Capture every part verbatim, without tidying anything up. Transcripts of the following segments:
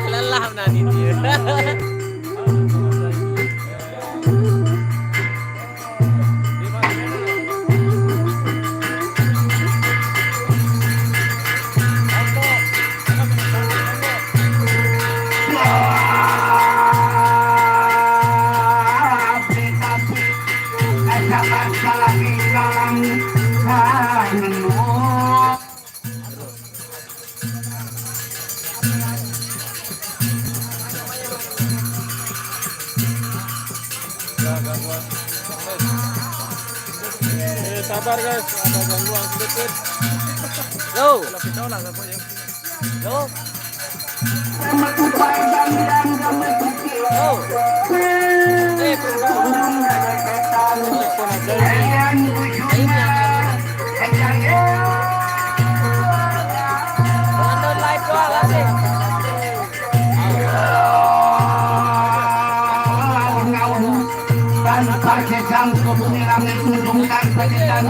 Lelah menani dia. Eh, sabar guys, ada gangguan sedikit. Yo. Kalau kita lah, yo. Yo. Eh, ini apa? Tonton live doang, asik. Tanpa sesang ke bumi langit ujung tanpa sesang.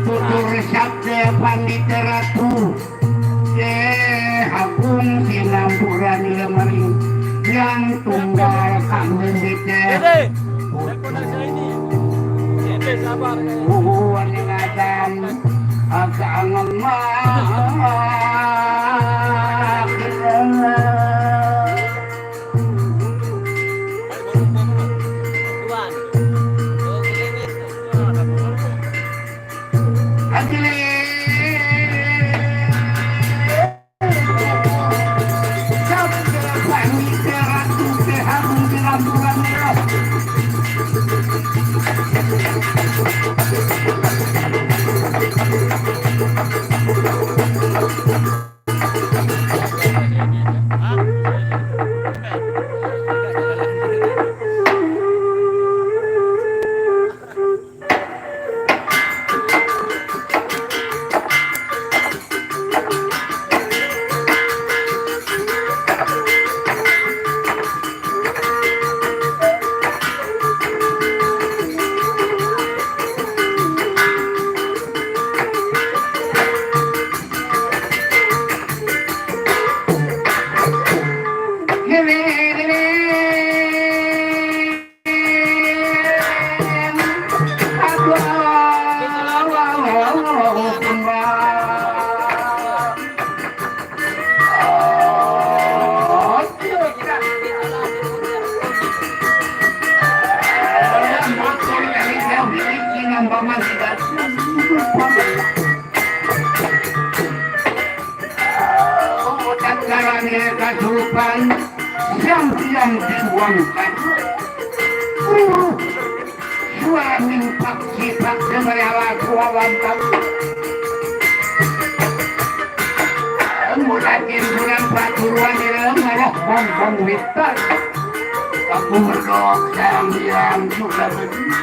Tutur sabda Pandita Ratu. Eh, agung sinampuran lemering yang tunggal kambing bete. Buat ngadan agak ngemak. Kasurupan, siang-siang dibuang kaca. Suami pak cipak semerala tua wantap. Mulakin bulan paturuan di dalam malah bong-bong witan. Aku merdok siang-siang juga berdiri.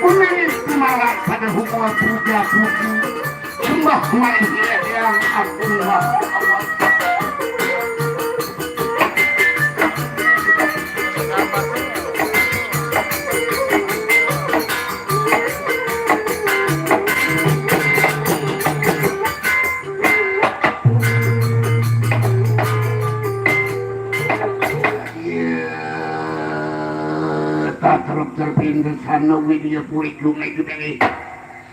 Kunarik kumarak pada hukum puja-puji. Sembah kumarik yang aku Allah. Tatruk terpintu sana widya purik lungai kutari.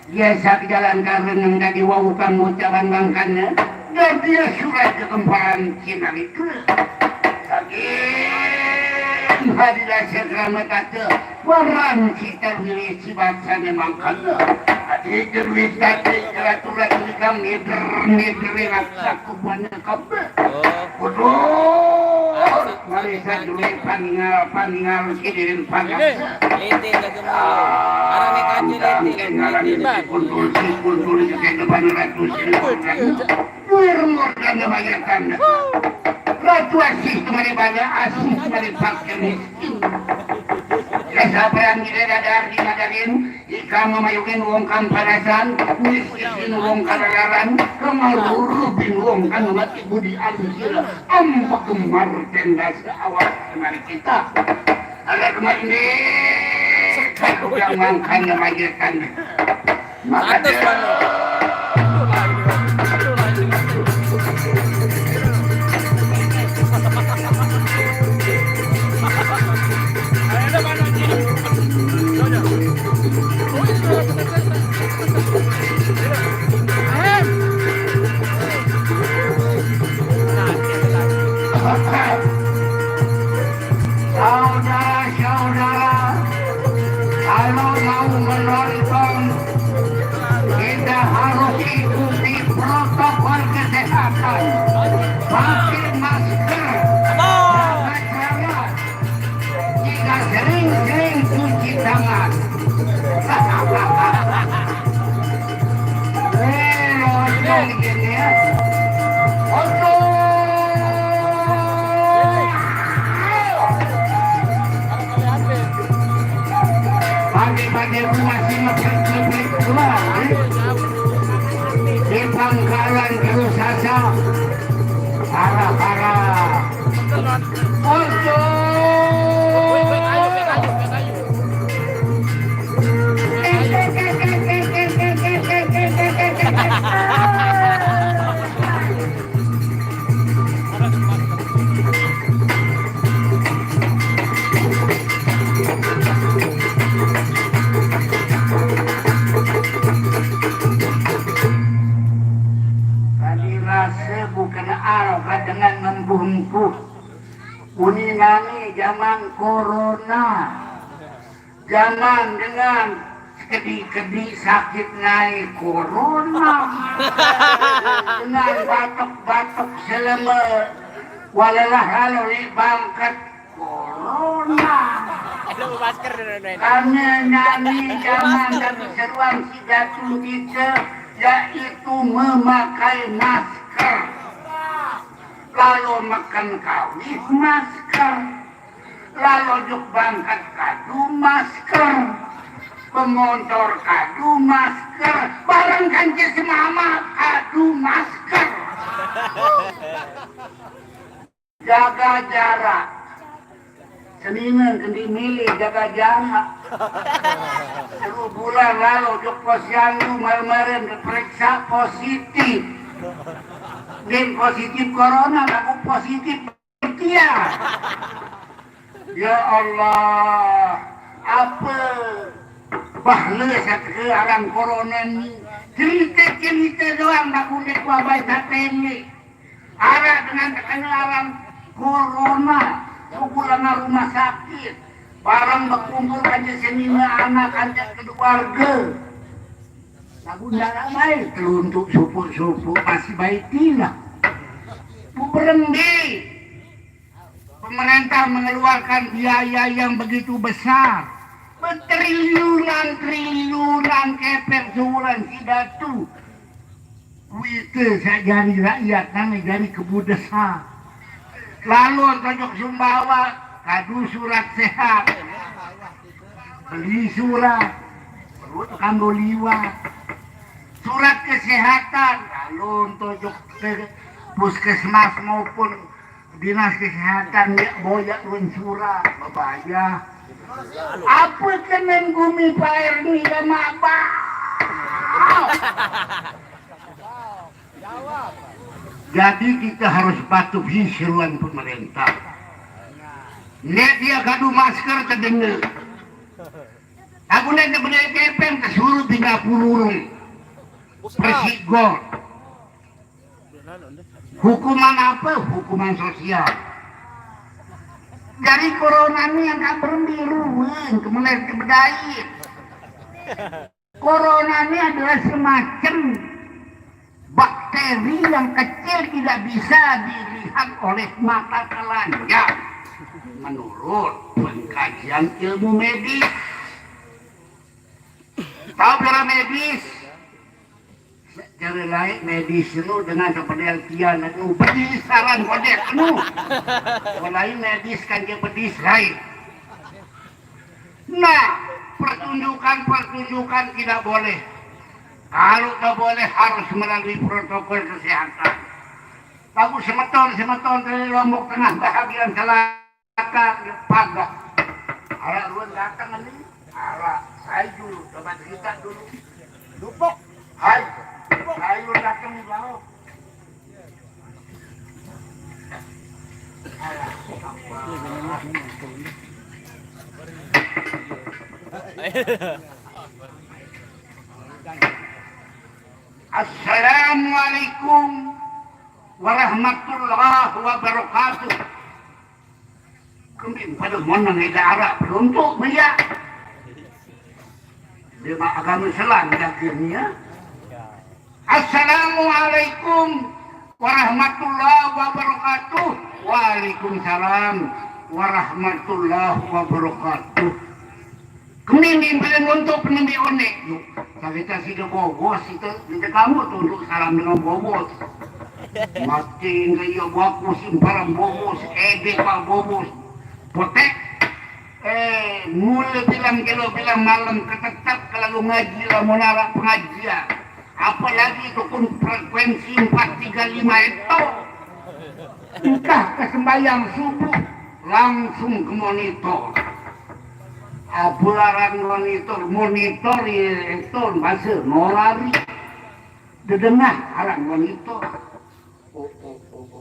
Biasa jalan karena dari wau kamu cawan langkana. Dan dia surat kekemparan cinarika. Saking hadilah sekrama kata. Waran kita milih si bangsanya mangkana. Adi terwis tadi keraturan di kami der-, der-, der-, rasa kubana kabeh. Oh. Kudu. Mari sajulit paningal, paningal sidirin panasa. Lete jaga mulut. Arang naik kaca lete, lete. Kundul si kundul di depan ratus ribu. Nur murka namayakan. Ratu asih kemari banyak, asih kemari pakai miskin. Ya sabaran kita dadar di madarin, ikam memayukin wong kampanasan, miskin wong kalalaran, kemarurupin wong kan mati budi anjir, ampak kemar tenda seawal kemari kita. Ada kemari ini, yang mangkanya majikan. Maka Atas dia mana? Saudara-saudara, kalau mau menonton, kita harus ikuti protokol kesehatan. Pakai masker, jaga jarak, jika sering-sering cuci tangan. Eh, loceng gini ya. Oke. Pagi-pagi aku masih ngeprek-ngeprek keluar, eh. Di pangkalan terus saja. Parah-parah. Oke. Tadi rasa bukan alfa dengan empuh-empuh. Uni nani zaman corona. Zaman dengan kedi-kedi sakit naik corona. Dengan batuk-batuk selama walalah lalu li bangkat corona. Lu masker dulu, Doi. Karena nani zaman dan seruan si datun kita yaitu memakai masker. Lalu makan kawih masker. Lalu juk bangkat kadu masker. Pemontor kadu masker. Barang kance semama kadu masker. Jaga jarak. Seningan kendi milih jaga jarak. Seru bulan lalu juk posyandu malam-malam diperiksa positif. Din positif corona, aku positif. Iya. Ya Allah, apa bahla satke aran corona ni? Cerita-cerita doang nak kulit wabai satenge. Arak dengan terkena aran corona, pulang rumah sakit, barang berkumpul aja senina anak aja keluarga. Lagu ndak ramai, teluntuk supuk-supuk masih baik lah. Berhenti. Pemerintah mengeluarkan biaya yang begitu besar. Bertriliunan, triliunan keper sebulan sidatu. Kuite sak jari rakyat nang jari kebu desa. Lalu tojok Sumbawa, kadu surat sehat. Beli surat, perut kanggo liwat. Surat kesehatan, lalu tojok ke puskesmas maupun dinas kesehatan ya boyak ruen surat, bebayah. Apa kenen gumi Pak Erni sama abang? Jadi kita harus patuhi seruan pemerintah. Nek dia kadu masker kedengar. Aku nek bener kepeng kesuruh tiga puluh. Persigor. Hukuman apa? Hukuman sosial. Dari corona ini yang tak berembiruan, kemudian kebedait. Corona ini adalah semacam bakteri yang kecil tidak bisa dilihat oleh mata telanjang menurut pengkajian ilmu medis. Tahu para medis? Secara lain medis itu dengan seperti Alfian itu berdiri saran kodek itu. Lain medis kan dia berdiri lain. Nah, pertunjukan-pertunjukan tidak boleh. Kalau tak boleh harus melalui protokol kesehatan. Bagus semeton-semeton dari Lombok Tengah bahagian selatan padah. Arah ruan datang ini. Arah saya dulu coba cerita dulu. Lupuk. Hai. Saya datang jauh. Assalamualaikum warahmatullahi wabarakatuh. Kembing pada mana ni darah peluntuk meja. Dia mak agama Islam jaganya. Assalamualaikum warahmatullahi wabarakatuh. Waalaikumsalam warahmatullahi wabarakatuh. Keminding bila ngontok penembi onek tu. Sakita sida bobos itu minta kamu tu untuk salam dengan bobos. Mati enggak ia baku simparan bobos, ede pak bobos. Potek. Eh, mula bilang kilo bilang malam ketetap kelalu ngaji lamun arak pengajian. Apalagi dukun frekuensi empat tiga lima itu. Entah ke sembahyang subuh langsung ke monitor. Apa aran monitor? Monitor itu bahasa norari. Dedengah aran monitor.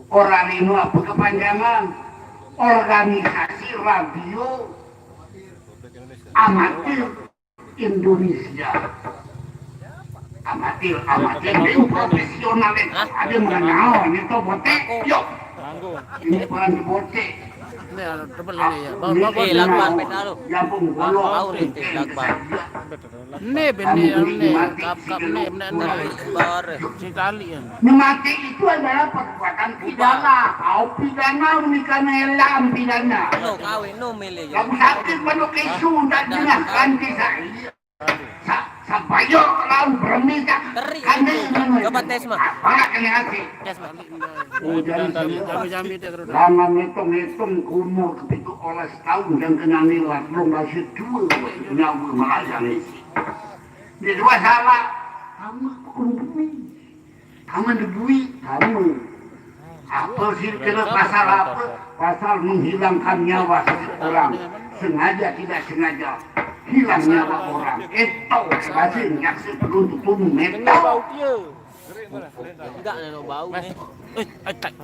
Orang ini apa kepanjangan? Organisasi Radio Amatir Indonesia. Amatir, amatir, dia profesional itu. Ada mengenal itu botek. Yuk. Ini peran botek. Ini ada tebel ini ya. Bau, bau, bau. Eh, lagu apa dah lu? Yang pun golok. Bau nih, lagu apa? Ini bener ini, kap-kap ini bener ini. Bar. Si tali ya. Mati itu adalah perbuatan pidana. Kau pidana menikah nelam pidana. No, kawin no milih ya. Lagu sakit penuh isu dan jelaskan kisah. Sa-, sabayo kalau beremita. Teri. Kan dia itu. Coba tes mah. Apa kena hati? Tes mah. Udah. Jangan hitung-hitung umur kepitu olas tahun dan kena nilat belum masih dua nyawa melayani. Di dua salah. Kamu hukum bumi. Kamu dibui, kamu. Apa sih kena pasal apa? Pasal menghilangkan nyawa seseorang. Sengaja tidak sengaja. Hilang nyawa orang. Itu bahasa yang penuntut umum. Itu. Enggak ada bau nih. Eh, eh, tak.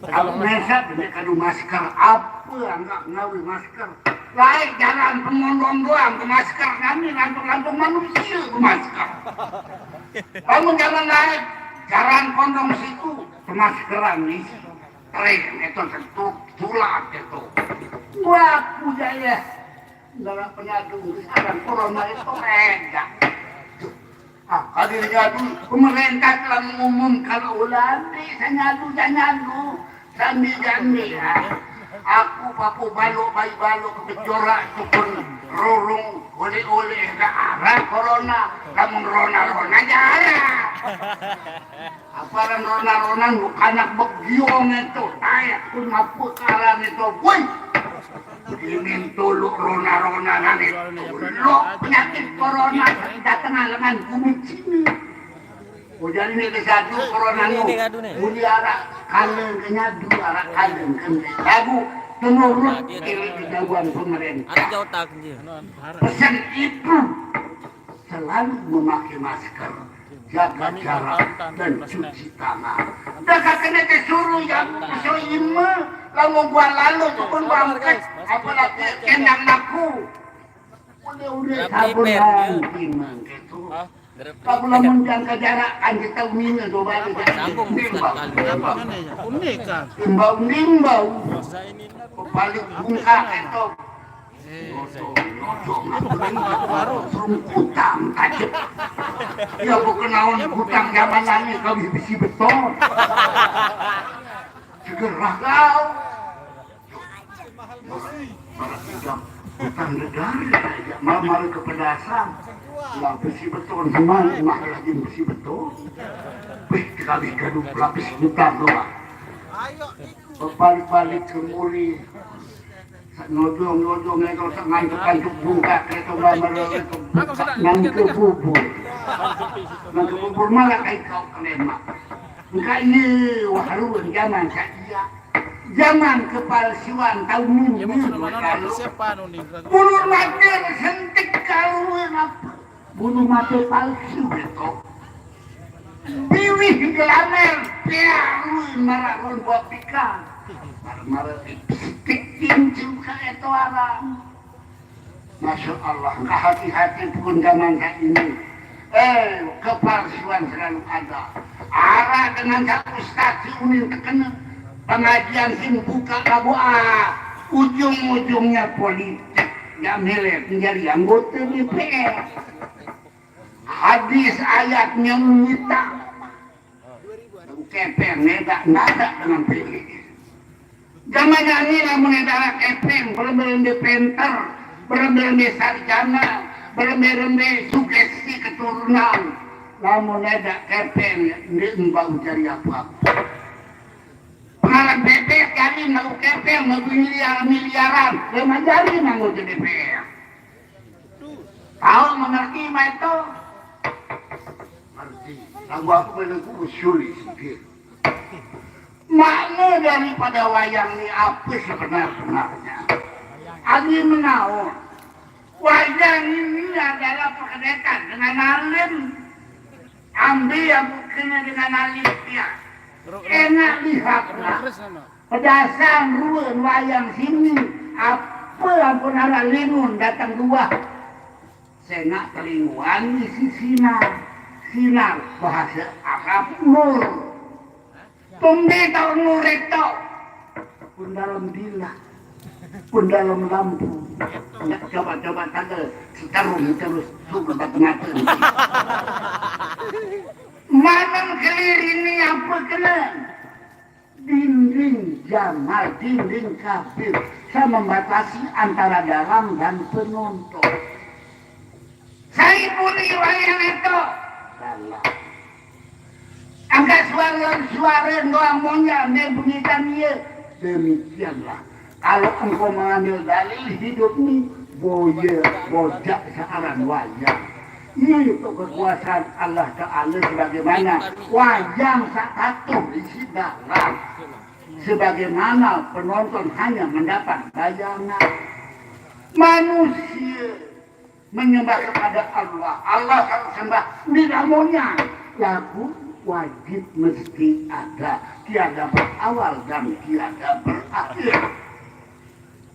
Aku mesat dia kadu masker. Apa anggap ngawi masker? Lain jalan pemondong doang ke masker kami lantung-lantung manusia ke masker. Kamu jangan lain jalan kondom situ pemaskeran isi. Tren itu tentu tulat itu. Waku jaya. Dalam penyadu sekarang corona itu beda. Ah, hadirnya dulu pemerintah telah mengumumkan ulangi sanyadu sanyadu. Sami jami, ah. Aku papu balok, bai balok ke bejorak tu pun rorong oleh-oleh ke arah corona. Lamun rona-rona jarak. Apa ran rona-rona bukan anak begiong itu. Tayak pun apa karan itu. Woi. Ini tuluk rona-rona nani tuluk penyakit corona datang alangan bumi sini. Ujar ini ke satu corona nu. Buli arak kale ke nyadu, arak kale ke lagu penurut kiri kejauhan pemerintah. Pesan itu selalu memakai masker, jaga jarak, dan cuci tangan. Dah kata dia suruh ya, so ime, lamun gua lalu tu pun bangkit, apalagi kendang aku. Udah-udah sabun lain gitu. Kalau lamun jangka jarak kan kita umine do balik. Sambung sekali. Imbau-imbau. Balik bungkak itu. Baru utang aja. Ya bukan naon utang zaman nangis kami bisi beton. Segera kau. Malah tidak utang negara ya, malah malah kepedasan. Lah bisi beton semua mahal lagi bisi beton. Wih, kali gaduh lapis utang doang. Balik-balik ke muri. Nodong-nodong ya kalau tak ngantuk-ngantuk buka kereta gambar itu. Ngantuk bubur. Ngantuk bubur malah kayak kau kelema. Enggak iya, wah haruan zaman saya. Zaman kepalsuan tahun minggu. Bulur mati sentik kalau apa? Bulu mata palsu itu. Biwih gelamer, piawi marah ron buat pikan. Marah-marah lipstick tinju kayak itu orang. Masya Allah, nggak hati-hati pun zaman saya ini. Eh, kepalsuan selalu ada. Arah dengan satu stasiun yang terkena pengajian sing buka lagu ah, ujung-ujungnya politik. Nggak milih menjadi anggota D P R. Hadis ayatnya minta. Kepeng neda nada dengan P D. Zaman ini lamun neda kepeng, berembe-rembe penter, berembe-rembe sarjana, berembe-rembe sugesti keturunan. Lamun neda kepeng, nde embau jari apa-apa. Pengarang bebek kali mau kepeng, mau miliar-miliaran, lima jari nanggo jadi P R. Tahu mengerti mah itu? Ngerti. Lagu aku meneguk usul sikit. Makna daripada wayang ini apa sebenar-benarnya? Adi menaun. Wayang ini adalah perkedekatan dengan alim. Ambil yang bukannya dengan alim ya. Enak lihat lah. Pedasan ruan wayang sini, apa ampun arah linun datang dua. Sengak telinguan isi sinar. Sinar bahasa Arab nur. Tumbe tau nur itu. Pun dalam bila. Pun dalam lampu. Nggak coba-coba tanggal sekarung terus. Lu tempat mati. Manang kelir ini apa kena? Dinding jamal, dinding kabir, sama membatasi antara dalang dan penonton. Saya pun riwayat itu. Dalang. Angka suara-suara doang monya, dia bunyikan dia. Demikianlah. Kalau engkau mengambil dalil hidup ni, boya bojak searan wayang. Iya itu kekuasaan Allah Ta'ala sebagaimana wayang sak patuh isi dalam. Sebagaimana penonton hanya mendapat bayangan. Manusia menyembah kepada Allah. Allah harus sembah, tidak maunya. Lagu wajib mesti ada. Tiada berawal dan tiada berakhir.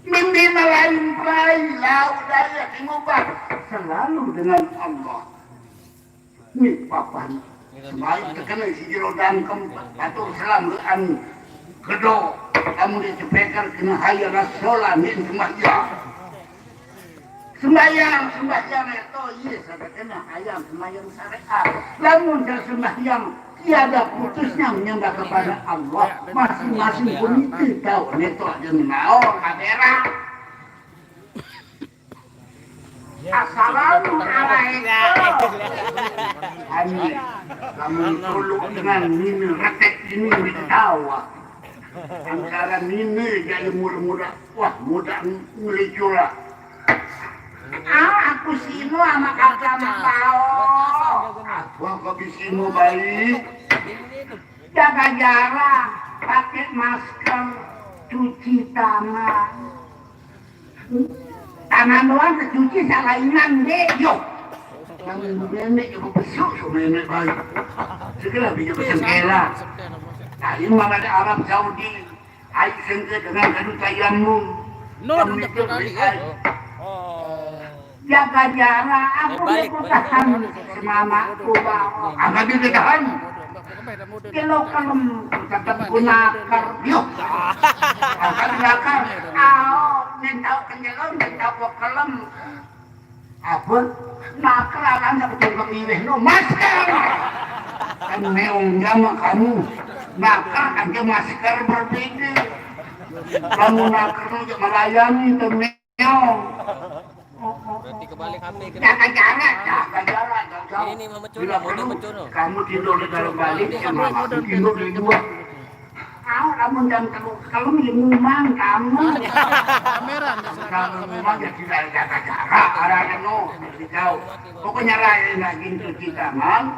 Mimpi lain pelai, lau daya timubah. Selalu dengan Allah. Ni papan. Semai terkena si jero dangkem, atur selam ke anu. Kedo, kamu dicepekan kena hayal rasolah ni sembahyang. Sembahyang, sembahyang itu, iya, saya kena hayal sembahyang syariat. Lamun saya sembahyang, Tiada putusnya menyembah kepada Allah. Masing-masing pun itu tahu neto aja menaon kabera. Assalamualaikum. Ani, kamu dulu dengan ini retek ini ditawa. Antara ini jadi muda-muda. Wah, muda ngelicur lah. Ah, aku sino sama kakak mau. Aku kok di sino baik. Jaga jarak, pakai masker, cuci tangan. Tangan doang kecuci salainan deh, yo. Yang nenek juga besuk sama nenek baik. Segala bisa bersengkela. Nah, ini malah ada Arab Saudi. Ayo sengke dengan kadu tayamum. Nur, kamu itu kali ya. Jaga jarak, aku balik, balik. Tahan semama aku bawa. Agak dia tahan. Kilo kelem, tetap guna ker. Yuk. Agak dia ker. Au, minta kenyelon, minta kelem. Apa? Nakal akan seperti pemilih no masker. Kan meong jama kamu. Nakal aja masker berbeda. Kamu nakal aja melayani tuh meong. Berarti kebalik H P kita. Jaga jarak, jaga jarak, jaga jarak. Ini nih, Mama Cun, Bila mode perlu, Mama Cun, loh. Kamu tidur di dalam balik, sama aku tidur di luar. Tahu kamu jam telu, kalau di rumah kamu. Kamu rumah ya tidak ada jarak, ada ada no, di jauh. Pokoknya lain lagi itu kita, man.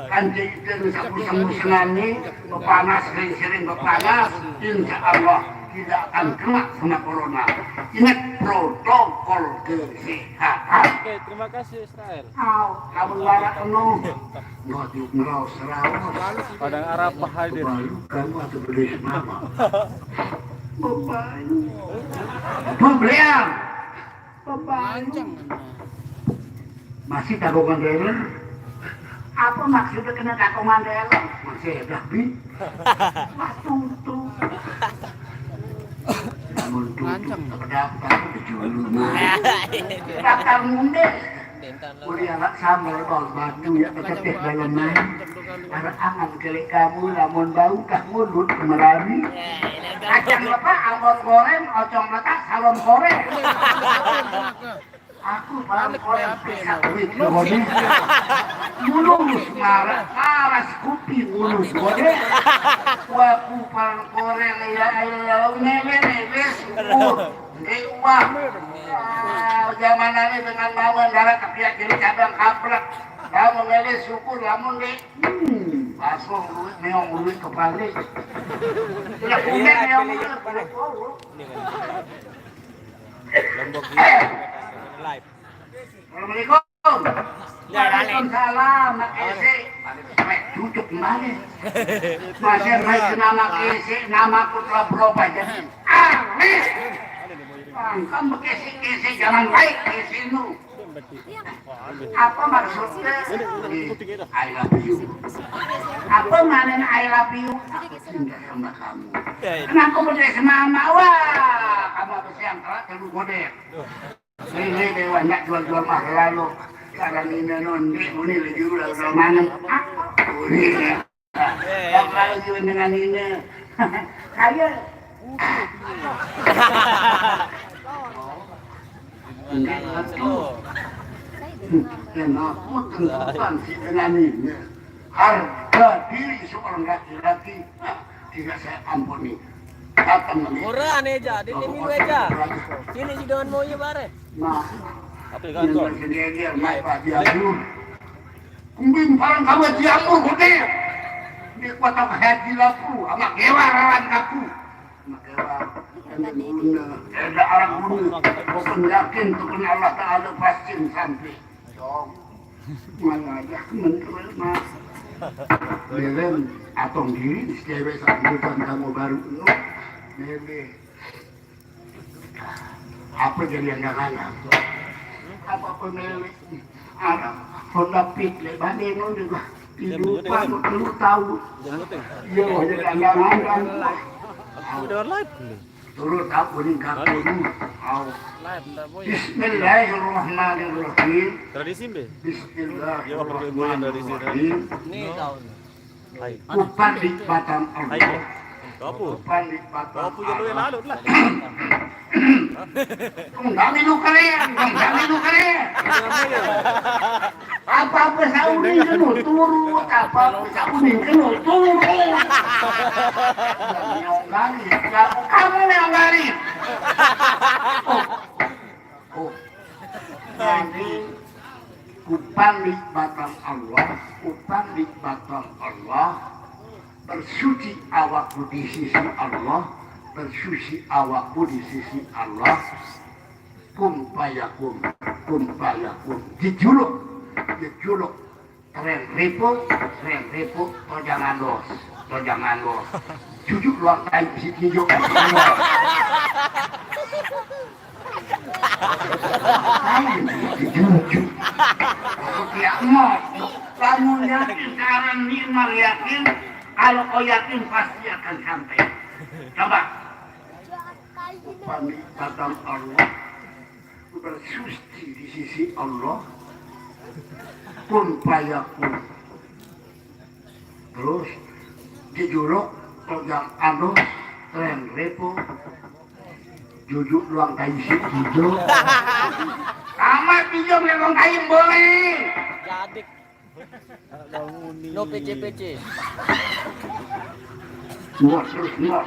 Kan jadi sapu semu senani, bepanas sering-sering bepanas, insya Allah tidak akan kena sama corona. Ingat protokol kesehatan. Oke, terima kasih Israel. Au, kamu lara penuh. Ngojuk ngeraus raus. Padang Arab hadir. Baru kamu atau beli mama. Bebayu. Bebleang. Bebayu. Masih takongan dealer. Apa maksudnya kena takongan dealer? Masih ada bi. Wah, tutu. Namun tutu, terdaftar di Julu. Daftar mundur. Kuliah sambal bau batu ya, kecekeh dalam main. Ada angan kelek kamu, lamun bau kah mulut kemerani. Kacang lepak, ambon goreng, ocong letak, salon korek. Aku paling korek pisang duit kode. Mulus marah, paras kupi mulus kode. Waku paling korek ya, ayo mele mele syukur. Nggih uang. Ah, zaman ini dengan mawon darah kepiak jadi cabang kaprek. Kamu mele syukur lamun nggih. Hmm, pasung duit meong duit kebalik. Ya kumen meong duit kebalik. Lombok live. Assalamualaikum. Waalaikumsalam, Mak Ese. Mek duduk kembali. Masih baik nama Ese, nama aku telah berubah jadi Aris. Bang, kamu kese-kese jangan baik kese nu. Apa maksudnya? I love you. Apa maknanya I love you? Aku cinta sama kamu. Kenapa berdua sama mama? Wah, kamu apa siang telat terlalu goder. Ini dewa nak jual-jual mahal lalu. Sekarang ini nondi, ini lagi udah udah mana? Ini ya. Yang lain juga dengan ini. Kaya. Enggak tuh. Dan aku tentukan si dengan ini. Harga diri seorang laki-laki, nah, tidak saya ampuni. Datang lagi. Murah nih, Ja. Di minggu aja. Sini si Don mau ya, bare. Nah, apa yang kau sendiri, naik Pak Diagur. Kumbing parang kamu Diagur, gede. Di kota Haji Lapu, sama Dewa Rawan Kapu. Sama Dewa, ada guna, ada arah guna. Bukan yakin, bukan Allah Ta'ala pasti sampai. Dong. Mana ada menteri, Mas. Belen, atong diri, cewek sambutan kamu baru lu. Belen. Apa jadi yang gak ngalah? Apa pemilik? Ada Honda Fit, le, banding lu juga. Hidupan lu tahu. Iya, wah, jadi angan-angan. Udah live nih. Turut aku ni kaku ni. Au. Live, ntar boy. Bismillahirrahmanirrahim. Tradisi, Be? Iya, pakai boy tradisi, kan? Bismillahirrahmanirrahim. Ini tahun. Kupandi batang Allah. Kupandi batang Allah. Kung dami lu kalian, kung dami lu kalian. Apa-apa saunin kenu turut, apa-apa saunin kenu turut. Yang kali, ya, kamu yang kali. Oh, oh. Jadi, kupandi batang Allah, kupandi batang Allah, bersuci awakku di sisi Allah, bersuci awakku di sisi Allah. Kun fayakun, kun fayakun. Jejuluk, jejuluk. Tren ripu, tren ripu, tojangan los, tojangan los. Cucuk luang kayu si kijo. Kayu si cucuk. Aku tidak mau. Kamu yakin sekarang nikmat yakin, kalau kau yakin pasti akan sampai. Coba. Pandi batang Allah, bersuci di sisi Allah, kun fayakun. Terus dijuluk tojang anus, tren repo, jujuk luang kayu si hijau. Sama hijau luang kayu boleh. Jadik. No P C P C. Mot terus, mot.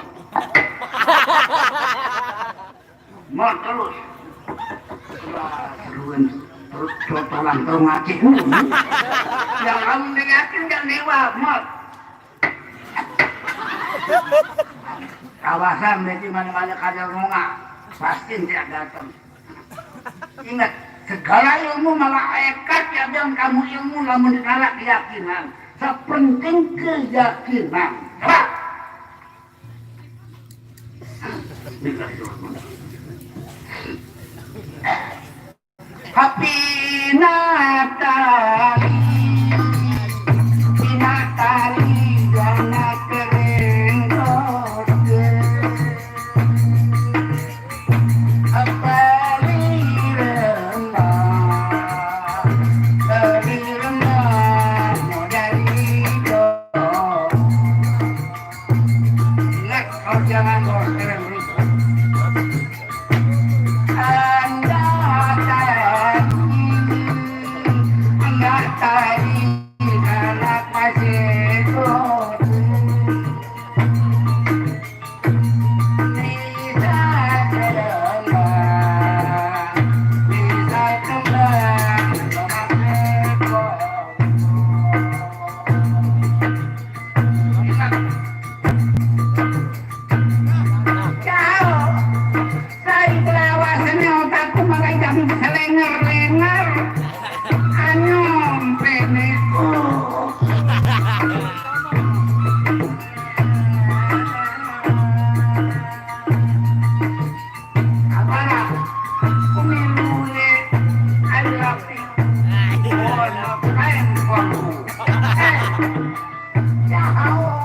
Mot terus. Wah, seruan. Terus cotolan kau ngaji. Yang kamu yakin gak lewat, mot. Kawasan nanti mana-mana kada ngongak, pasti tidak datang. Ingat, segala ilmu malaikat ya bilang kamu ilmu lamun ditara keyakinan. Sepenting keyakinan. Coba. Hapina tali, pina tali, gana kering kote. Apa lirena, lirena modali do. Ingat, kau jangan kau kering. Anda tadi, anda tadi, anak masih kotu. Bisa terbang, bisa terbang, anak masih kotu. Ingat. Jauh. Sai belawasannya otakku malah jadi selenger-lenger. Anyong peneku. Apara? Kumilule. I love you. Oh, no, I am for you. Jauh.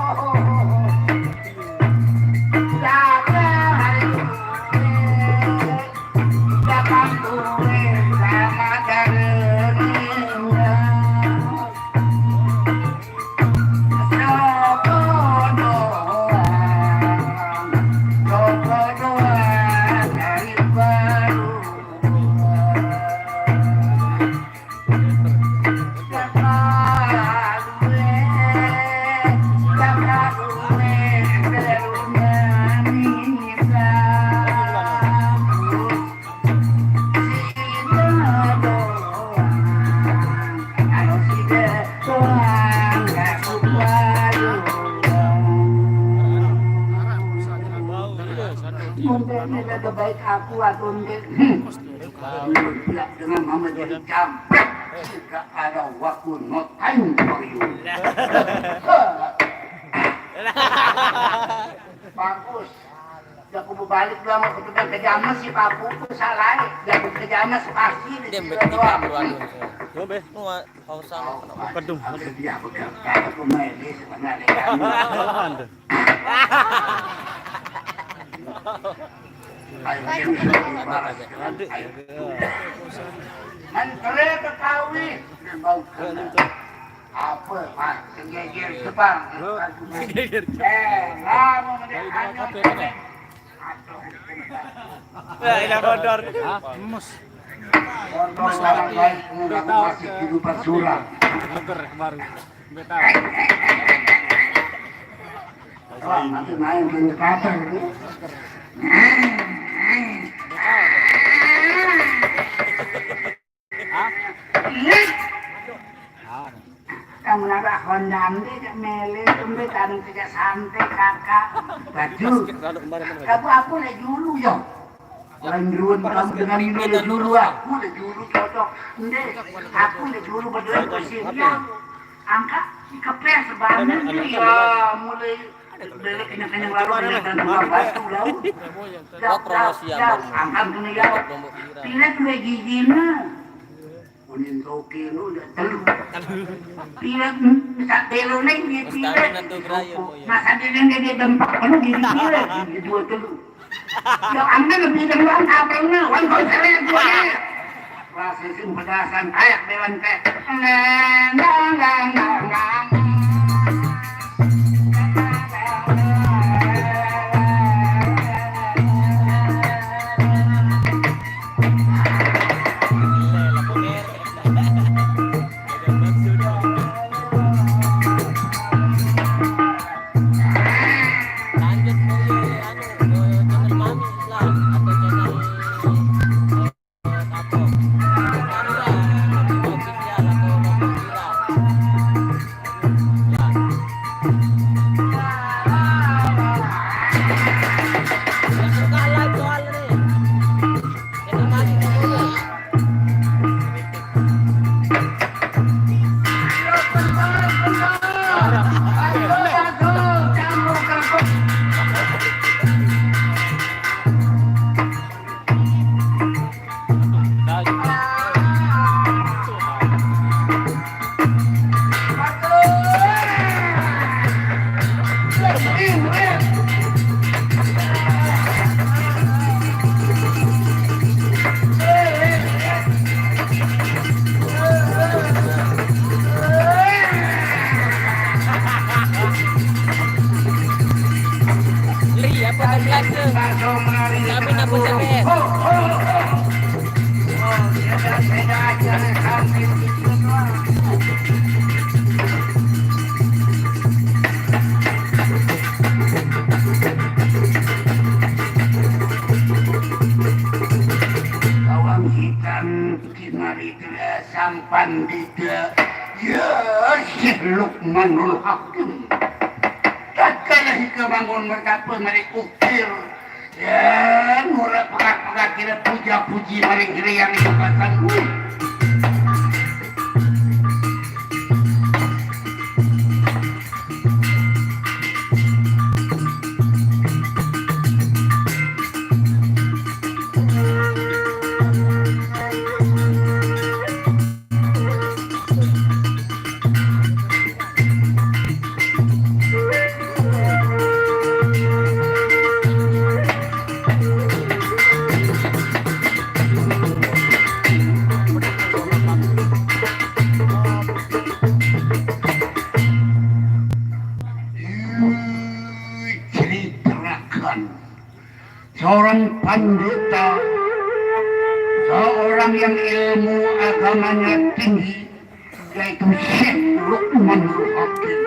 Mungkin ini lebih baik aku atau mungkin. Bilang dengan mama jadi campret. Jika ada waktu, no time for you. Bagus. Jaku bebalik dua mau ketukan ke jamas si papu tu salah. Jaku ke jamas pasti di sini doang. Coba, mau pausan. Pedung, pedung. Dia pegang. Aku main di sebenarnya. Menteri Betawi. Apa, Pak? Segeger Jepang. Segeger Jepang. Eh, lama menit hanya. Aduh. Ya, ini bodor. Hah? Mus. Bodor. Mus orang baik, ini lagu masih kehidupan surang. Leger baru. Wah, nanti main di Qatar, ya. Hah? Iya. Kamu nabrak Honda ambil, cak mele, tumbe tanam tiga santai, kakak. Baju. Kamu apa lagi dulu, yo? Lain ruan kamu dengan ini lagi dulu, aku lagi dulu cocok. Nde, aku lagi dulu berdua kursi dia. Angkat, kepes, sebanyak, ya, mulai Belek kenyang-kenyang lalu, kenyang-kenyang batu laut. Jauh, jauh, jauh. Angkat kena jauh. Pilek dua gigi na. Kuning toke nu udah telu. Pilek, mm, tak telu ni dia pilek. Masa dia, dia, dia dempak penuh gigi pilek, gigi dua telu. Ya, ambil lebih dulu, angkat penuh, wan kau cerai dua ni. Wah, sing pedasan, ayak dewan teh. Nang, nang, nang, nang, nang. Lanjut ke anu, ke channel Mami lah, atau channel Li, apa tak biasa? Tapi nak pun tak biasa. Kawan hitam kinari sampan dida. Ya, Syekh Luqmanul Hakim. Tatkala hika bangun mertapa mari ukir. Ya, mula pegat-pegat kira puja-puji maring kira yang dikatakan. Wih. Diceritakan seorang pandita, seorang yang ilmu agamanya tinggi, yaitu Syekh Luqmanul Hakim,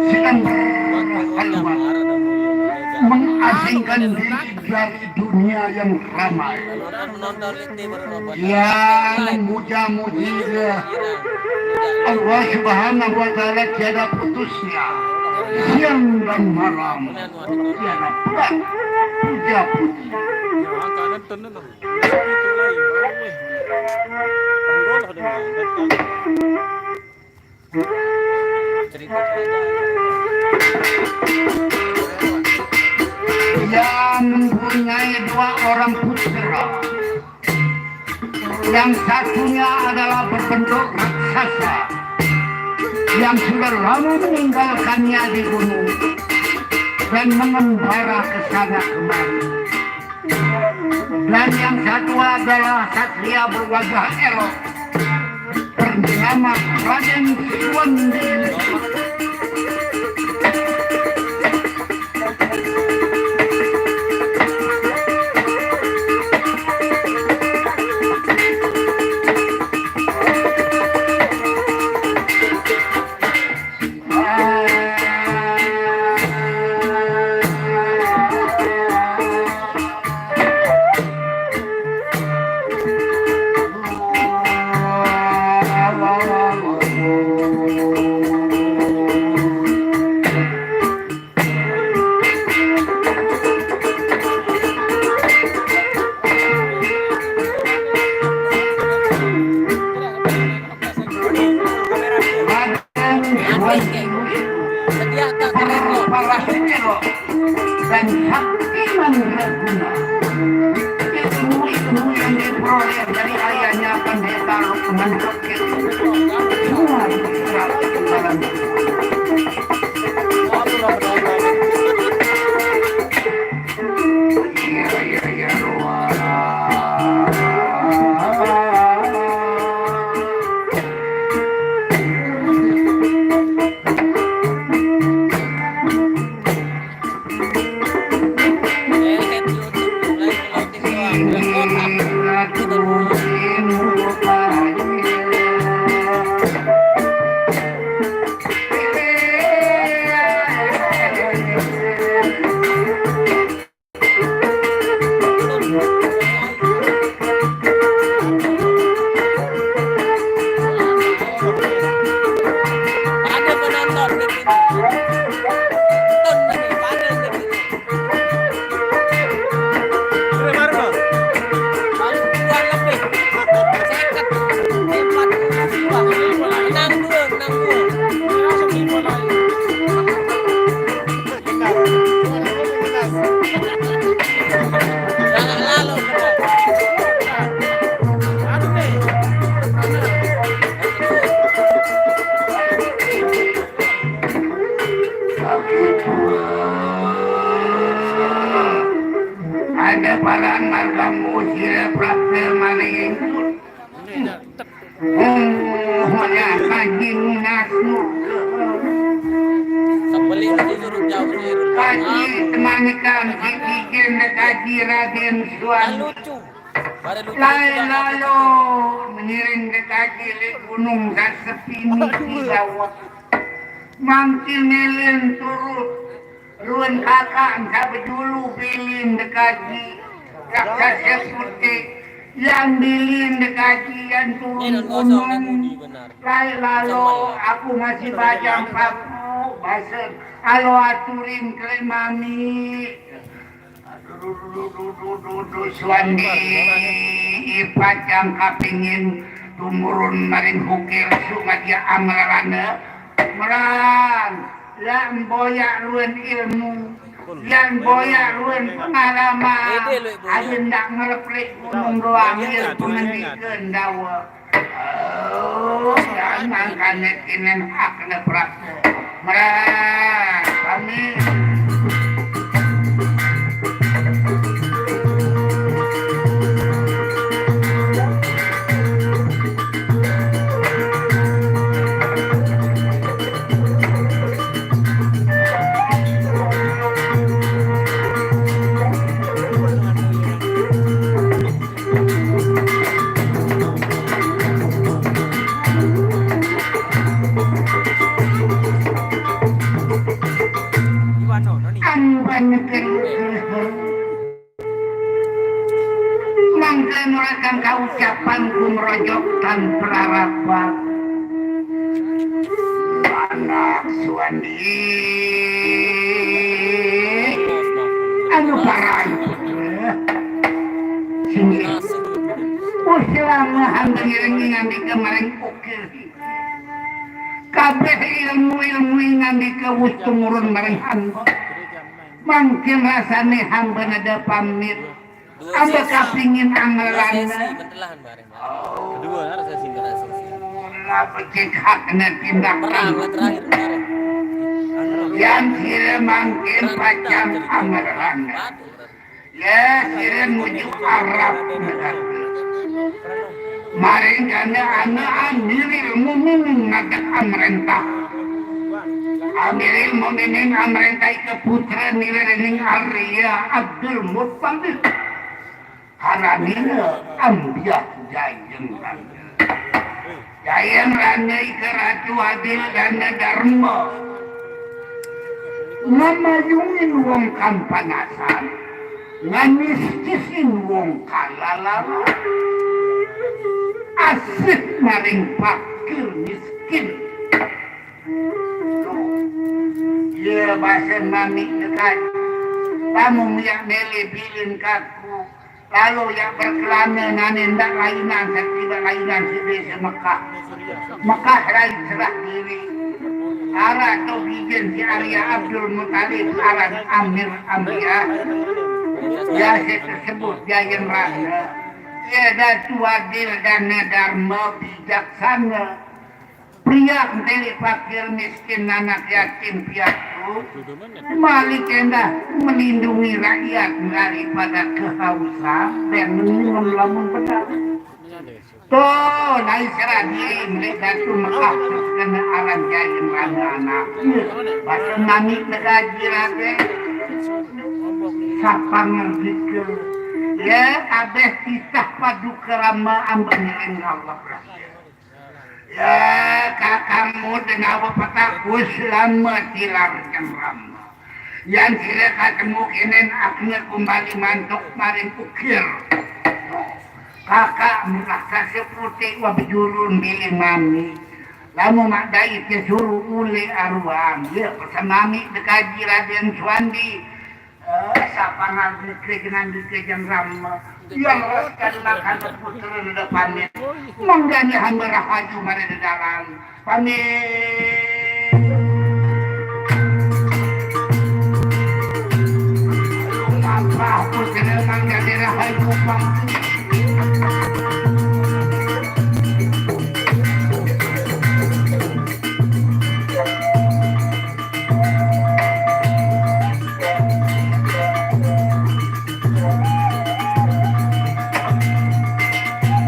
sedang berkhalwat, mengasingkan diri dari dunia yang ramai. Yang muja-muji Allah Subhanahu wa Ta'ala tiada putusnya, siang dan malam tiada pula puja-puji. Ia mempunyai dua orang putra. Yang satunya adalah berbentuk raksasa yang sudah lama meninggalkannya di gunung dan mengembara ke sana kemari. Dan yang satu adalah satria berwajah elok Bernama Raden Suwandi. Para senior dan sakti mandraguna. Ilmu-ilmu yang diperoleh dari ayahnya Pendeta Lukman Hakim semua diserap dalam Ada paran marga musir prakte maling. Hanya kaji ngaku. Sebelin itu suruh jauh sih. Kaji temanikan, ijen kaji Raden Suan. Lucu. Pada lucu. Lai lalu mengiring kaji le gunung dan sepi misi Jawa. Mangkin milen turut. Ruan kakak engka bejulu bilin dekaji raksasa putih, yang bilin dekaji yang turun gunung. Lai lalo aku masih bajang paku, basen alo aturin kele mami. Suandi ipacang kapingin tumurun maring hukir sungaja amarana. Meran, yang boyak ruan ilmu, yang boyak ruan pengalaman, aja ndak ngereplik gunung doang, ilmu ngendikan dawa. Oh, dan mangkane kinen hakne prapta. Meran, kami. Anu banyak. Mangke nurakan kaucapan gumrojok tan prarapat. Anak Suwandi anu parai. Sini. Usilang hamba ngiring ngandika maring ukir. Kabeh ilmu-ilmu ngandika wus tumurun maring hamba. Mangkin rasane hamba neda pamit. Hamba kapingin angelana. Kedua, harus sesi, harus sesi. Lah becik hakna tindakan. Perang lah terakhir kemarin. Yang sira mangkin pacang angelana. Ya, sira nuju Arab negara. Maring kana ana Amiril Muminin ngadak amrentah. Amiril Muminin amrentah ika putra nira dening Arya Abdul Muttalib. Haranina Ambiah Jayeng Rana. Jayeng Rana ika ratu adil dana darma. Ngamayungin wong kampanasan, nganiskisin wong kalalaran. Asih maring fakir miskin. Tuh. Iya, basa mami dekat. Kamu miak mele bilin kaku. Lalu ya berkelana nane ndak lainan, setidak lainan si desa Mekah. Mekah rai serah diri. Ara to bijen si Arya Abdul Muttalib aran Amir Ambiah. Ya, saya tersebut Jayeng Rana. Ya, datu adil dana darma bijaksana. Pria ntelik fakir miskin anak yatim piatu. Malik endah melindungi rakyat daripada kehausan dan minum lamun benar. Tuh, naik serah diri milik Datu Mekah terus kena aran Jayeng Rana anak. Iya, bahasa mami negaji raden. Sapa ngerti ke? Ya, abeh titah paduka rama amban ngiring Allah raden. Ya, kakangmu denawa petak wis lama tilar jeng rama. Yan sira katemu kenen akne kumbali mantuk maring ukir. Kakak murah kasih putih wa bejurun biling mami. Lamu mak dai ke suruh ule aruan. Ya, pesan mami dekaji Raden Suwandi. Eh, sapa ngandike jenandike jeng rama. Yang reskan makan putra udah pamit. Manggani hamba rahayu mare dedalan. Pamit. Apa putra manggani rahayu pamit.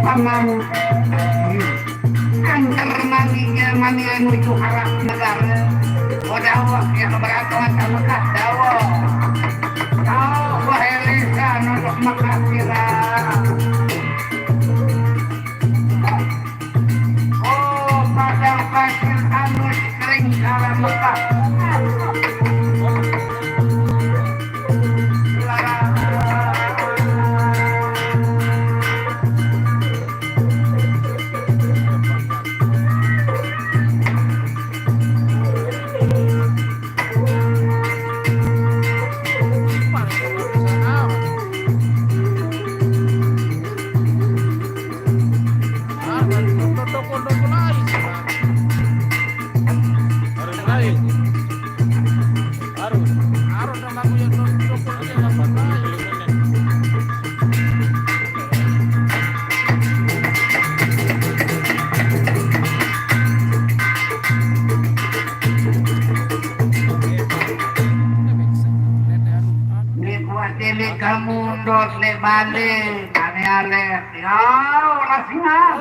Paman, antar maminya mami nuju harap negara. Oh, dawah, ya, keberatan sama kah, dawah. Tahu, wahai lisan untuk Mekah kira. Oh, padang pasir angus kering kala Mekah. Ni kuat ini kamu ndot le bale, ane ale. Ya, ora singan.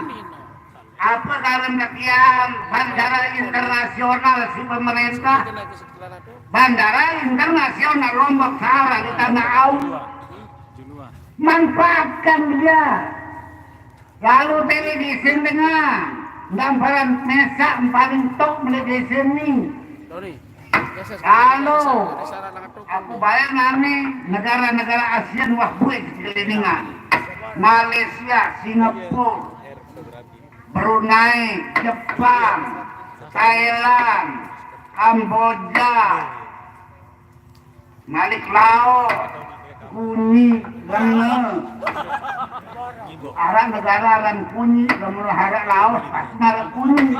Apa karena tiang bandara internasional si pemerintah? Bandara internasional Lombok Sarawak di Tanah Au. Manfaatkan dia. Lalu tele di sini dengan gambaran mesak paling tok mele di sini. Kalau aku bayang nani negara-negara ASEAN wah buik sekelilingan. Malaysia, Singapura, Brunei, Jepang, Thailand, Kamboja, Malik Lao, Kunyi, Lenge. Arah negara aran Kunyi, Lenge, arah Laos, pasti arah Kunyi.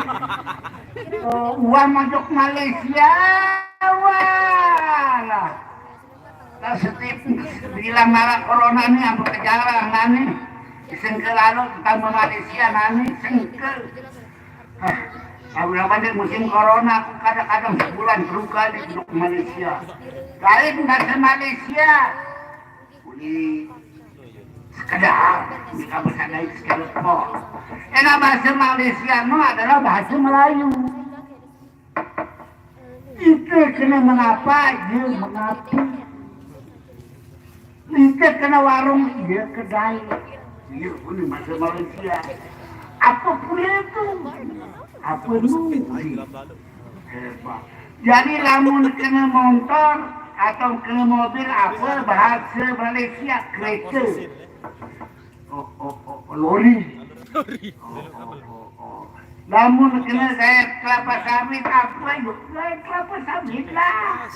Oh, uang masuk Malaysia, wah lah. Nah, setiap bilang arah corona ni, apa kejarang nani. Sengke lalu tambah Malaysia nani, sengke. Hah, aku bilang, "Pandai musim corona, aku kadang-kadang sebulan perlu kali duduk Malaysia." Lain bahasa Malaysia. Uli, Sekedar, jika bahasa Dayak sekedar po. Ena bahasa Malaysia no adalah bahasa Melayu. Ite kena mengapa, ye mengapi. Ite kena warung, ye kedai. Ye pun bahasa Malaysia. Apa pula tu? Apa nu? Hebat. Jadi lamun kena motor atau kena mobil, apa bahasa Malaysia? Kereta. Oh, oh, oh, oh, lori. Oh, oh, oh, oh. Lamun kena gaya kelapa sawit, apa yuk? Gaya kelapa sawit lah.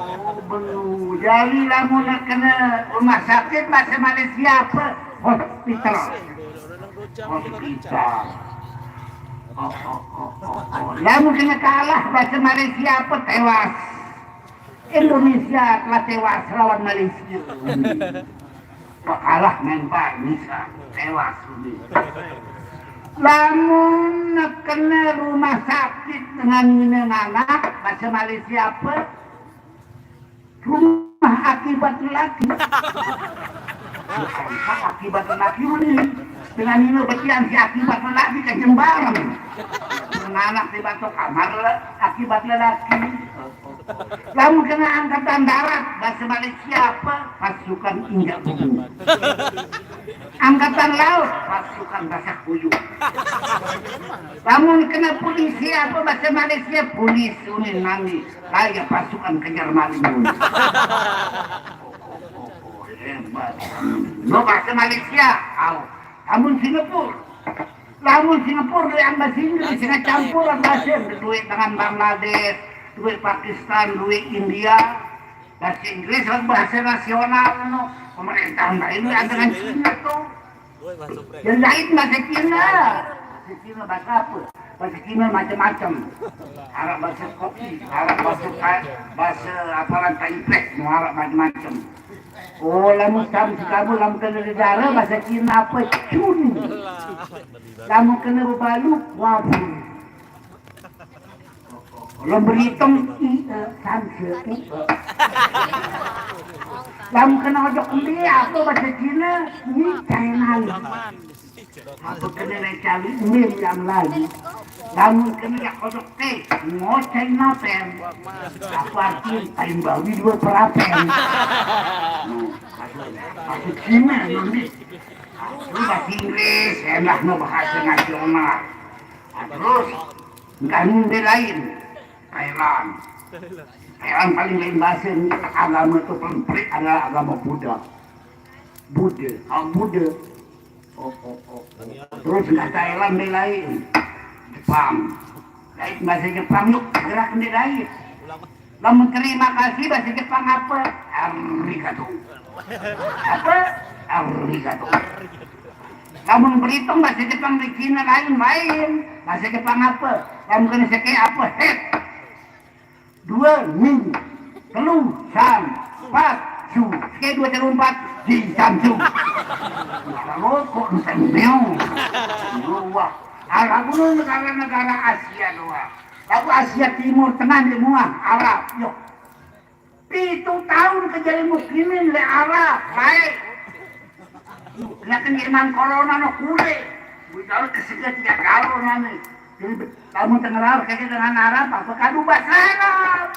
Oh, benar. Jadi lamun kena rumah sakit, bahasa Malaysia apa? Hospital. Hospital. Oh, oh, oh, oh, oh. Lamun kena kalah, bahasa Malaysia apa? Tewas. Indonesia telah tewas lawan Malaysia. Pakalah main bal, misal tewas ini. Lamun kena rumah sakit dengan ngina anak, bahasa Malaysia apa? Rumah akibat lelaki. Rumah akibat lelaki ini. Dengan ngina betian si akibat lelaki ke jembaran. Dengan anak di batu kamar le-, akibat lelaki. Lamun kena angkatan darat, bahasa Malaysia apa? Pasukan injak bumi. Angkatan laut, pasukan basah kuyup. Lamun kena polisi apa, bahasa Malaysia? Polis unin nami. Kaya pasukan kejar maling unin. Oh, oh, oh, oh, hebat. No bahasa Malaysia, au. Lamun Singapura. Lamun Singapura duit bahasa Inggris, sehingga campuran bahasa, duit dengan Bangladesh, duit Pakistan, duit India. Bahasa Inggris kan bahasa nasional, no. Pemerintah lain duit dengan Cina tuh. Yang lain bahasa Cina. Bahasa Cina bahasa apa? Bahasa Cina macam-macam. Arab bahasa kopi, Arab bahasa ka-, bahasa apa, orang Taipei, no, Arab macam-macam. Oh, lamun kamu, kamu lamun kena negara, bahasa Cina apa? Cun. Lamun kena bebalu, wabu. Lamun beritung, i, e, samse, i, e. Lamun kena ojok embe, apa bahasa Cina? Ni China. Apa kena naik cari embe yang lagi? Lamun kena yak ojok teh, ngocai napen. Apa artinya? Tain bawi dua perapen. No, bahasa, bahasa Cina, no, ni. Ini bahasa Inggris, enak, no, bahasa nasional. Nah, terus, nggak ada lain. Thailand. Thailand paling lain bahasa ini, agama itu paling pelik adalah agama Buddha. Buddha, ah, Buddha. Oh, oh, oh, oh. Terus nggak Thailand, lain. Jepang. Lain bahasa Jepang, yuk, gerak, lain. Lamun terima kasih, bahasa Jepang apa? Arigato. Apa? Arigato. Lamun beritung, bahasa Jepang di Cina lain, lain. Bahasa Jepang apa? Lamun kena seke apa? Head. Dua, ni. Telu, san. Empat, su. Seke dua, telu, empat, di Samsu. Kalau kok enteng neo. Wah. Arab itu negara-negara Asia doang. Lagu Asia Timur Tengah di mua, Arab, yo. Pitu tahun kejadian mukinin le Arab, baik. Kena kena iman corona no kule. Bukan kesegah tiga kali nani. Jadi, kamu dengar kayak dengan Arab, apa kadu bahasa Arab?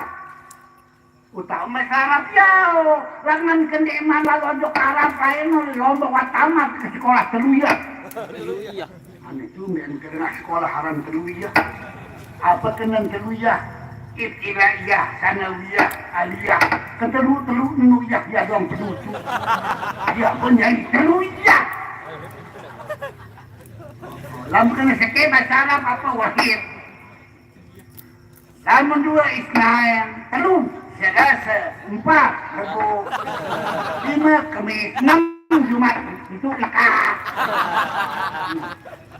Utama bahasa Arab, yo. Langan kena iman lalu ojok Arab lain, lomba watamat ke sekolah telu ya. Iya. Ane tumben kena sekolah aran telu ya. Apa kena telu ya? Ibtidaiyah, sanawiyah, aliyah. Ketelu, telu, enu ya, ya dong penuju. Ya pun jadi telu ya. Lamun kena seke bahasa Arab apa? Wahid. Lamun dua, isnain. Telu, selasa. Empat, rebo. Lima, kemis. Enam, Jumat. Itu ikat.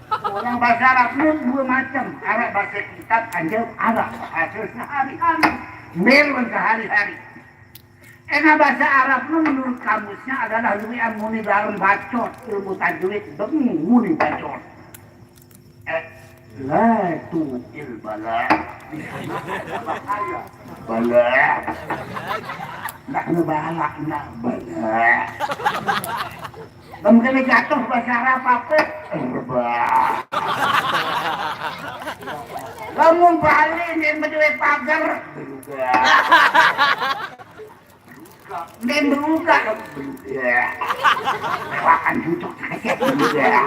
Orang bahasa Arab nun dua macam. Arab bahasa kitab, anjau Arab bahasa sehari-hari. Melon sehari-hari. Ena bahasa Arab nun menurut kamusnya adalah luwian muni dalam bacot, ilmu tajwid, beng muni bacot. Eh, la tu il bala. Bahaya. Bala. Ndak ngebalak, ndak bener. Kamu kena jatuh bahasa Arab apa? Rebah. Kamu balik, dia berdua pagar. Berubah. Dia berubah. Berubah. Makan cucuk sakit. Berubah.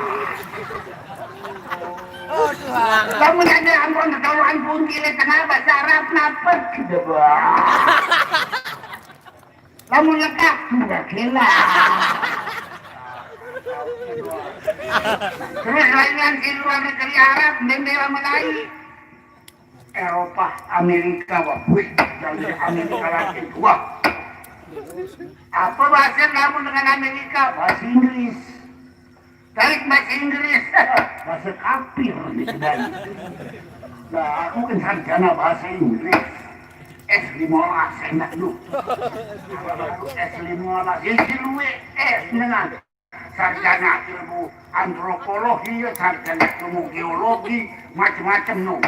Kamu nanya ampun, ketahuan kunci le tengah bahasa Arab, napa? Berubah. Lamun lekak, sudah gila. Terus lainnya di luar negeri Arab, bendera mulai. Eropa, Amerika, wah, wih, dari Amerika Latin, wah. Apa bahasa kamu dengan Amerika? Bahasa Inggris. Tarik bahasa Inggris, bahasa kafir di Kedai. Nah, aku kan sarjana bahasa Inggris. S lima belas enak lu. Aku S lima belas, ya si luwe S dengan sarjana ilmu antropologi, ya sarjana ilmu geologi, macam-macam no.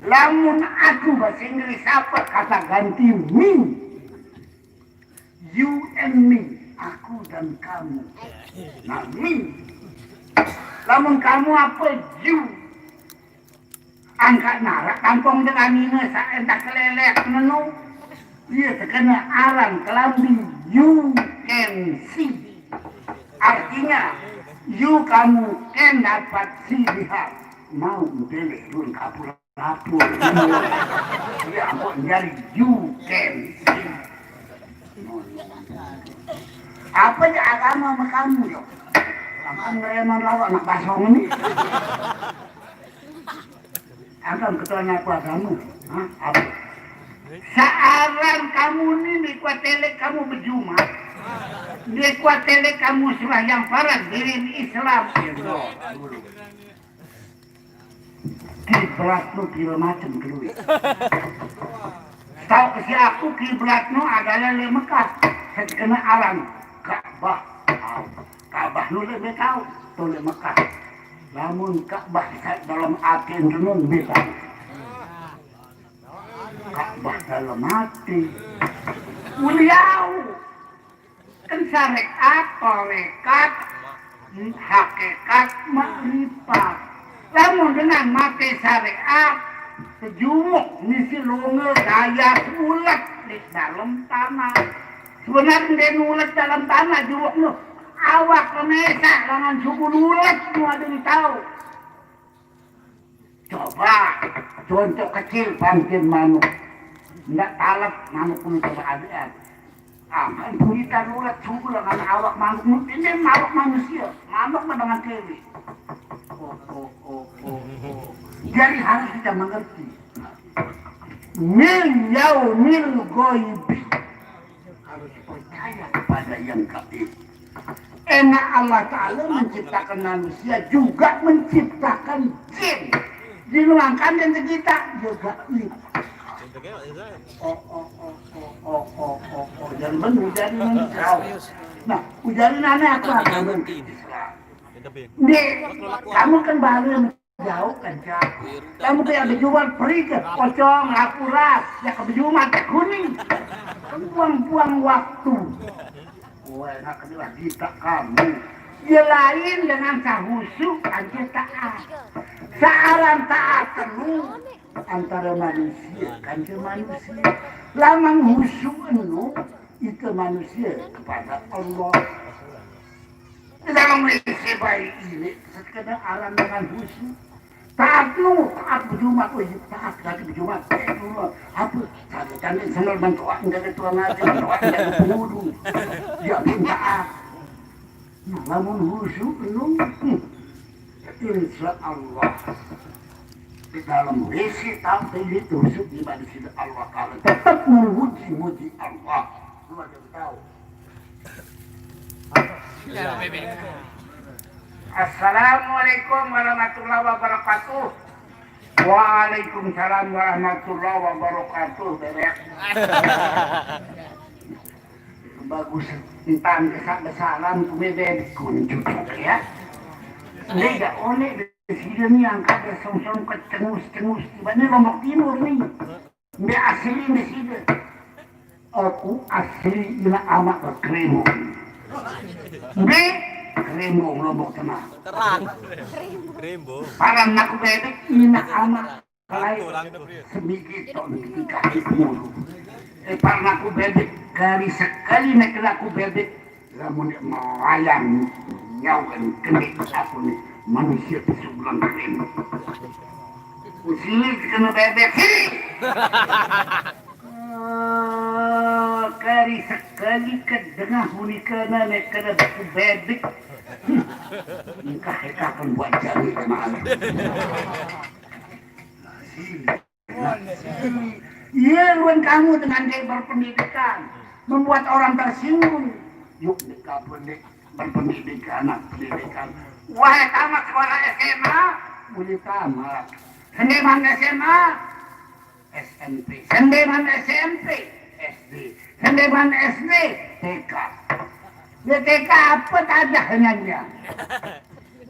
Lamun aku bahasa Inggris apa kata ganti me? You and me, aku dan kamu. Nah, me. Lamun kamu apa? You. Angkat narak tampong dengan nina sa entah kelelek nenu. Dia terkena arang kelambi. You can see. Artinya, you kamu can dapat see, lihat. Mau mutele dun kapur. Apa? Iya, ampun, jadi you can see. Apa aja agama sama kamu, yo? Akan ngereman lawan anak basong ini. Akan ketuaan aku agama. Hah? Apa? Searan kamu ini, di kuat telek kamu berjuma. Di kuat telek kamu surah yang parah diri Islam. Ya, kiblat nu pira macam kedua. Tahu ke si aku kiblat nu adalah le Mekah. Saya kena aran Ka'bah. Ka'bah nu le tahu tu le Mekah. Namun Ka'bah dalam hati renung beda. Ka'bah dalam hati. Uliau. Kan syariat, tarekat, hakikat, makrifat. Lamun dengan mati syariat, sejumuk ngisi lunga gaya ulet di dalam tanah. Sebenarnya dia ulet dalam tanah, jumuk nu awak kemesak dengan suku ulet nu ada di tahu. Coba contoh kecil, pangkin manuk. Ndak talep manuk pun coba adean. Aman bunyi darurat sungguh dengan awak manuk. Ini awak manusia, manuk mah dengan cewek. Oh, oh, oh, oh, oh. Jadi harus kita mengerti. Min yaumil goibi. Harus percaya kepada yang gaib. Enak Allah Ta'ala menciptakan manusia juga menciptakan jin. Dinuangkan dan kita juga gaib. Oh, oh, oh, oh, oh, oh, oh, oh. Jadi benar, jadi menjauh. Nah, ujarin aneh aku akan Islam. Nih, kamu kan baru jauh kan, Cak? Kamu kayak berjual pergi ke pocong, lapuras, ya ke berjual mata kuning. Buang-buang waktu. Wah, enak lagi tak kamu. Ya lain dengan sahusu aja taat. Searan taat telu antara manusia kan ke manusia. Laman husu enu itu manusia kepada Allah. Dalam W C baik ini sekedar aran dengan husu. Taat lu, taat berjumat, oh iya, taat lagi berjumat. Eh, dulu, apa? Saya tanya sama bantuan dari Tuhan aja, bantuan dari penghulu. Dia pun taat. Nah, lamun husu lu, hmm, insya Allah di dalam W C tapi itu husu di mana sini Allah Ta'ala tetap memuji-muji Allah. Lu ada tahu. Assalamualaikum warahmatullahi wabarakatuh. Waalaikumsalam warahmatullahi wabarakatuh, Bebek. Bagus, entang kesak besalam ku Bebek kuncut ya. Beda oleh di sini nih yang kada song-song kecengus-cengus. Tiba ini Lombok Timur nih. Mbak asli di sini. Aku asli ina amak ke Krimbung. Nggih, Krimbung Lombok Tengah. Terang. Krimbung. Paran aku bebek ina amak lain semigit tok niki kaki mulu. Eh, paran aku bebek, kali sekali nek aku bebek, lamun dia melayang nyawa kena aku nih manusia sebulan kering. Usili kena bebek, sili. Ah, kari sekali kedengah muni kena nek kena buku bebek. Engkah eka akan buat jari kemana. Iya, ruan kamu dengan dia berpendidikan, membuat orang tersinggung. Yuk, deka pendek berpendidikan, anak pendidikan. Wah, tamat sekolah S M A, boleh tamat. Seniman S M A, S M P. Seniman S M P, S D. Seniman S D, T K. Ya, T K apa tadah nyanyian?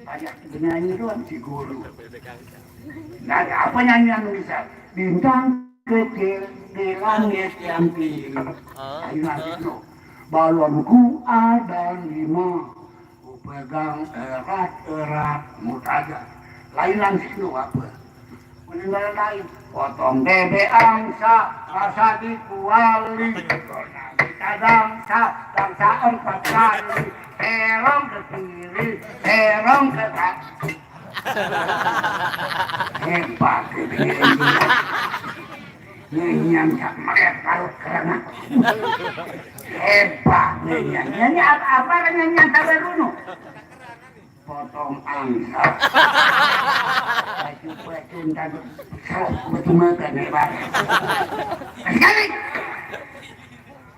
Banyak penyanyi doang si guru. Nah, apa nyanyian bisa? Bintang kecil di langit yang tinggi. Ayo nanti dulu. Balonku ada lima, ku pegang erat-erat, mau tanya. Lain langsung apa? Meninggal lain. Potong bebek angsa, rasa di kuali. Pernah kita dangsa, dangsa empat kali. Terong ke kiri, terong ke kanan. Hebat ini. Nyanyian tak melihat kalau kerana. Hebat nyanyian. Nyanyi apa, apa nyanyian tak berunu? Potong angsa. Baju-baju tadi serok betul mata nih, Bang. Sekali.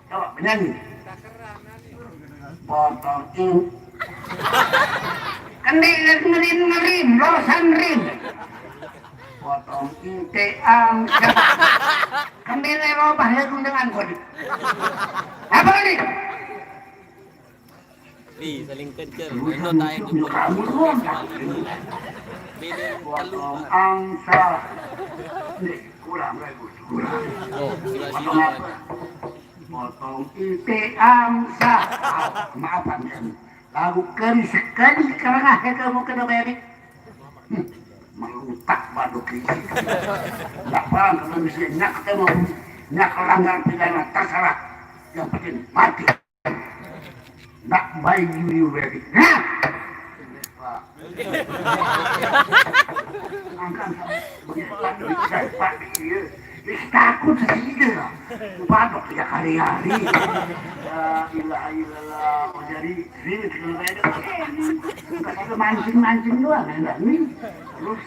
Coba penyanyi. Potong ing. Kendi ngerim ngerim, losan rim. Potong ing te angsa. Kendi robah ya gundengan kodi. Apa ini? Ri, saling kenceng. Eno tak itu. Kamu doang. Beda Potong angsa. Nih, kurang lagi, kurang. Oh, sudah Potong sini. Apa? Potong ite angsa. Ah, maafan kan. Lagu kali sekali kerana saya kamu kena beri. Hmm, melutak batu kiri. Nggak paham ke manusia. Nyak ketemu. Nyak langgar pidana terserah. Yang penting mati. Ndak baik juri wedi. Nah. Angkan. Pak, Pak, iya. Ih, takut sih dia. Padok ya hari-hari. La ilaha illallah. Oh, jadi sini kalau saya ada. Enggak ada mancing-mancing doang, enggak nih. Terus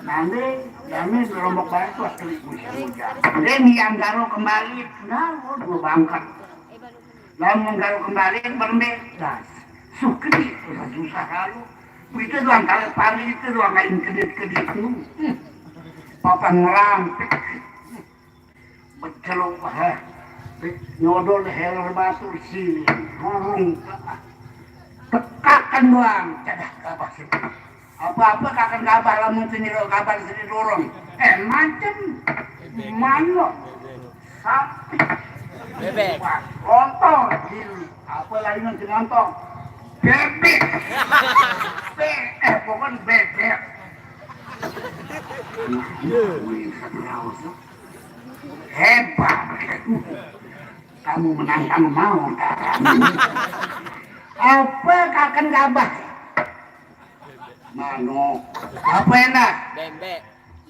nanti kami rombok balik tuh kali musim hujan. Dia nian taruh kembali, nah, oh, dua bangkat. Lamun kalau kembali berembe, das. Suh kedit, susah, susah lalu. Begitu doang kalau pari itu doang lain kedit-kedit tuh. Hmm. Papan ngerampik. Becelok, ha. Nyodol heler batur sini, rurung. Tekakan doang, cadah kabah sini. Apa-apa kakan kabah lamun sini kabah sini rurung. Eh, macem. Manuk. Sapi. Bebek. Lontong. Apa lagi nanti lontong? Bebek. Be eh, pokoknya bebek. Wih, satu raus. Hebat. Kamu menantang mau tak? Apa kakan gabah? Manuk. Apa enak? Bembek.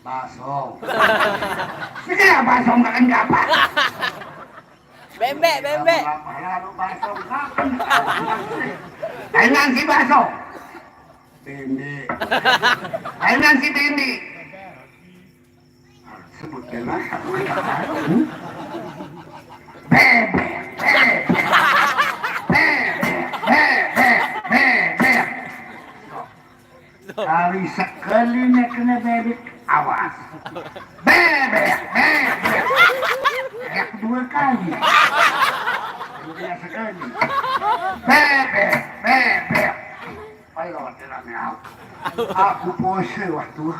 Baso. Segala baso kakan gabah. Bembek, bembek. Apa lalu baso kakan? Kainan si baso. Bembek. Kainan si bembek. Sebut bela. Bebek, bebek, bebek, bebek, bebek. Kali sekali nek kena bebek, awas. Bebek, bebek. Nek dua kali. Dua sekali. Bebek, bebek. Ayo, tidak meow. Aku pose waktu.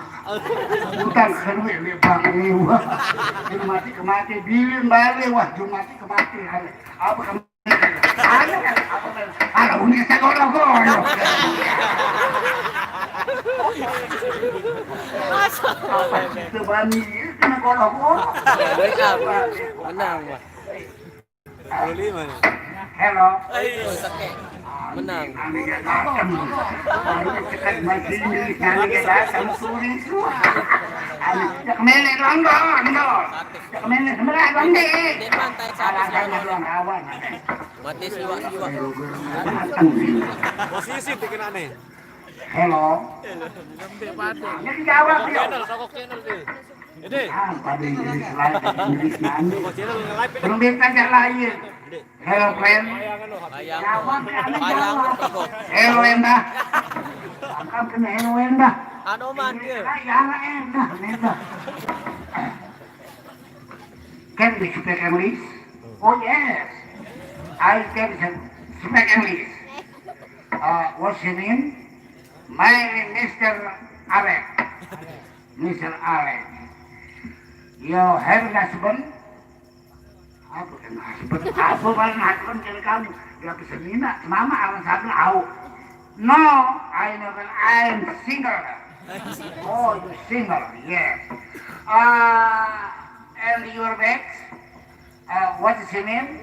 Utang keruwe le bang ni wah. Juru mati kemati bilin bale wah, juru mati kemati. Apa kemati? Ayo, apa kan? Ala uni saya goro-goro. Apa kita bani kena goro-goro? Menang, Pak. Hello. Hello. Menang. Cek mele doang dong, dong. Cek mele sebelah dong deh. Alasan doang awan. Mati siwa-siwa. Posisi dikenane. Hello. Ini jawab dia. Ini. Ah, pada Inggris lain, Inggris nani. Channel live ini. Belum bisa aja lain. Hello friend. Bayang. Jawab ya, ini Bayang. jawab. Tigo. Hello endah. Angkat kena hello endah. Anoman dia. Yang endah, endah. Can we speak English? Oh yes. I can speak English. Uh, what's your name? My name Mister Alec. Mister Alec. You have a husband? Apa kan husband? Apa kan husband kira kamu? Ya bisa mina, mama awan sabla au. No, I never, I'm single. Oh, you single, yes. Uh, and your back? Uh, what is your name?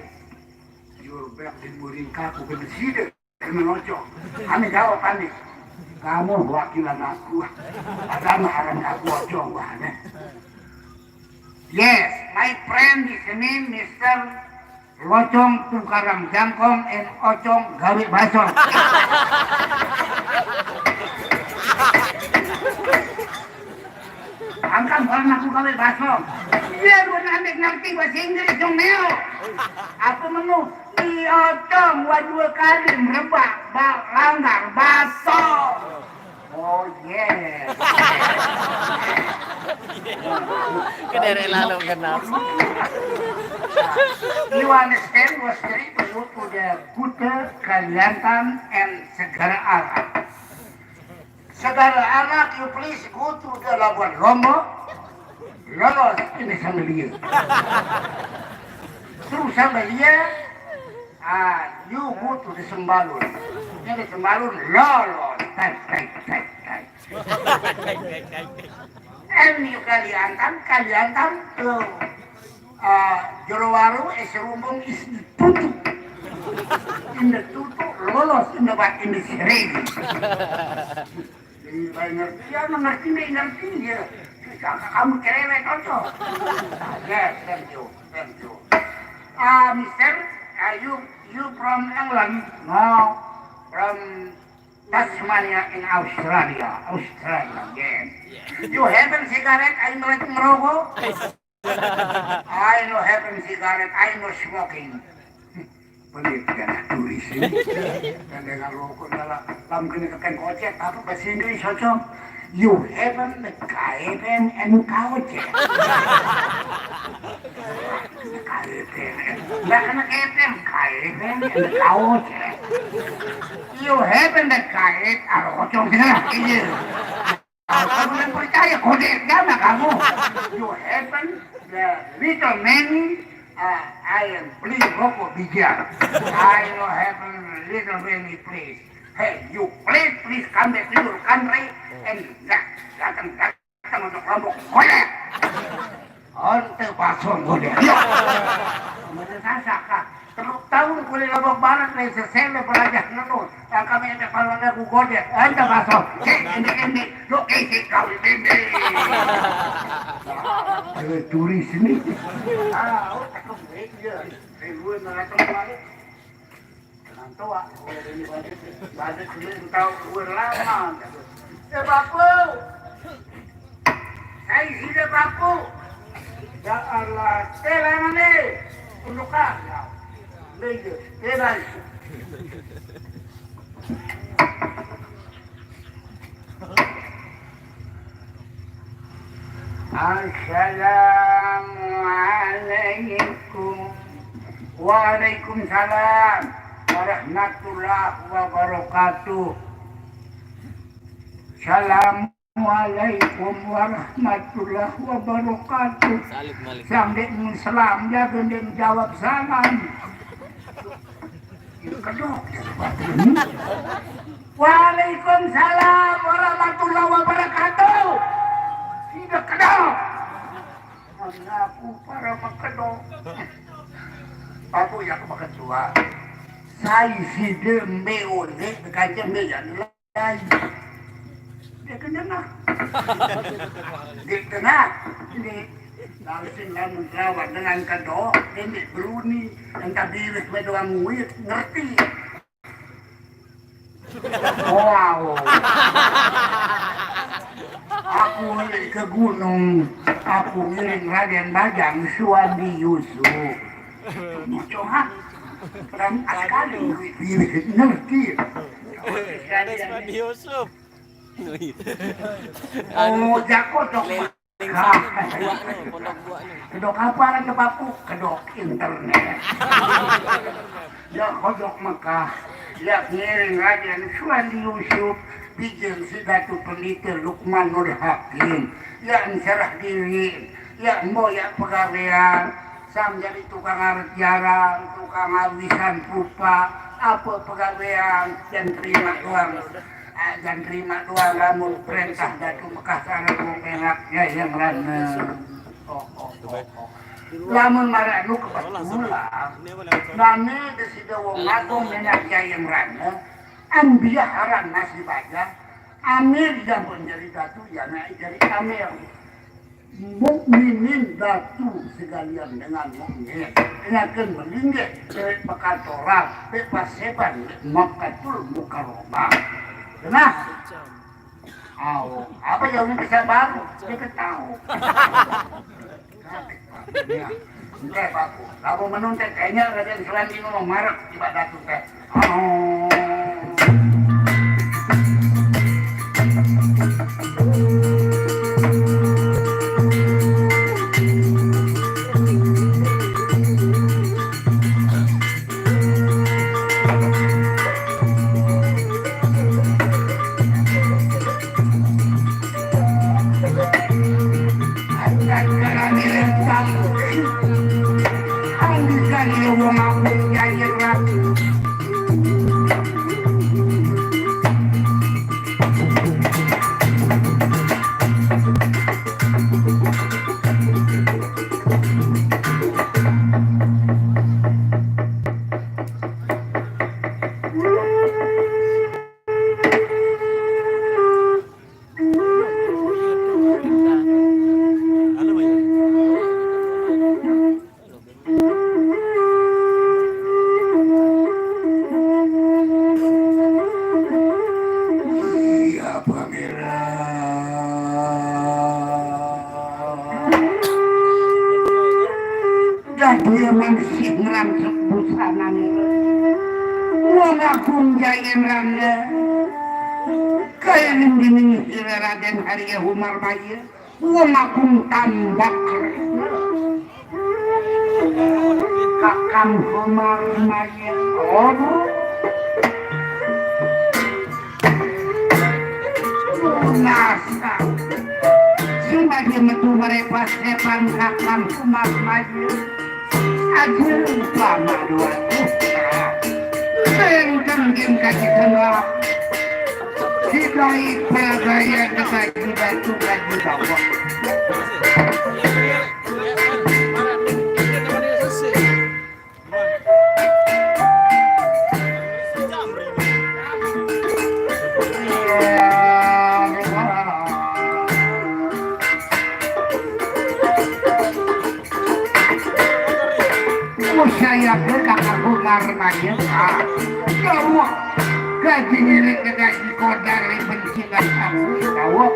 Your back di muring kaku kena sida. Kena ojo. Ane jawab ane. Kamu wakilan aku. Ada anak aku ojo wah ane. Yes, my friend di sini Mister Locong Tukarang Jangkong and Ocong Gawe Basong. Angkang orang aku gawe basong. Iya, lu nanti ngerti bahasa Inggris dong, Neo. Apa menu? Di Ocong, wah dua kali merebak, ba- langgar, basong. Oh yeah. Kedere lalu kenal. You understand was three to the Kuta, Kaliantan, and Segara Arab. Segara Arab, you please go to the Labuan Lombok. Lolos ini sama dia. Terus sama dia, ah, you go to the Sembalun. Ini Sembalun lolos. Tek, tek, tek, tek. And you Kaliantan, Kaliantan to uh, Jorowaru, eh, Serumbung is the tutu. In the tutu, lolos in the bat in the seregi. Jadi, baik ngerti, ya, mengerti, baik ngerti, ya. Kamu cerewet, ojo. Yes, thank you, thank you. Uh, mister, are you, you from England? No, from Tasmania in Australia. Australia, yes. You haven't cigarette, I like merokok. I no haven't cigarette, I no smoking. Pelit kan turis ini. Dan dengan rokok dalam lam kena keten kocek, apa bahasa Inggris cocok? You haven't the kaepen and kocek. Kaepen. Nggak kena kepen, kaepen and kocek. You haven't the kaet, ah, kocok. Iya. Kamu yang percaya, kode agama kamu. You happen the little many, uh, I am please rokok bijar. I know happen little many please. Hey, you please, please come back to your country and datang, datang untuk lombok. Kode. Onte basong kode. Ya. Mereka saka. Terus tahun kulit lombok barat nih sesele belajar ngelut. Yang kami ada kalau ada ku kode. Onte basong. Cek ini ini. Lo kisi kau ini. Ada turis ini. Ah, oh, takut dia. Saya gue nggak tahu balik. Ngantuk, ah. Balik sini tahu gue lama. Eh, Papu. Saya sini, Papu. Ya Allah, telanane. Untuk kah? Ya. Lagi, telan. Assalamualaikum. Waalaikumsalam warahmatullahi wabarakatuh. Assalamualaikum warahmatullahi wabarakatuh. Salib malik. Sang dek mun salam, jaga dek jawab salam. Kedok. Waalaikumsalam warahmatullahi wabarakatuh. Tidak kedok. Mengaku para mekedok. Aku yang meketua. Saya si dembe oleh, kaca meja. Ai. Dia kena nak. Dia kena. Ini langsung lamun lawan dengan kedok, ini beruni, entah biris doang nguit, ngerti. Wow. Aku beli ke gunung, aku ngiring Raden Bajang Suwandi Yusuf. Mucoha. Dan sekali nguit, biris, ngerti. Ada Suwandi Yusuf. Oh, jako dok. Leleng sana, buaknya, pondok buaknya. Kedok apa orang ke Papu? Kedok internet. Ya kodok Mekah. Ya ngiring Raden Suwandi Yusuf, bijen si Datu Pendeta Lukman Nur Hakim. Ya encerah diri. Ya embo ya pegawean. Sam jadi tukang aret jaran, tukang awisan pupa, apa pegawean, dan terima doang. Ah, dan terima doang lamun perintah Datu Mekah sana mau penak ya yang rana. Oh, oh, oh, oh. Lamun maranu kebetulan. Nane desida wong agung menak ya yang rana. Ambiah aran masih baja. Amir yang menjadi datu ya naik jadi amir. Mukminin datu sekalian dengan mukmin. Kenyakan melinggih dari perkantoran, dari paseban, Makkatul Mukarramah. Nah, au, apa yang bisa baru? Kita tahu. Nah, Nggih, Pak. Lamun menuntek kayaknya Raden Suwandi ngomong marek ibadah tuh teh. Oh. Iya, Pangeran. Dah dia mansih ngerangsek busanane. Wong agung jayen rangga. Kaya ning dinding sira Raden Harya Humar Maya. Wong agung tambak. Kakang Humar Maya. Oh. Nasa. Sing aja metu merepas sepan Kakang Umar Maju. Aduh, lama dua tuh. Benteng game kaji kenal. Didai pelagaya kekaji batu kaji bawah. Saya ke kakak Umar Maya. Jawab. Gaji ngiring ke gaji kodar bensingan aku. Jawab.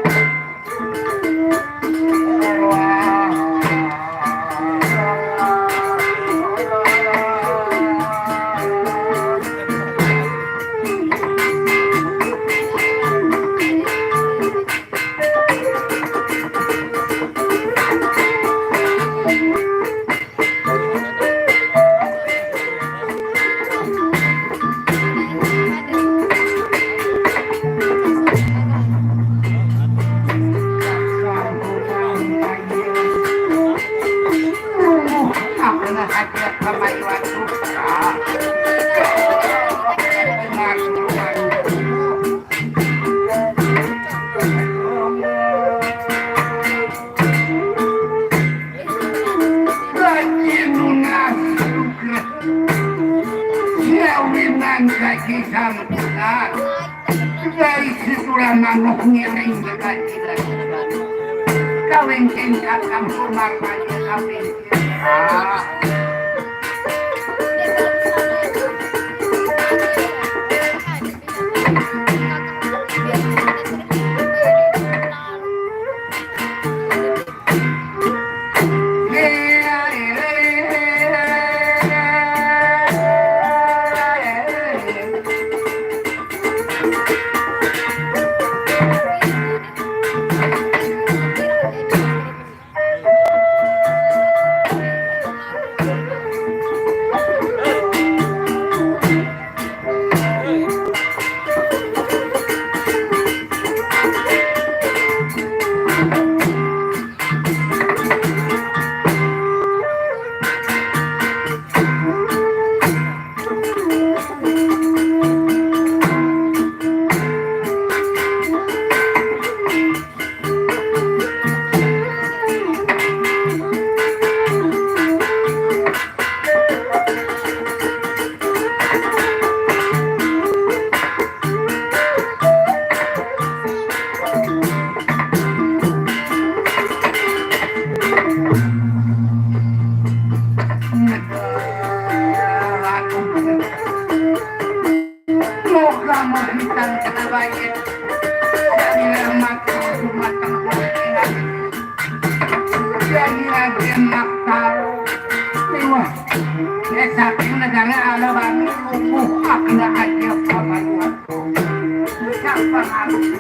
Tengah hati pamayu atuh. Ah. Gaji nunas sugra. Siawinan gaji sampunan. Dari situlah manuk ngiring gaji. Kawin tingkat kampung marmanya kawin. Ah. Moga-moga kita kena banjir. Dari rahmat Allah, rahmat Allah. Dari Raden Maktal. Wah, ya, saking negara Alabami, lumpuh, akna aja pamaruan. Siapa harus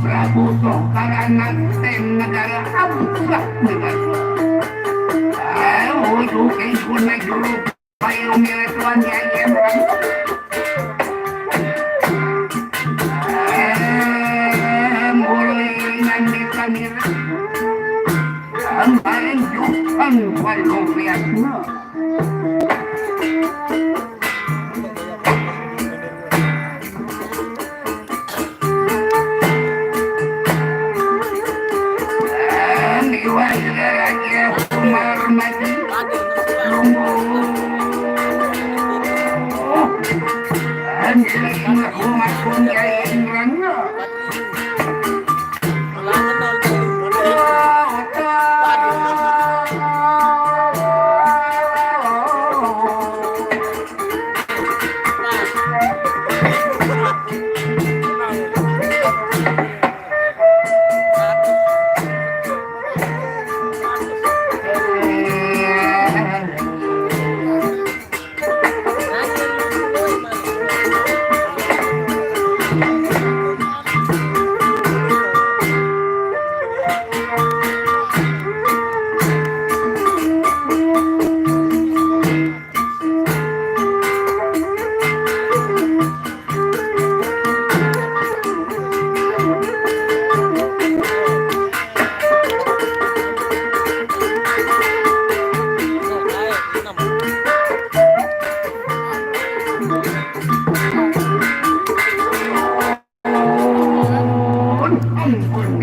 Prabu Toh karana ten negara abah negara. Eh, ujuk ingkun juru payung nilai tuan nyai emang. Eh, mulai ngan dipanir. Kemarin jukan payung liatna.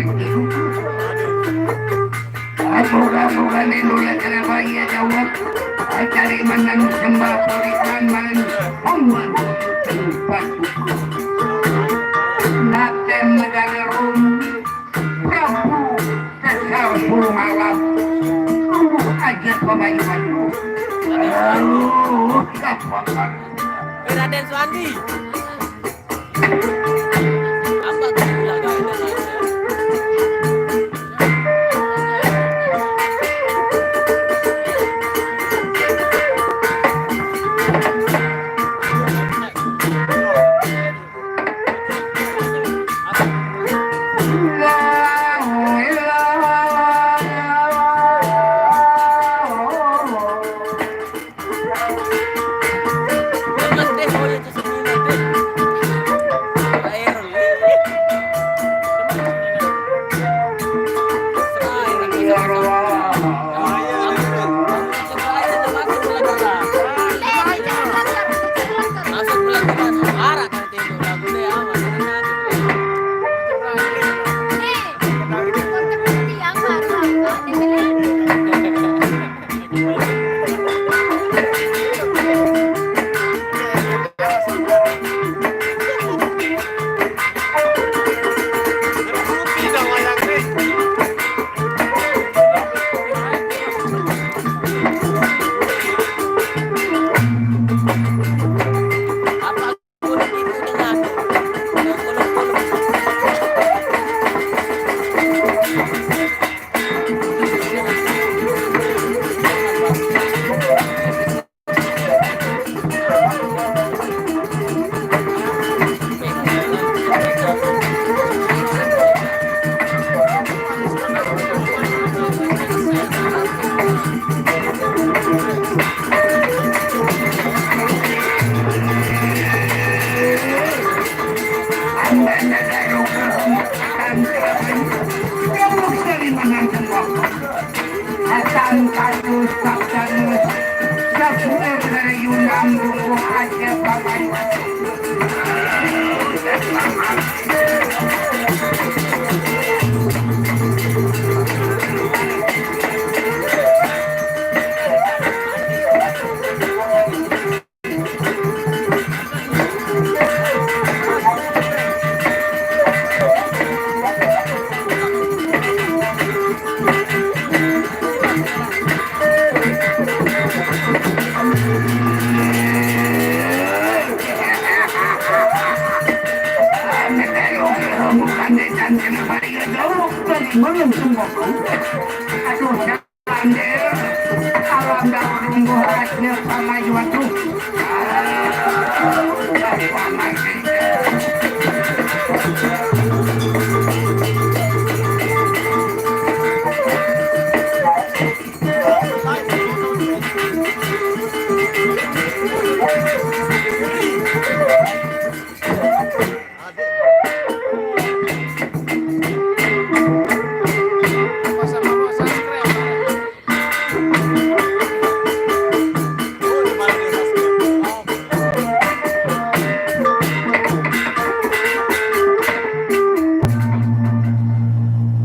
Aduh, kamu kan dulu lah kenapa ia jawab? Cari menang sembah puritan main pembuat tempat. Natem negara Rum, Prabu Kesar Puluh Malam. Tunggu aja pemain maju. Lalu dapat. Raden Suandi. Aduh, Alam daun tumbuh aja sama jual tuh.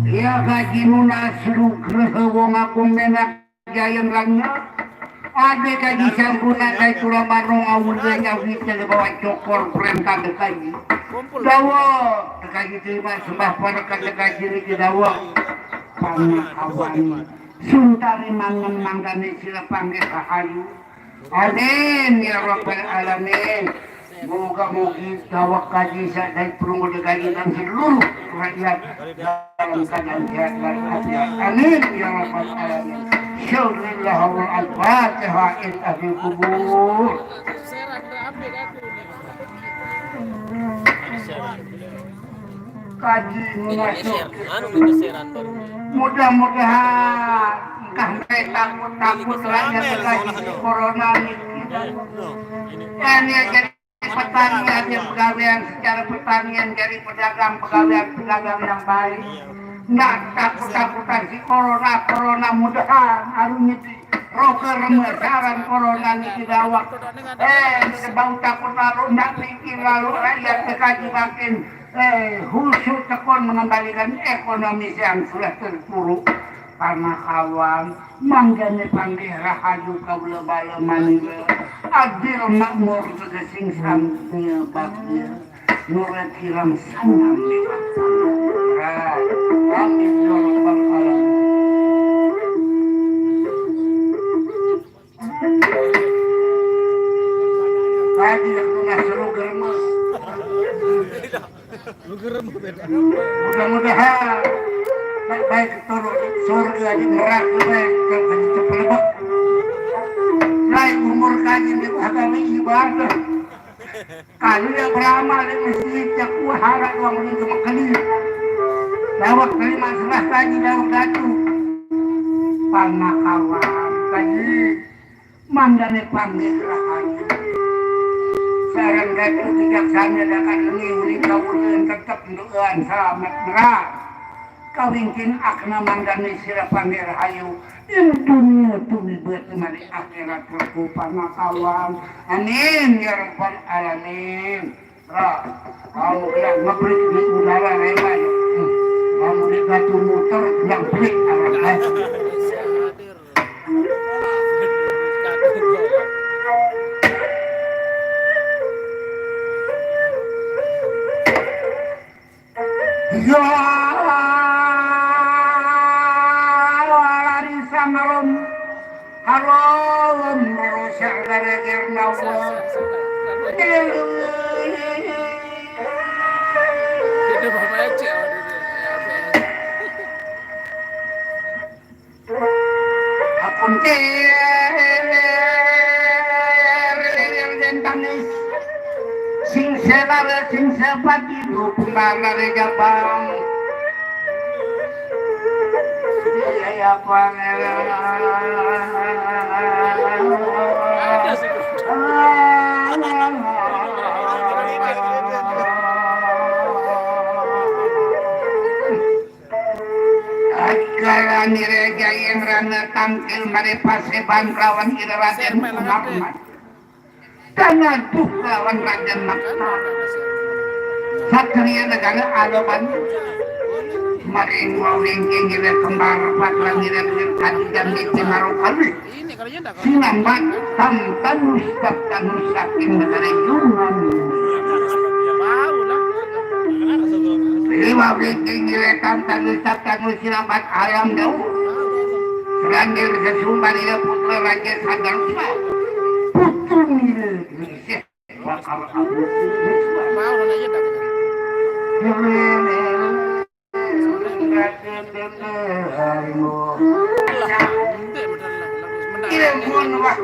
Iya, kaji munas rugreh wong aku menak Jayeng Rangga. Ade kaji sampuna kai kula manung awuda nyawi tele bawa cokor perintah dekaji. Dawa dekaji terima sembah para dekaji niki dawa. Pangawani. Suntari mangen manggane sila panggih rahayu. Amin ya rabbal alamin. Moga-mogi dawek kaji sadaya perunggu dekaji dan seluruh rakyat dalam keadaan sehat walafiat. Amin ya rabbal alamin. Syukurillahul Al-Fatihah in ahli kubur. Kaji masuk. Mudah-mudahan engkah mereka takut-takut rakyat lagi di corona ini. Ini jadi petani ada pegawaian secara pertanian, jadi pedagang pegawaian pedagang yang baik. Nggak takut-takutan si corona, corona mudahan arunnya di roker mesaran corona ini tidak awak. Eh, sebau takut lalu nggak pikir lalu rakyat dekaji makin Eh, khusus tekun mengembalikan ekonomi yang sudah terpuruk. Panakawan, manggane panggih rahayu kaula bala manila. Adil makmur tegesing samya bagya. Nura kirang sanang dewata. Amin ya rabbal alamin. Kaji yang tengah seru germes. Mudah-mudahan baik-baik turun surga di neraka baik kalau kaji cepelebek. Naik umur kaji di agama ibadah. Kalau dia beramal di masjid, dia kuah harap orang boleh ke Mekeli. Dawak terima serah kaji dawak datu. Panakawan kaji. Manggane panggih rahayu. Sareng datu bijaksana dakan wengi uli kawulen tetep nduan salamet nerang. Kawingking akna manggane sira panggih rahayu. Ing dunya tuwi batu mari akhirat regu panakawan. Amin ya rabbal alamin. Ra, kamu kena ngebrik di udara lebar. Hmm. Kamu di batu muter, bilang pelik. Ya, lari sangarum. Harum merusak gara-gara nawa. Apuntir yang tanis. Sing selar, sing sepati, dukung lari gabang. Iya, ya, Pangeran. Agarani Raja yang Rana tangkil mari paseban lawan ira Raden Muhammad. Tangan buka lawan Raden Makta. Satria negara Aloban. Maring wawing kengile kembar patran ngira dengan kadidan di Pinaro Kalih. Sinambat tam tanus tap tanus saking negara Yunan. Lima wingking ngiletan tanus tap tanus sinambat ayam daun. Serandir sesumbar ila putra raja sadang sa. Putu ngira ngisih bakal abu. Ilmu wah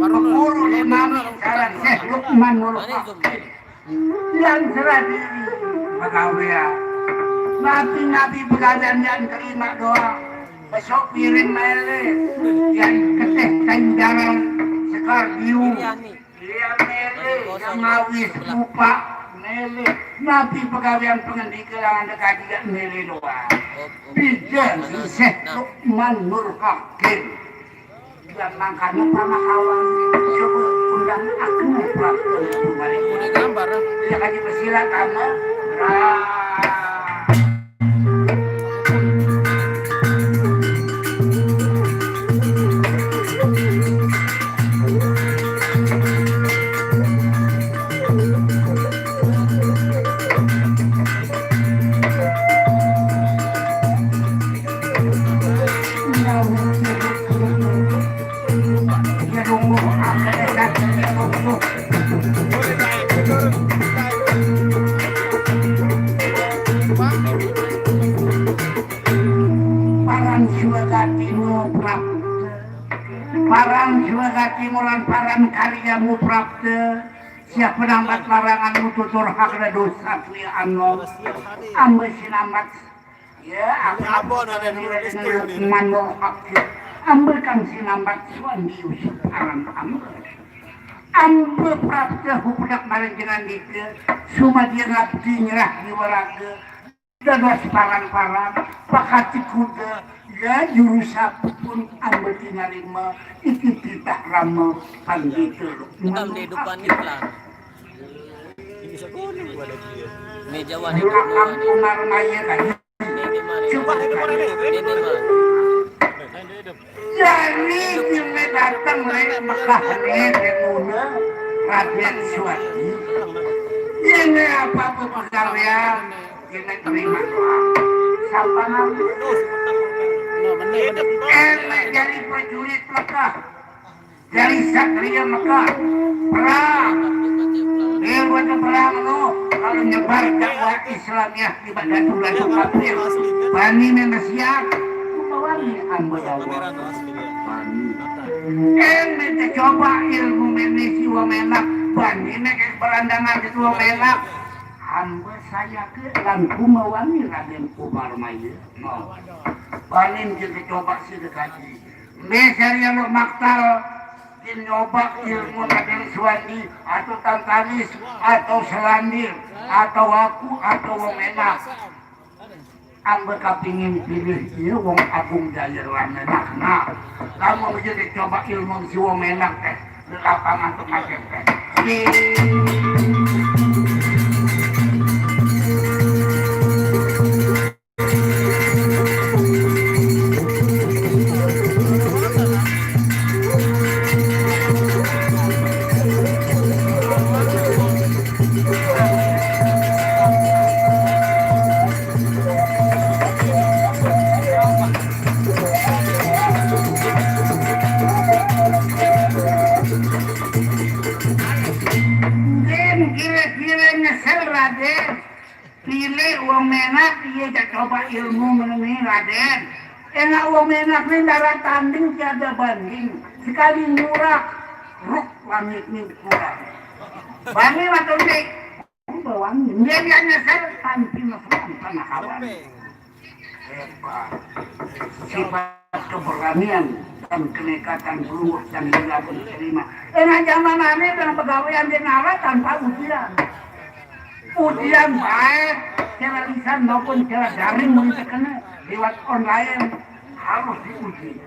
guru di mami cara Syekh Lukman Nur Hakim. Yang serah diri pegawai. Nabi-nabi pegawai yang terima doa. Besok piring mele yang keteh kayu jalan sekar biu. Iya mele, yang ngawis lupa mele. Nabi pegawai pengendika yang ada kaji mele doang. Bija Syekh Lukman Nur Hakim. Dan mangkana pamahawan coba undang aku praktek kembali. Udah gambar. Dia kaji bersilat sama. Ra. Paran Siwagati mu prapta. Paran Siwagati mu lan paran karyamu prapta. Siap penambat laranganmu tutur hakna dosa kuya anom. Amba sinambat. Ya, aku apa ada nulis Lukman Nur Hakim. Amba kang sinambat Suwandi Yusuf aran amba. Amba prapta hupedak maring jenandika, sumadya ngabdi nyerah jiwa raga, dados paran-paran, pakati kuda, ya juru sapupun amba tinarima, iki titah rama pandita Lukman Nur Hakim. Ini sekolah gua lagi ya. Jawa nih, Jawa nih. Umar Maye kan. Ini mah. Ini mah. Jadi, ini datang dari Mekah nih, dia muda, Raden Suwandi. Ini apa-apa pekerjaan, ini terima doa. Siapa namanya? Ini jadi prajurit Mekah. Dari Satria Mekah, perang. Eh, buat perang lu, kalau nyebar dakwah Islamiyah di Batu-Batu kafir. Bani Memesiak, bawani ambo dakwah. Bani. Eh, minta coba ilmu memesi wong enak. Bani mereka berandangan itu wong enak. Ambo saya ke langkung mawani Raden Umar Maye. No. Bani kita coba sih dekaji. Mbe sari lo maktal, kin nyoba ilmu Raden Suwandi, atau Tantanis, atau Selandir, atau aku, atau wong enak. Ambe kapingin pilih iya wong Agung Jaya lan enak. Nah, kamu bisa dicoba ilmu si wong enak teh di lapangan tuh macam teh. Mungkin kira-kira nyesel, Raden. Pilih wong menak, iya cak coba ilmu mengenai Raden. Enak wong menak ni darah tanding tiada banding. Sekali nyurak, ruk langit ni kurang. Bani waktu ni, bawang, dia dia nyesel, tanti mesra, tanah kawan. Hebat. Sifat keberanian dan kenekatan pelungguh dan gila pun diterima. Enak zaman ini dengan pegawai yang dia tanpa ujian. Ujian baik secara lisan maupun secara daring mau terkena lewat online harus diuji.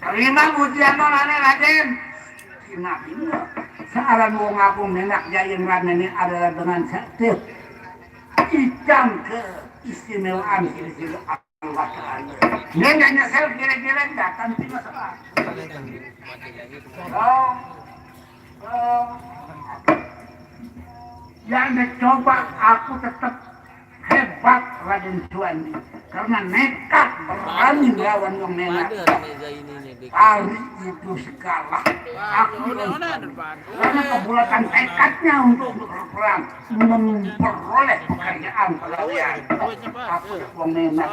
Terima ujian mana Raden? Cina ini searan wong aku menak jayen ramene adalah dengan satu ikan keistimewaan silsilah Allah Ta'ala. Dia nggak nyesel kira-kira datang di masalah. Kalau, kalau yang dicoba aku tetap hebat Raden Suwandi karena nekat berani melawan yang nenak. Hari itu segala aku karena kebulatan tekadnya untuk berperang memperoleh pekerjaan pegawaian. Aku wong menak.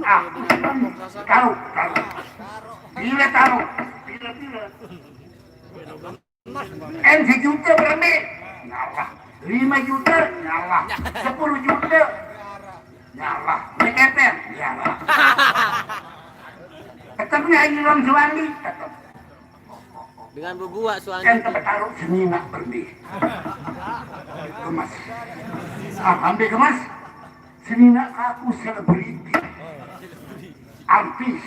Aku tahu, tahu. Bila tahu, bila bila. Em sejuta berani? Nyalah. Lima juta? Nyalah. Sepuluh juta? Nyalah. Mekeper? Nyalah. Tetap nih Haji Ram Suwandi? Tetap. Dengan bebuak Suwandi. Yang tertaruh seni nak berani. Kemas. Ah, ambil kemas. Senina aku selebriti, artis.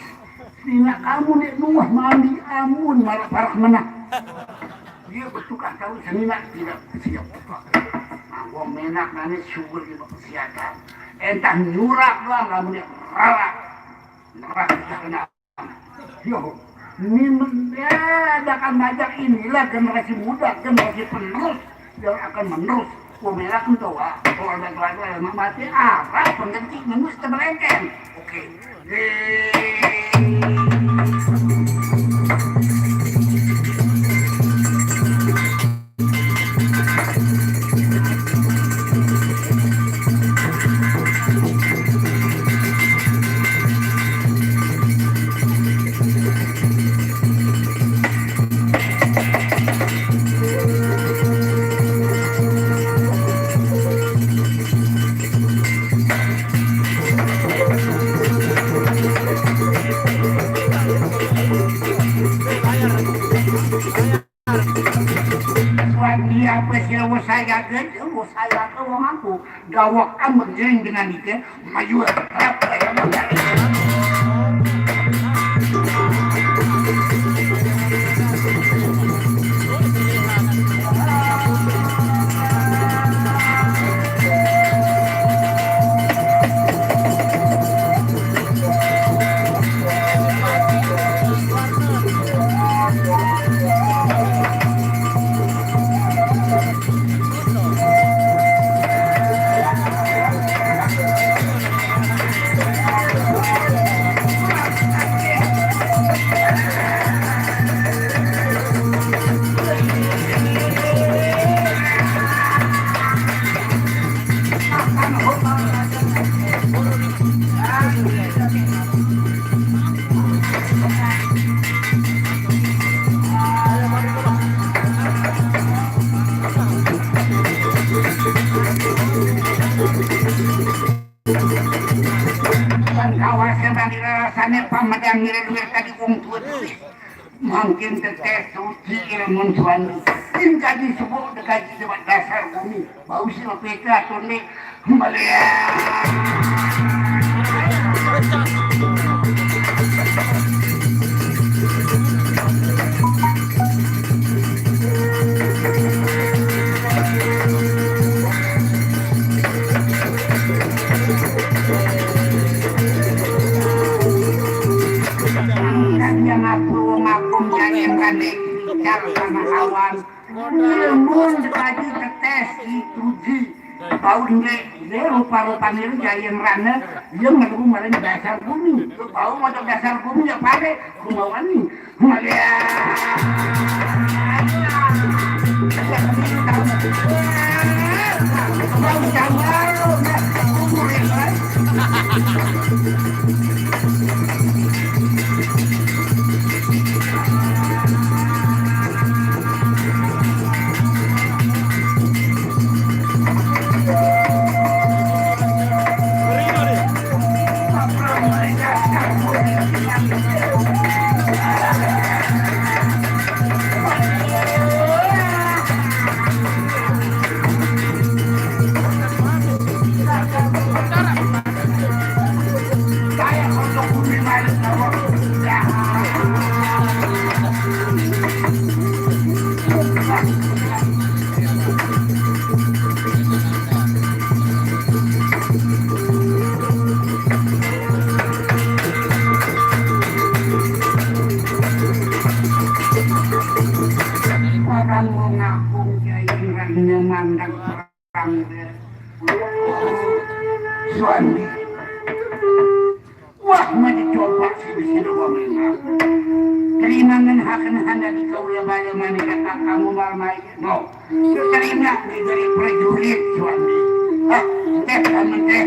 Senina kamu nek nuah mandi amun malah parah menah. Dia bertukar tahun senina tidak siap. Nah, gua menak nane syukur di kesehatan. Entah nyurak doang kamu nek rarak. Neraka jahanam. Yo, ini men- ya, akan banyak inilah generasi muda, generasi penerus yang akan menerus. Gua merah kan tua, kalau ada tua tua yang mati, apa pengganti menus teberengken. Oke. Buat dia apa sih, saya ke, saya ke wong aku. Gawak amun jering dengan ike, mayur. Sabab rasane pamedang ngira duit tadi wong tua duit. Mangkin tetes suci ilmun suami. Sing kaji sebut dekaji sebab dasar bumi. Bau si peka tonde. Malian. Yang aku ngaku jaya kane bicara sama awan. Ilmun dekaji tetes dituji. Bau nge, ye rupa-rupa niru jaya ngerana, ye ngeru maring dasar bumi. Bau macam dasar bumi ya pade, kumawani. Orang mau ngapung jaya ngerana mandang perang. Suami. Wah, mau dicoba sih di sini gua memang. Terima ngen hakan handa di kaula bala mani kata kamu mal mai. No. Terima dari prajurit suami. Ah, teh kamu teh.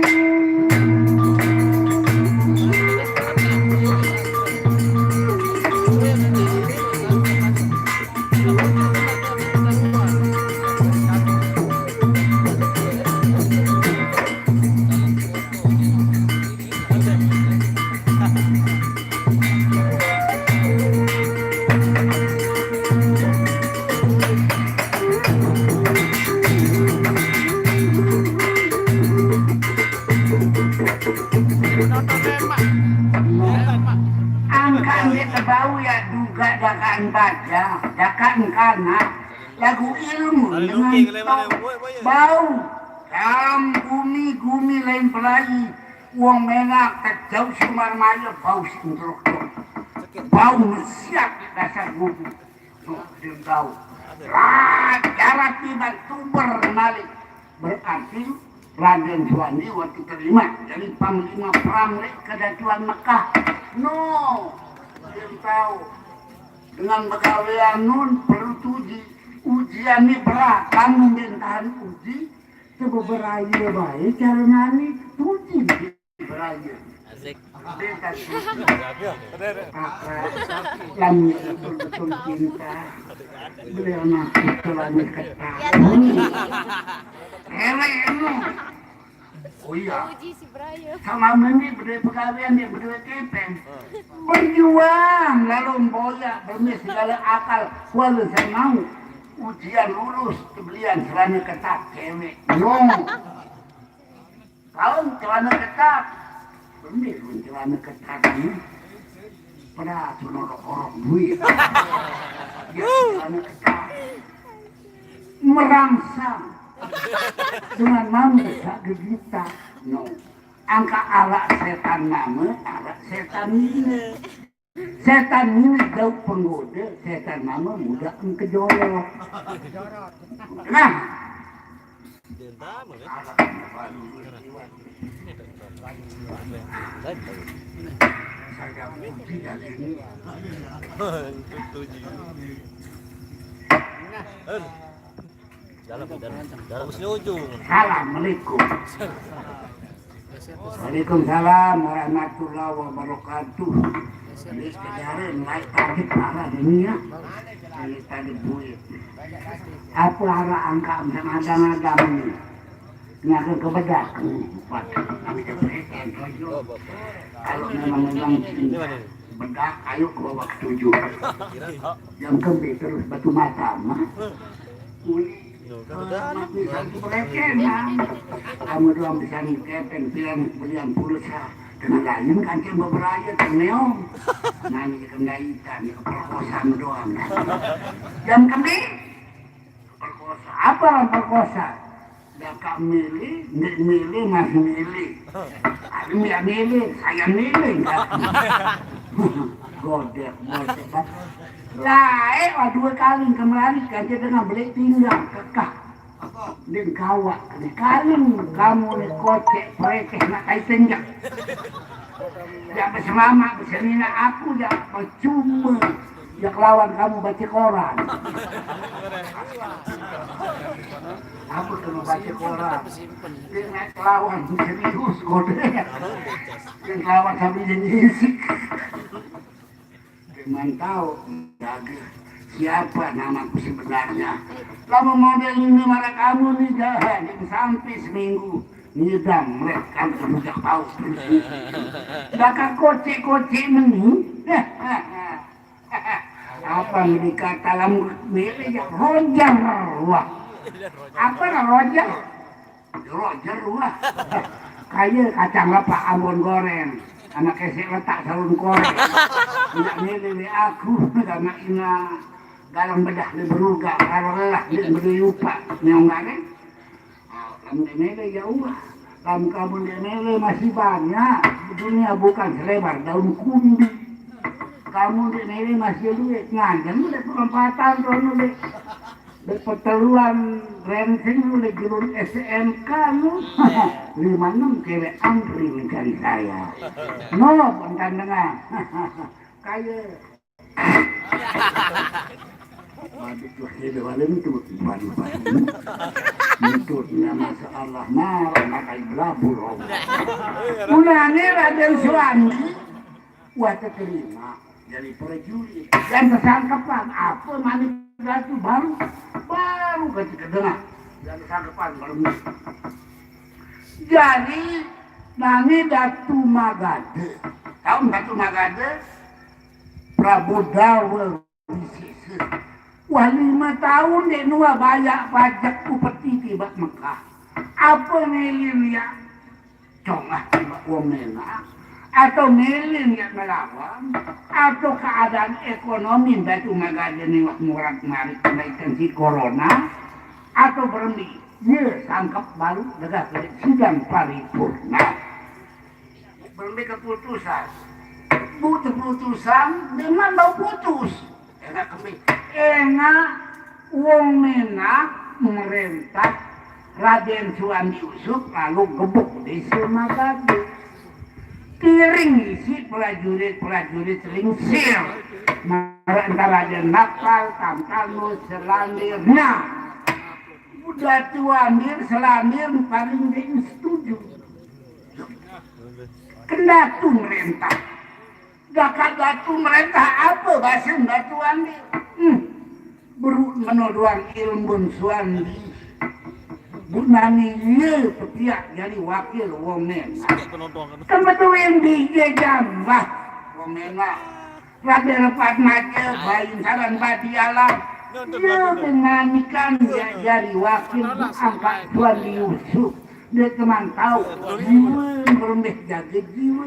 Angkan dia tebau ya duga dakaan baja, dakaan kana. Lagu ilmu dengan tong bau dalam gumi-gumi lain pelai. Wong menak kejauh sumar maya bau sing truk. Bau mesiak dasar gumi. Tuh, dia bau. Lah, jarak tiba tuber malik. Berarti Raden Suwandi waktu terima jadi panglima perang lek kedatuan Mekah. No, dia tahu dengan begawean nun perlu tuji. Ujian ni berat, kamu mintaan uji. Coba beraya bae cara nani tuji. Beraya. Asik. Beta tuji. Kakak, yang betul-betul cinta. Beliau masih telah diketahui. Ewe enu. Oh iya. Uji si Brayo. Sama meni berdua pegawai ni berdua kepeng. Berjuang lalu boyak bermis segala akal. Walau saya mau ujian lulus kebelian celana ketat cewek. No. Kaum celana ketat. Bermis pun celana ketat ni. Pada tu norok-orok duit. Ya, celana ketat. Merangsang dengan mami sak gegita. No. Angka arak setan mama, arak setan ini. Setan ini jauh penggoda, setan mama mudah engkejolok. Nah. Saya puji dari ini. Dalam, dalam, dalam. Bagusnya ujung. Assalamualaikum. Waalaikumsalam warahmatullahi wabarakatuh. Ini sekedar naik tadi parah ini ya. Ini tadi buit. Apa arah angka ada-ada ini? Nah, ke bedak. Waduh, namanya preman, Rojo. Kalau memang, memang cinta bedak, ayo ke bawah ketujuh. Jam kembe terus batu mata, mah. Uli. Mati satu preman, nah. Kamu doang bisa ngikepeng, bilang belian pulsa. Dengan lain kancing beberapa, terneong. Nanya ke kendaitan, ke perkosaan doang. Jam kembe? Perkosa. Apa perkosa? Dah kak milih, nggak milih, masih milih. Aku nggak milih, saya milih, nggak. Godek, godek. Lah, eh, wah, dua kali kemari, kan dia dengan beli tinggal, kekah. Din kawak, di kaling kamu ni kocek, perekeh, nak kai tenjak. Ya, berselamat, bersenina aku, ya, percuma. Ya, kelawan kamu baca koran. Apa kamu baca koran? Dia nak kelawan, serius, kode. Dia kelawan sambil jadi isik. Memang tahu, jaga. Siapa namaku sebenarnya? Kamu model ini marah kamu nih, jahat. Sampai seminggu. Ngidam, mereka rujak paus. Bakal kocek-kocek meni. Apa yang dikata dalam milih ya Roger, wah. Apa lah Roger? Roger, wah. Kaya kacang lepak Ambon goreng. Sama kesek letak sarung koreng. Nggak milih aku, sama ina galang bedah di beruga, kalau lelah di beli upa, nyong goreng. Kamu demele ya Allah. Kamu, kamu demele masih banyak. Dunia bukan selebar daun kumbi. Kamu demele masih duit. Nganjem dek perempatan, rono dek. Dek perteluan rensing lu dek, gurun S M K lu. Lima enam kere antri mencari saya. No, bentar dengar. Kaya. Waduh, tuh, ini wale itu, waduh, waduh. Itu, ya, masalah, nah, makai belabur, oh. Mulane Raden Suwandi, wah, terima jadi prajurit. Dan tersangkepan, apa manik datu baru, baru ketika dengar. Dan tersangkepan baru. Jadi, nani Datu Magade. Tahu Datu Magade? Prabu Dawa Wisesa. Wah, lima tahun dek nua bayak pajak upeti tibak Mekah. Apa ngelin ya? Congah tibak wong Menak. Atau ngelin ya melawan. Atau keadaan ekonomi Datu Magade ni wah murat marit kenaikan si corona. Atau berembi. Ye, sangkep baru degah ke sidang paripurna. Belum keputusan. Bu keputusan, memang mau putus. Enak kami. Enak, wong Menak merentah Raden Suwandi Yusuf lalu gebuk di Sumagade. Piring isi prajurit-prajurit lingsir. Merentah Raden Nakal, Tamtano, Selandir. Nah, Datu Andir, Selandir paling dia setuju. Kendatu merentah. Dakak Datu merentah apa bahasa Datu Andir? Hmm. Beru menodoan ilmun Suandi. Gunani ye petiak jadi wakil wong Menak. Kebetulan di jambah wong Menak. Raden Lepat Mace, bayin saran badi alam. Dia dengan ikan dia jadi wakil angkat Suandi Yusuf. Dia teman tahu jiwa berembih jaga jiwa.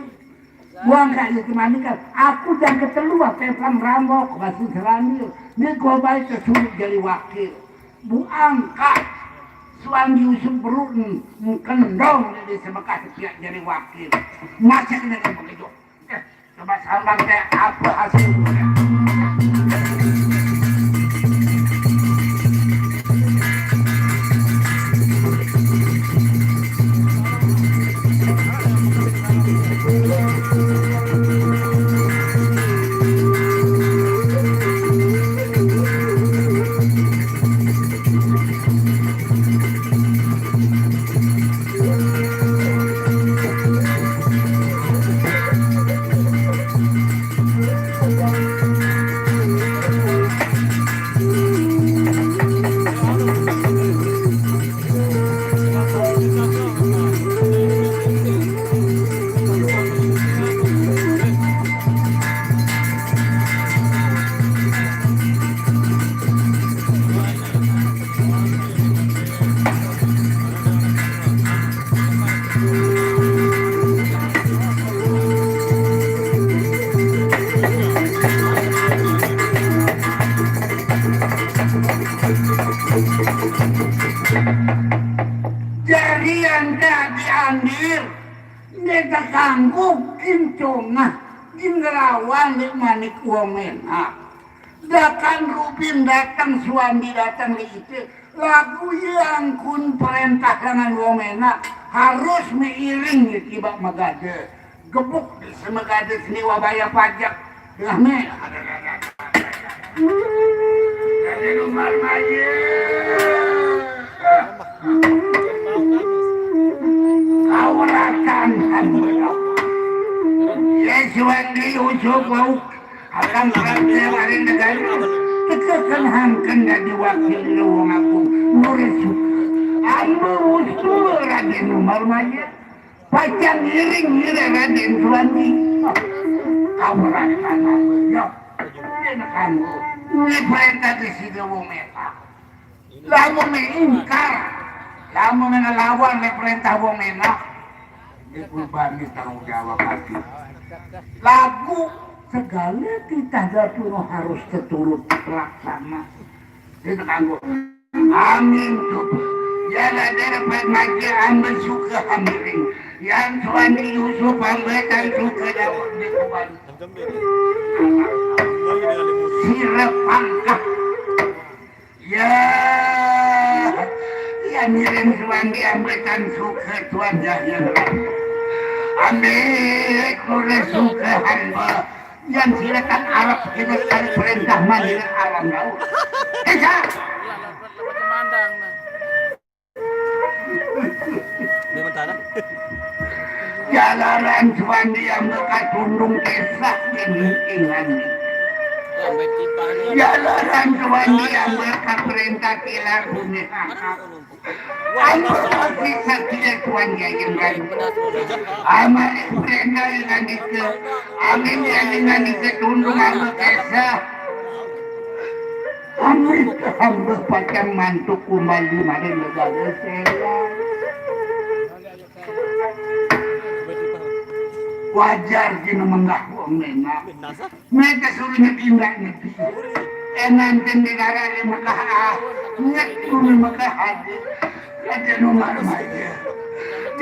Buang kak dia teman ikan. Aku jangan ketelu apa yang rambok bahasa Selandia. Dia kau baik kesuruh jadi wakil. Buang kak Suandi Yusuf berun kendong di sebekas pihak jadi wakil. Macam ni kan begitu. Coba sambang teh, apa hasilnya? Kanggo gin congah, gin nglawan Lik Manik Wong Menak. Dakan Rubin dateng, Suwandi dateng, Lik Ite. Lagu ye angkun prentah lengan Wong Menak, harus mairing ye kibak Megade. Gebuk di Semegade seni wabaya pajek. Dengah me. Dadi Umar Maye. Kawratan hamba. Ye Suwandi usul bau. Akan prabde waring negari. Teka kenhangken dadi wakil wong agung. Nurisuka. Amba usul Raden Umar Maye. Pacang ngiring ngira Raden Suwandi. Kawratan apa ya? Yen kanggo. Ini perintah di sini wong Menak. Lamun ingkar, lamun ngelawan le perintah wong Menak, di kurban tanggung jawab hati. Lagu segala titah datuno harus teturut terlaksana. Ini kanggo. Amin tuh. Ya ada dapat ngaji ambil suka hamiring. Yang Suwandi Yusuf ambil tan suka dapat di kurban. Sira pangkah. Ya, ya ngiring Suwandi ambil tan suka tuan jahil. Ambil kula suka hamba. Yang silakan Arab kita cari perintah manila alam laut. Esa. Jalaran Suwandi yang bekas tundung kesah yang ingan. Jalaran Suwandi yang bekas perintah kilar bumi. Ampun, bisa tidak Tuan Jayeng Rani. Amal perintah yang dike. Amin yang dengan dike tundung ambil kesah. Amin hamba pacang mantuk kumbali maring negara Sela. Wajar dina menggah wong Menak. Meta suruh nyedi ndak nyedi. Enanten di negara di Mekah ah. Nyet bumi Mekah aja. Raja Umar Maye.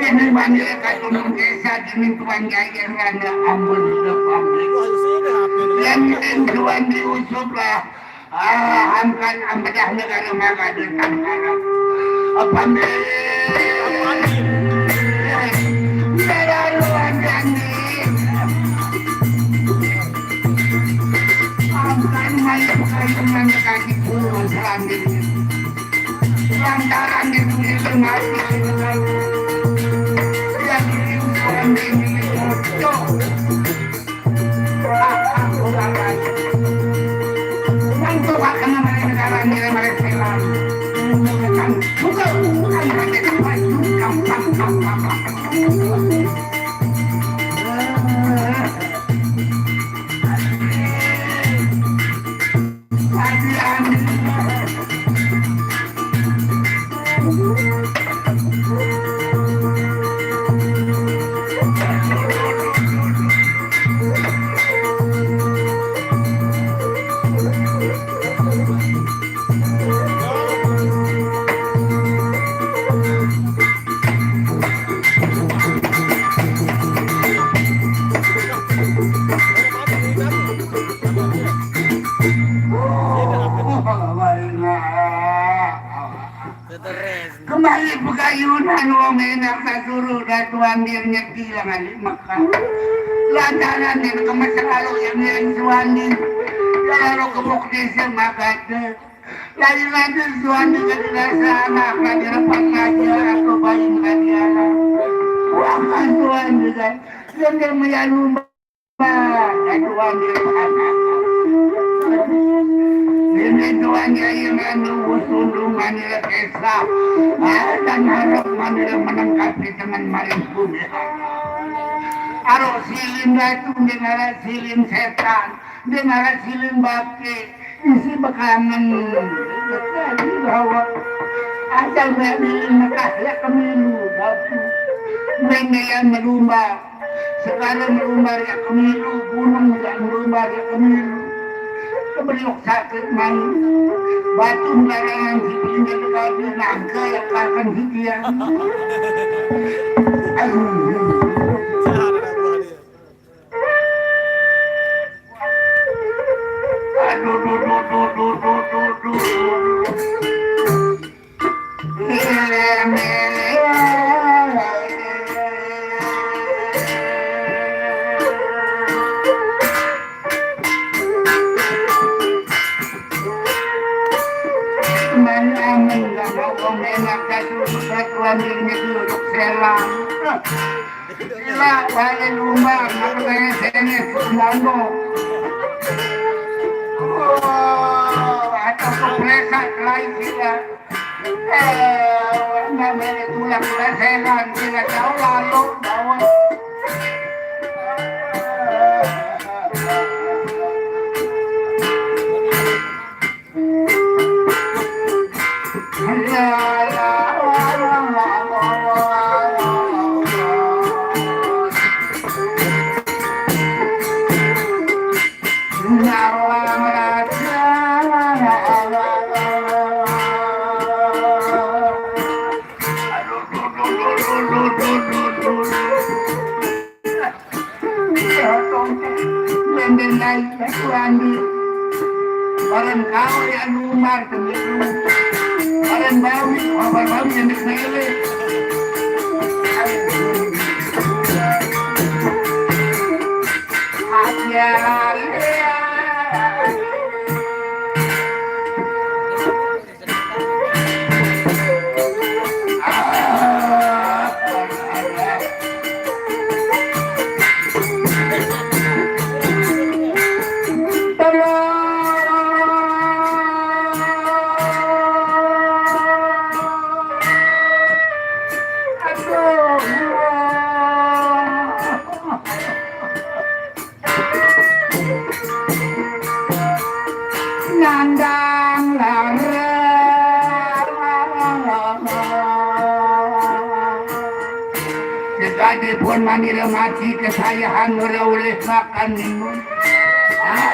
Dini manira katunun desa dini Tuan Jayeng Rana ampun sudah pamit. Yang dini Tuan diusuplah. Ah, angkat ambedah negara maka di tangkara. Apa nih? Negara luar jani. Angkat mayat kayu nang kaki puluh selanjutnya. Lantaran di dunia mati. Yang di dunia ini bocor. Kembali pekayunan wong enak sasuru datuan dir nyedi langan di Mekah. Lantaran dir kemes lalu yang yang suwandi. Lalu kebuk desa magade. Lain lagi suwandi jadi rasa anak lagi repat lagi atau bayi lagi anak. Wah suwandi kan. Yang dia meyalumba. Aduh, ambil anak. Ini tuan jaya ngandung usun rumahnya kesah. Ada ngarep manila menengkapi teman maring bumi. Arok silin batu, dengan arok silin setan, dengan arok silin baki, isi bekangen. Jadi bahwa asal milin Mekah ya kemilu batu. Mendean melumba. Sekarang melumba ya kemilu, gunung juga melumba ya kemilu. Kebeliok sakit main. Batu melarangan si pinggir kaki, nangka ya kakan si dia. Aduh. Mana mengganggu komenak jatuh satuan dirinya duduk selang. Sila wale lumba, maka saya sene kumondo. Oh, atau kepresak lain sila. Eh, namanya tulang preselan, sila jauh lalu bawa. Lende nai, aku andi. Barang kau ya lumar kemitu. Barang bawi, apa bawi yang dikmele. Aja. Nandang lara. Sekali pun manira mati kesayangan ora oleh makan minum. Ah.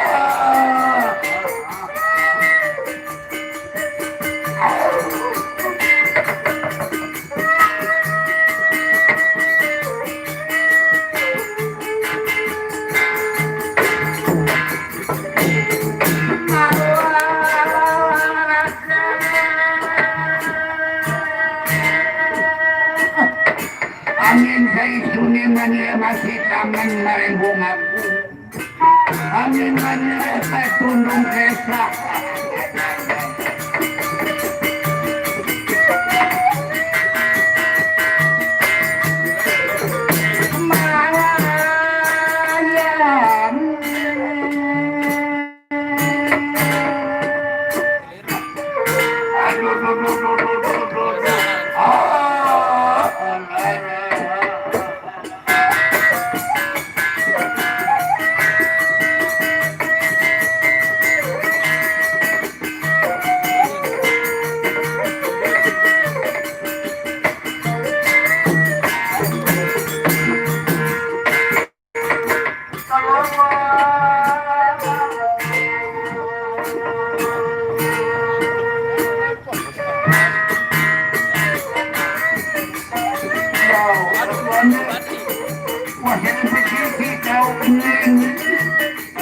Angin saisune mania masih kangen marembung aku. Angin mania tundung kesa.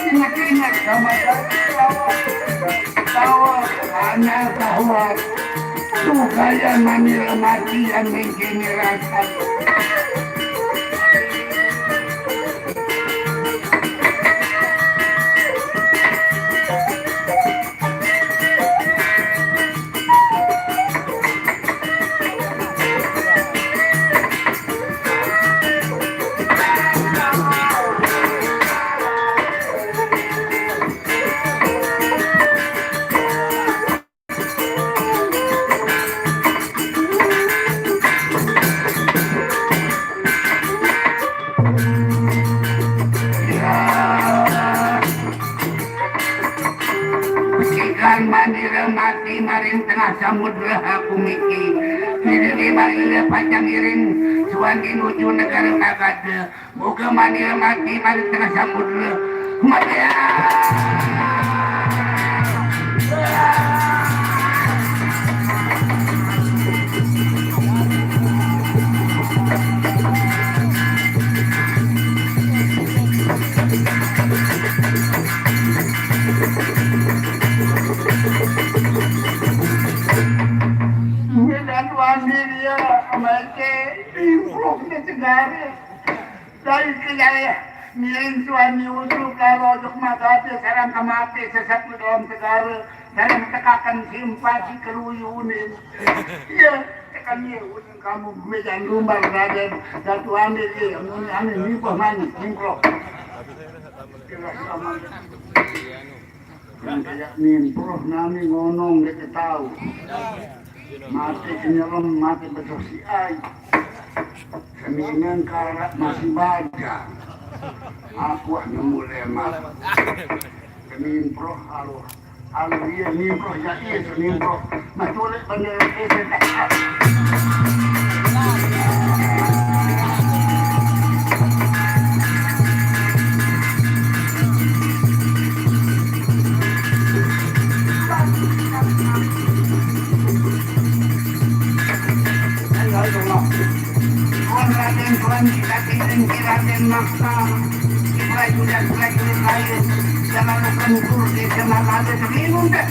Ingat-ingat sama saya, tawa, tawa, hanya tawa. Tuh kaya manira mati yang mengkini rasa. Ikan manira mati maring tengah samudra aku miki. Diri manira pacang iring suwandi nuju negara Nagada. Muga manira mati maring tengah samudra. Mati. Ake, improve ne segare. Dari ke jaya, miring suami usul kalau jok magade sarang kamate sesat di dalam segare. Sarang tekakan simpati keruyunin. Iya, tekan iya, unin kamu mejan lumbar raden. Datu ambil iya, amin, amin, improve manis, improve. Kira sama. Yang kayak mimproh nami ngonong dek tahu. Mati kenyelem, mati bedoh si ai. Kami nengkara masih baja. Aku hanya mulai mati. Kami improh aluh. Aluh iya mimproh ya iya mimproh. Matulik bener. Raden Tuan kita kirim Raden Maksa, prajurit-prajurit lain, jangan lupa untuk di semangat minum teh.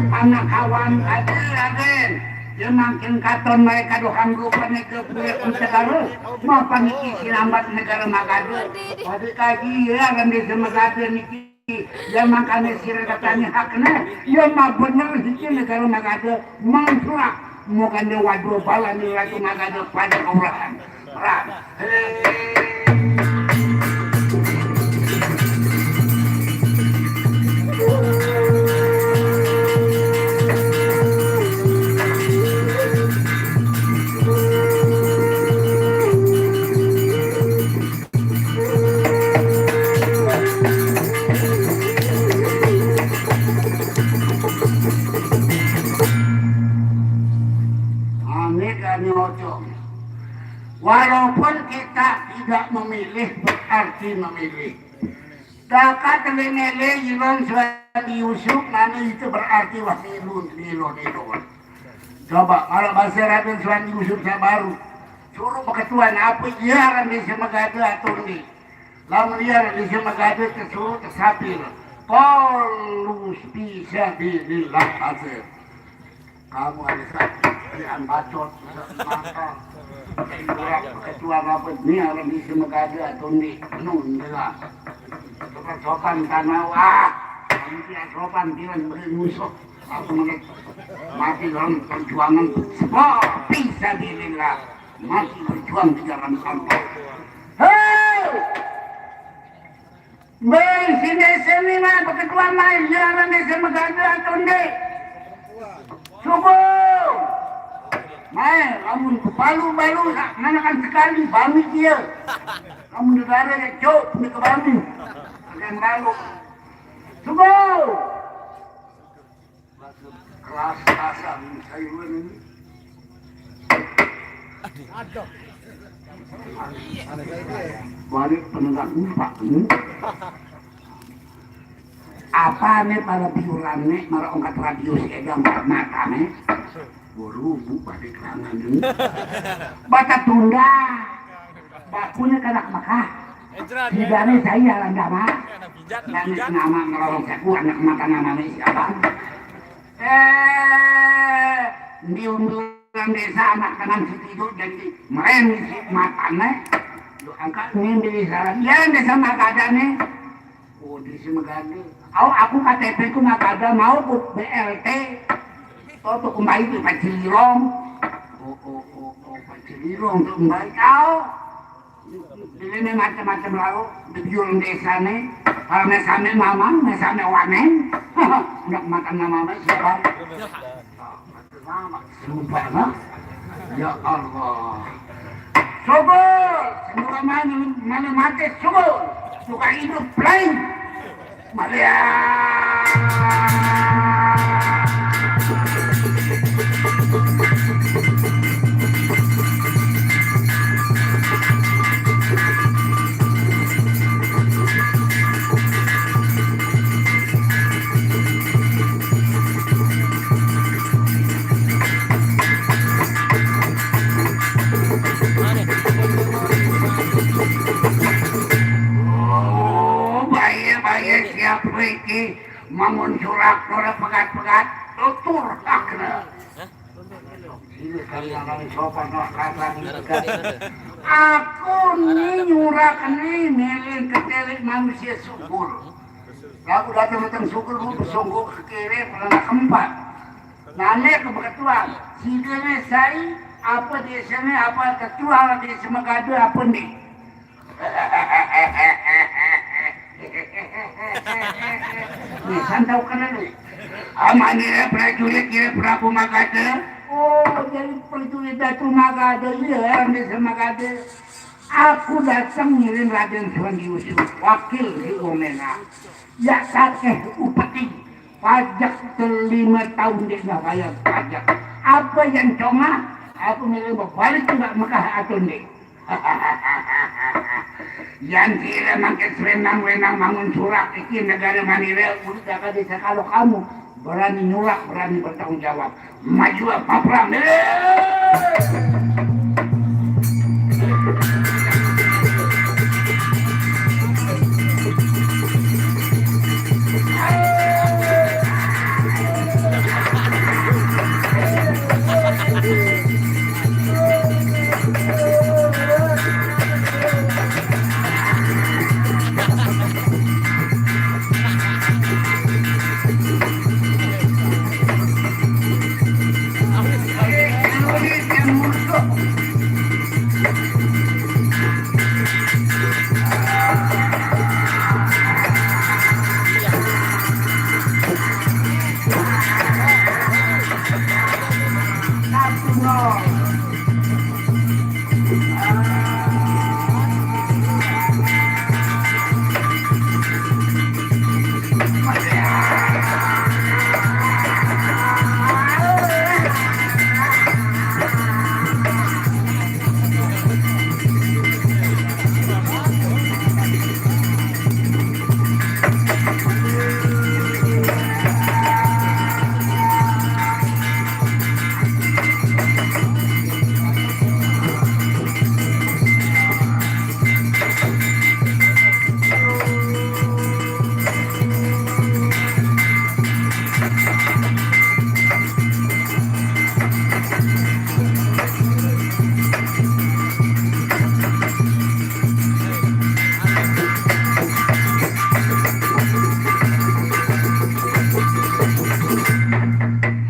Panakawan aja, Raden. Ya makin katon mereka doham rupa nih ke pura segala. Mau paniki silambat negara Magade. Tadi kaji ya kan di Semagade niki. Ya makanya sira katanya hakna. Ya mah bener sih negara Magade. Mangsurak. Mau kan dia waduh bala nih Ratu Magade pada kaulahan. Ram. Walaupun kita tidak memilih, berarti memilih. Daka telengele ilon Suwandi Yusuf, nane itu berarti wah ilun, ilon, ilon. Coba, kalau bahasa Raden Suwandi Yusuf sabaru. Suruh beketuan apa iya Raden Semagade atau ni. Lamun iya Raden Semagade tersuruh tersapir. Polus bisa bilillah hasil. Kamu ada satu pilihan bacot, bisa mata. Kurang ketua rapat ni orang di Semegada atau ni nun jelas. Sopan-sopan tanah wah. Kamu tidak sopan bilang beri musuh. Aku menit mati dalam perjuangan. Sebab bisa bilillah mati berjuang di dalam sampah. Hei! Mbei sini sini mah beketua mah iya nang desa Megade atau nde. Subuh. Mae, lamun balu-balu sak manakan sekali bami dia. Lamun negara ya cok punya ke bami. Akan balu. Subuh. Keras-kerasan sayuran ini. Balik penegak umpak ini. Apa nih para biuran nih, para ongkat radio si Edang para mata nih. Buru bu balik langan ini. Bata tunda. Bakunya kanak Mekah. Tidak nih saya landama. Nangis nama ngelorong saku anak mata namanya siapa? Eh, di unduran desa anak tenan si Tido jadi meren si matane. Yo angkat ini di saran. Ya desa Magada nih. Oh, di si Magada. Au aku K T P ku Magada mau ku B L T. Oh, tuh kembali di Pacilirong. Oh, oh, oh, oh, pancilirong tu mbak kau. Ini macam-macam lalu, di biul desa ni. Kalau mesame mamang, mesame waneng. Ndak makan nama siapa? Sumpah, nah. Ya Allah. Syukur, semua mana, mana mati, syukur. Suka hidup, lain. Maria. Oh, baik, baik, siap, Ricky. Mamun surak ora pegat-pegat, tutur hakna. Sini kami akan sopan, no, kata ni. Aku ni nyurak ni miring ke telik manusia subur. Lagu datang datang subur, mau bersungguh ke kiri, pernah keempat. Nane ke beketuan, si dene sai, apa desane, apa ketua desa Magada, apa ni? Ni santau kena ni. Amanira prajurit kira Prabu Magada. Oh, jadi prajurit Datu Magada, iya, orang desa Magada. Aku datang ngirim Raden Suwandi Yusuf, wakil di Omena. Ya, sakeh upeti. Pajak telima tahun dia nggak bayar pajak. Apa yang congah? Aku ngirim balik juga Mekah atau ni. Yang kira makin sewenang-wenang bangun surak iki negara Manila, udah kata desa kalau kamu berani nyurak, berani bertanggung jawab. Maju apa perang?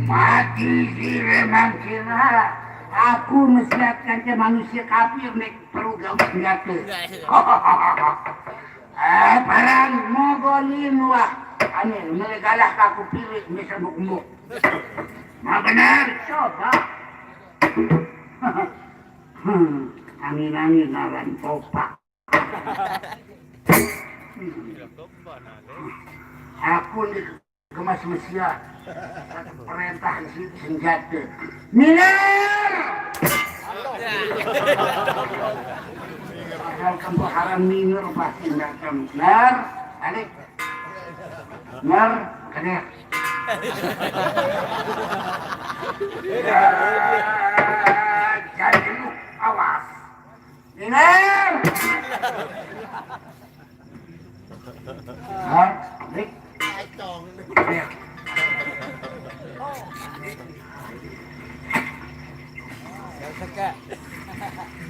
Mati sire mangkira, aku mesiatkan ke manusia kafir nek perlu gawe senjata. Eh, parang mogolin wah. Ane, melegalah aku pilih misal buk-buk. Ma benar, coba. Hmm, angin-angin aran topak. Aku ni gemas mesia. Perintah isi senjata. Miler! Asal kamu haram miler pasti datang. Ner, balik. Ner, kena. Jadi lu awas. Miler! Hah? Dik? Dik.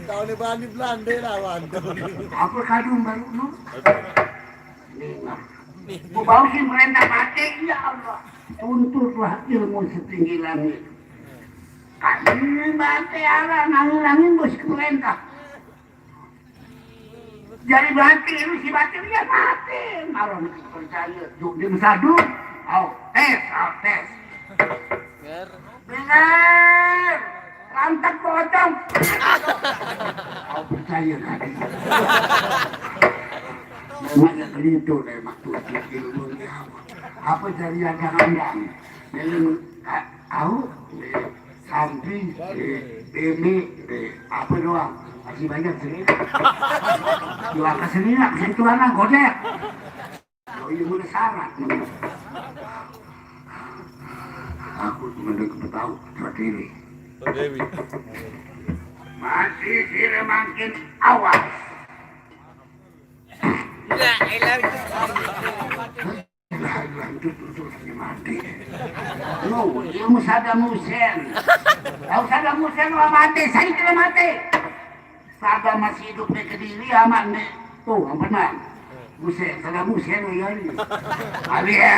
Tahu ni bani Belanda lawan tu. Apa kadung baru tu? Ni. Ku bau si merenda mati, ya Allah. Tuntutlah ilmu setinggi langit. Ini mati arah nangin-nangin bos perintah. Jadi mati, lu si mati, dia mati. Kalau percaya, yuk, dia sadu. Au, tes, au, tes. Dengar. Lantak pocong. Au, percaya kali. Makanya kelintu deh, waktu itu ilmu dia. Apa jadi yang jangan-jangan? Ilmu, au, Santi, eh, Demi, eh, apa doang? Masih banyak sih. Jual ke sini lah, situ anak godek. Oh, iya, udah syarat. Aku cuma udah ketahu, seperti ini. Masih sih makin awas. Lah, elah. Lah, lanjut terus mati. Lu, ilmu Saddam Hussein. Tahu Saddam Hussein lah mati, saya kira mati. Saddam masih hidup di Kediri aman nih. Tuh, yang benar. Hussein, Saddam Hussein ya ini. Alia.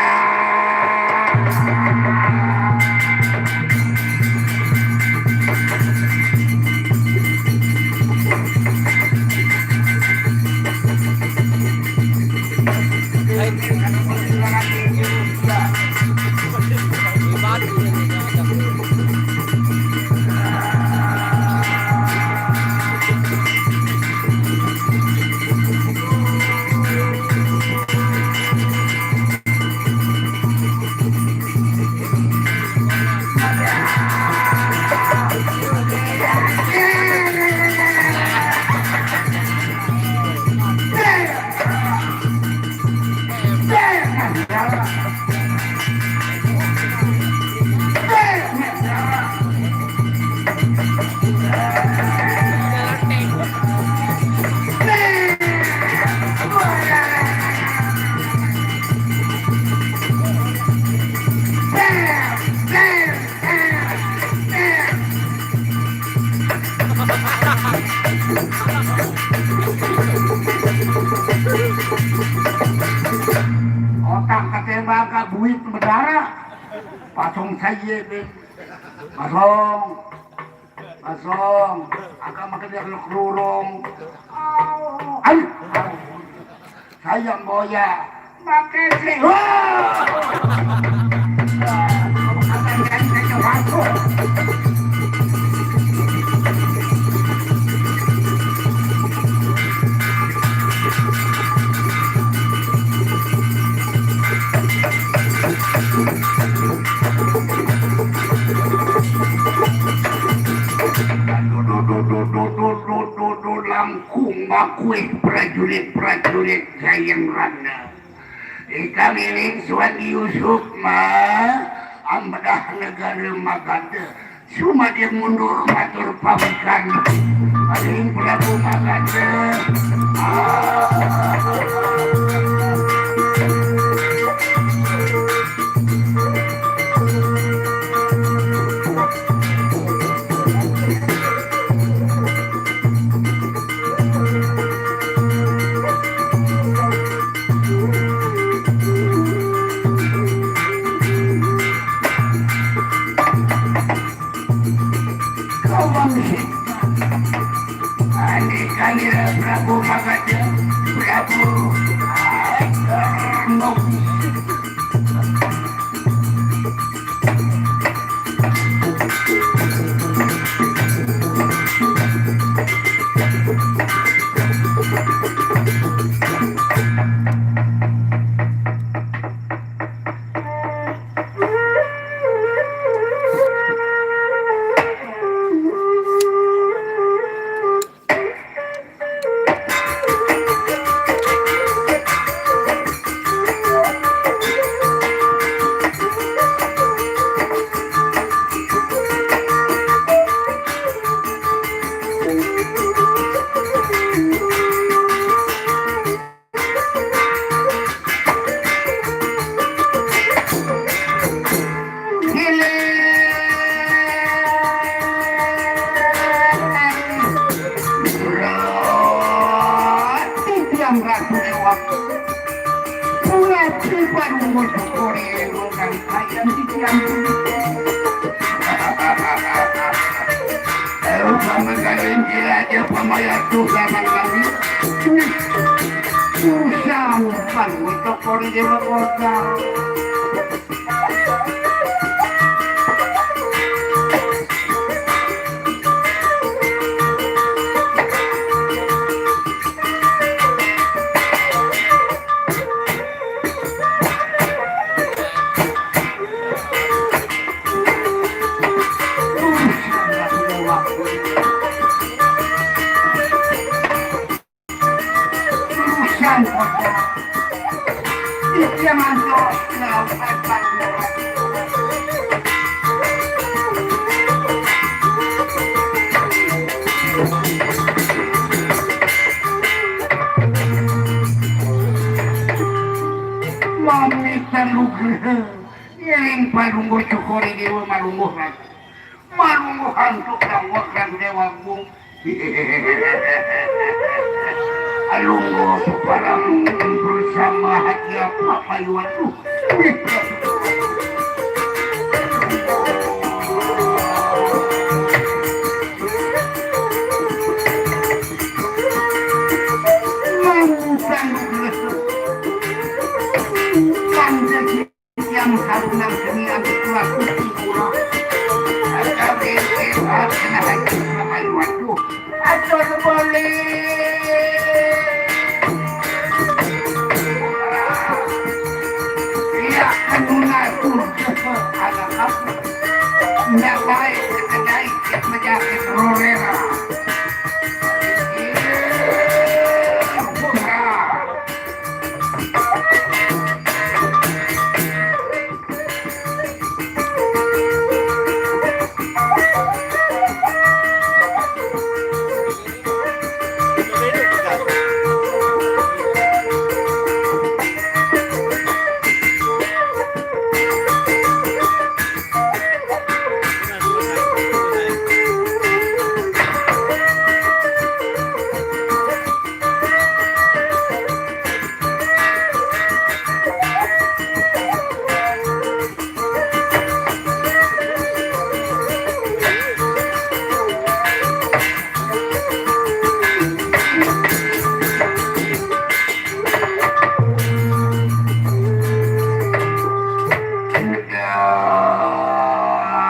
Otak katembak, buit berdarah. Pasong saya, Ben. Pasong. Pasong. Agak makan dia kerurung. Au. Au. Au. Sayang boya. Makasih. Wah. Langkung makuih prajurit-prajurit Jayeng Rana. Ikang iring Suwandi Yusuf ma ambedah negara Magada. Sumadya mundur matur pamikan. Paling Prabu Magada. Ah. Kawang sita. Ani kanira Prabu Magada, Prabu. Ai, Prabu. Titiang Ratu Dewa. Pulau Triparungu Sukuri, Rurang Ayam Titiang. Pamagaling ira aja pamayar dosa nang kami. Wih, susah umpan untuk kori dewa kota. Mami terluka. Ngiring palungguh syukuri dewa malungguh ragu. Malungguh antuk dawek ragu dewa agung. Alungguh peparang bersama haji apa payuan tu. Mantan. Yang karunan seni anu kuat kucing ulah. Ada bebas kena haji sama waduh. Atau boleh. Iya, anu ngatur. Anak apa? Ndak baik, kedai, penyakit, rolera. Iya,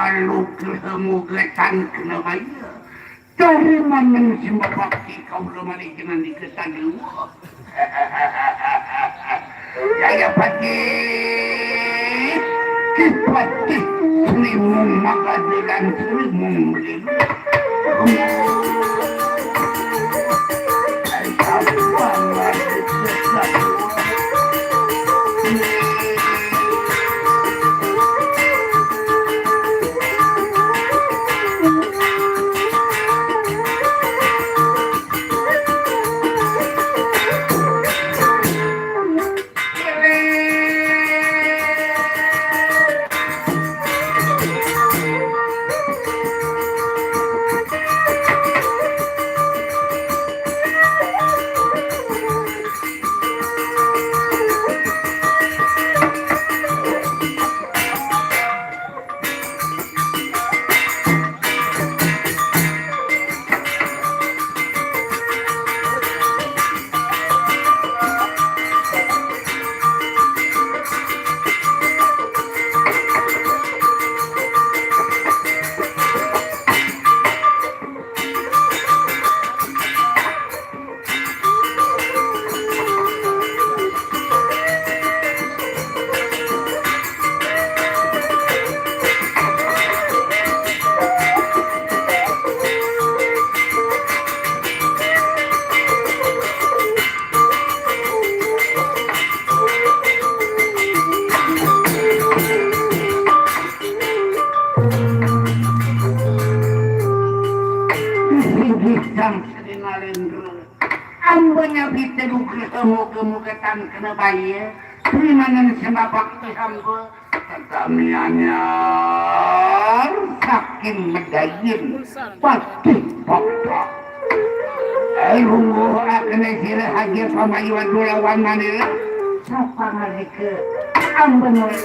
Lalu ketemu getan kena bayar. Dari mana musim bakti kau belum ada jenang di getan dulu? Jaya Patih, Ki Patih, Sri Mung Magadulan, Sri Mung Melilu. Ambenya piteduh moga-moga tan kena baye. Primanan sembah bakti hamba. Tetami anyar saking medayin bakti bakta. Eh, lungguh akene sira haji pamayu dulawan manira. Sapa ngalike amben ora.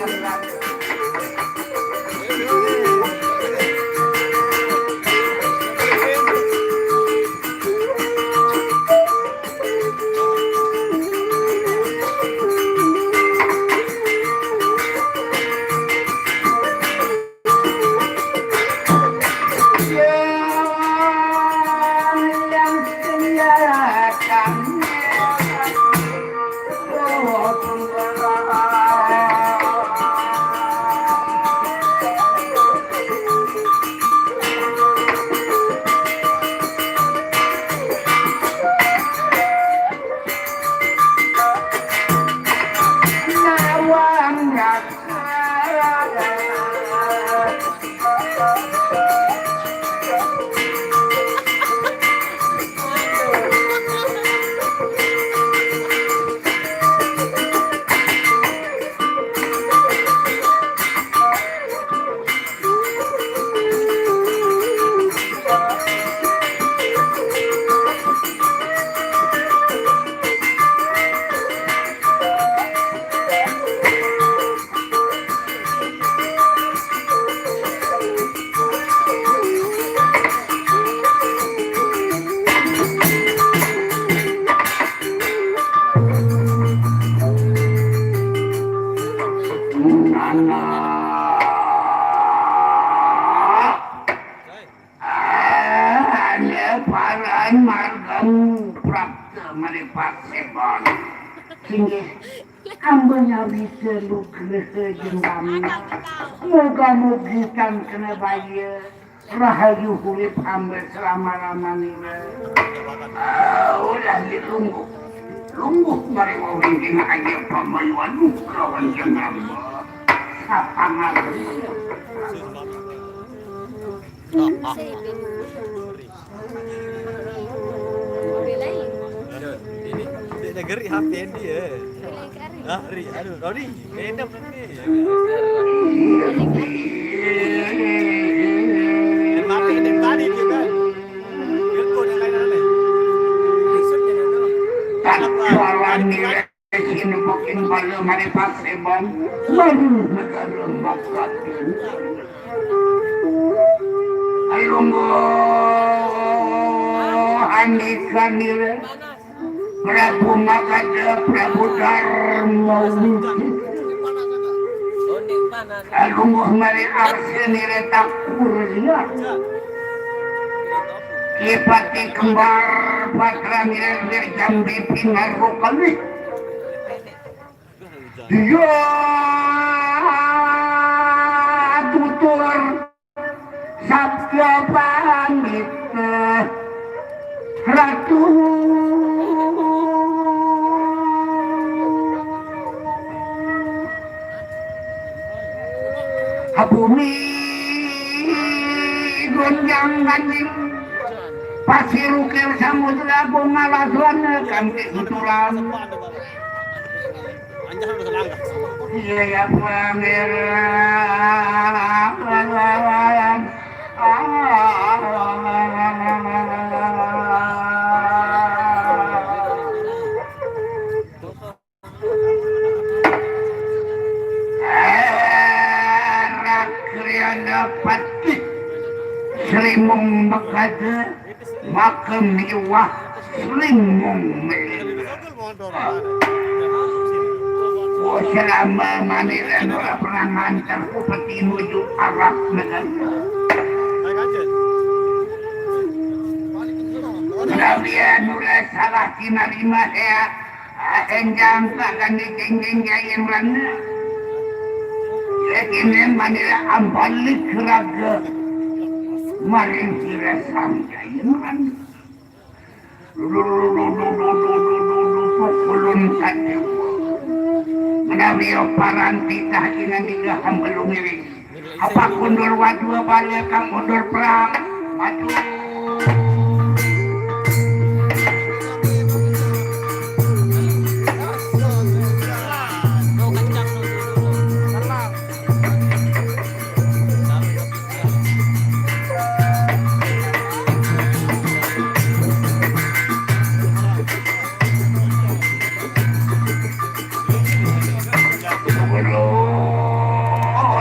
Inggih, hamba nyawita nugraha jeung damel. Moga-mogi tan kena baya, rahayu urip hamba selama-lamanira. Ah, ulah dilungguh. Lungguh bari wau dina aya pamayuan kalawan jeung hamba. Sapangarep. Ini, ini negeri H P dia. Ah, Ri, aduh, Roni, enak ni. Dan mati dari tadi dia kan. Telepon yang lain-lain. Tatkala nilai sinubukin bala mari paseban, baru negara makatin. Lungguh andika nilai Prabu Magadha, Prabu Darma Widi. Lungguh mari arsi nilai takur liat. Ki Pati Kembar Patra nilai Jambi Pinaro Kalih. Iya tutur sabda pamit, Ratu. Bumi gonjang ganjing, pasir ukir samudra, bunga lasuan kanti suturan. Iya ya, Pangeran. Rakriana Patih Sri Mung Bekada. Maka miwah slimung melimpah. Oh, selama manira ora pernah nganter upeti nuju Arab negara. Menawi anu salah kinarima ya, enjang kagani jingjing jayen rana. Yakine manira ambalik raga maring sira sang jayen rana. Pukulun sadewa. Menawi paran titah inandika hamba lumiring. Apa kundur wadua bala kang mundur perang? Maju.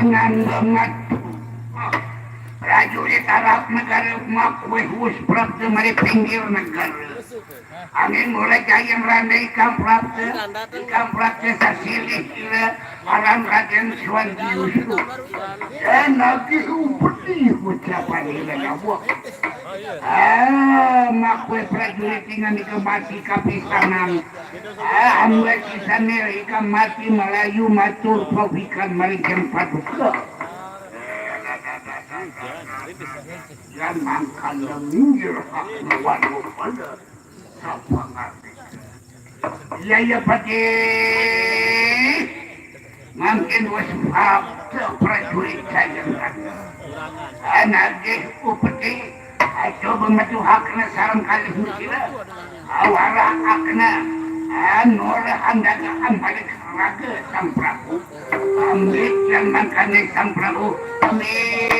Nandang atuh. Prajurit Arab negara makuih wus prapta mari pinggir negara. Angin mulai jayeng randai ikam prapta, ikam prapta sasilih ila aran Raden Suwandi Yusuf. Dan lagi upeti ucapan ila nyawa. Ah, makwe prajurit ingan ika mati kapisanan. Ah, hamba kisane ika mati malayu matur pawikan maring Hyang Paduka. Yan mangkana minggir hak waduh pada. Sapa ngarti? Iya, iya, Patih. Mangkin wis prapta prajurit jayengan. Anagih upeti, coba metuhakna sareng kalih musila. Awarahakna, anurah andaga ambalik raga Sang Prabu. Pamit lan mangkane Sang Prabu. Pamit.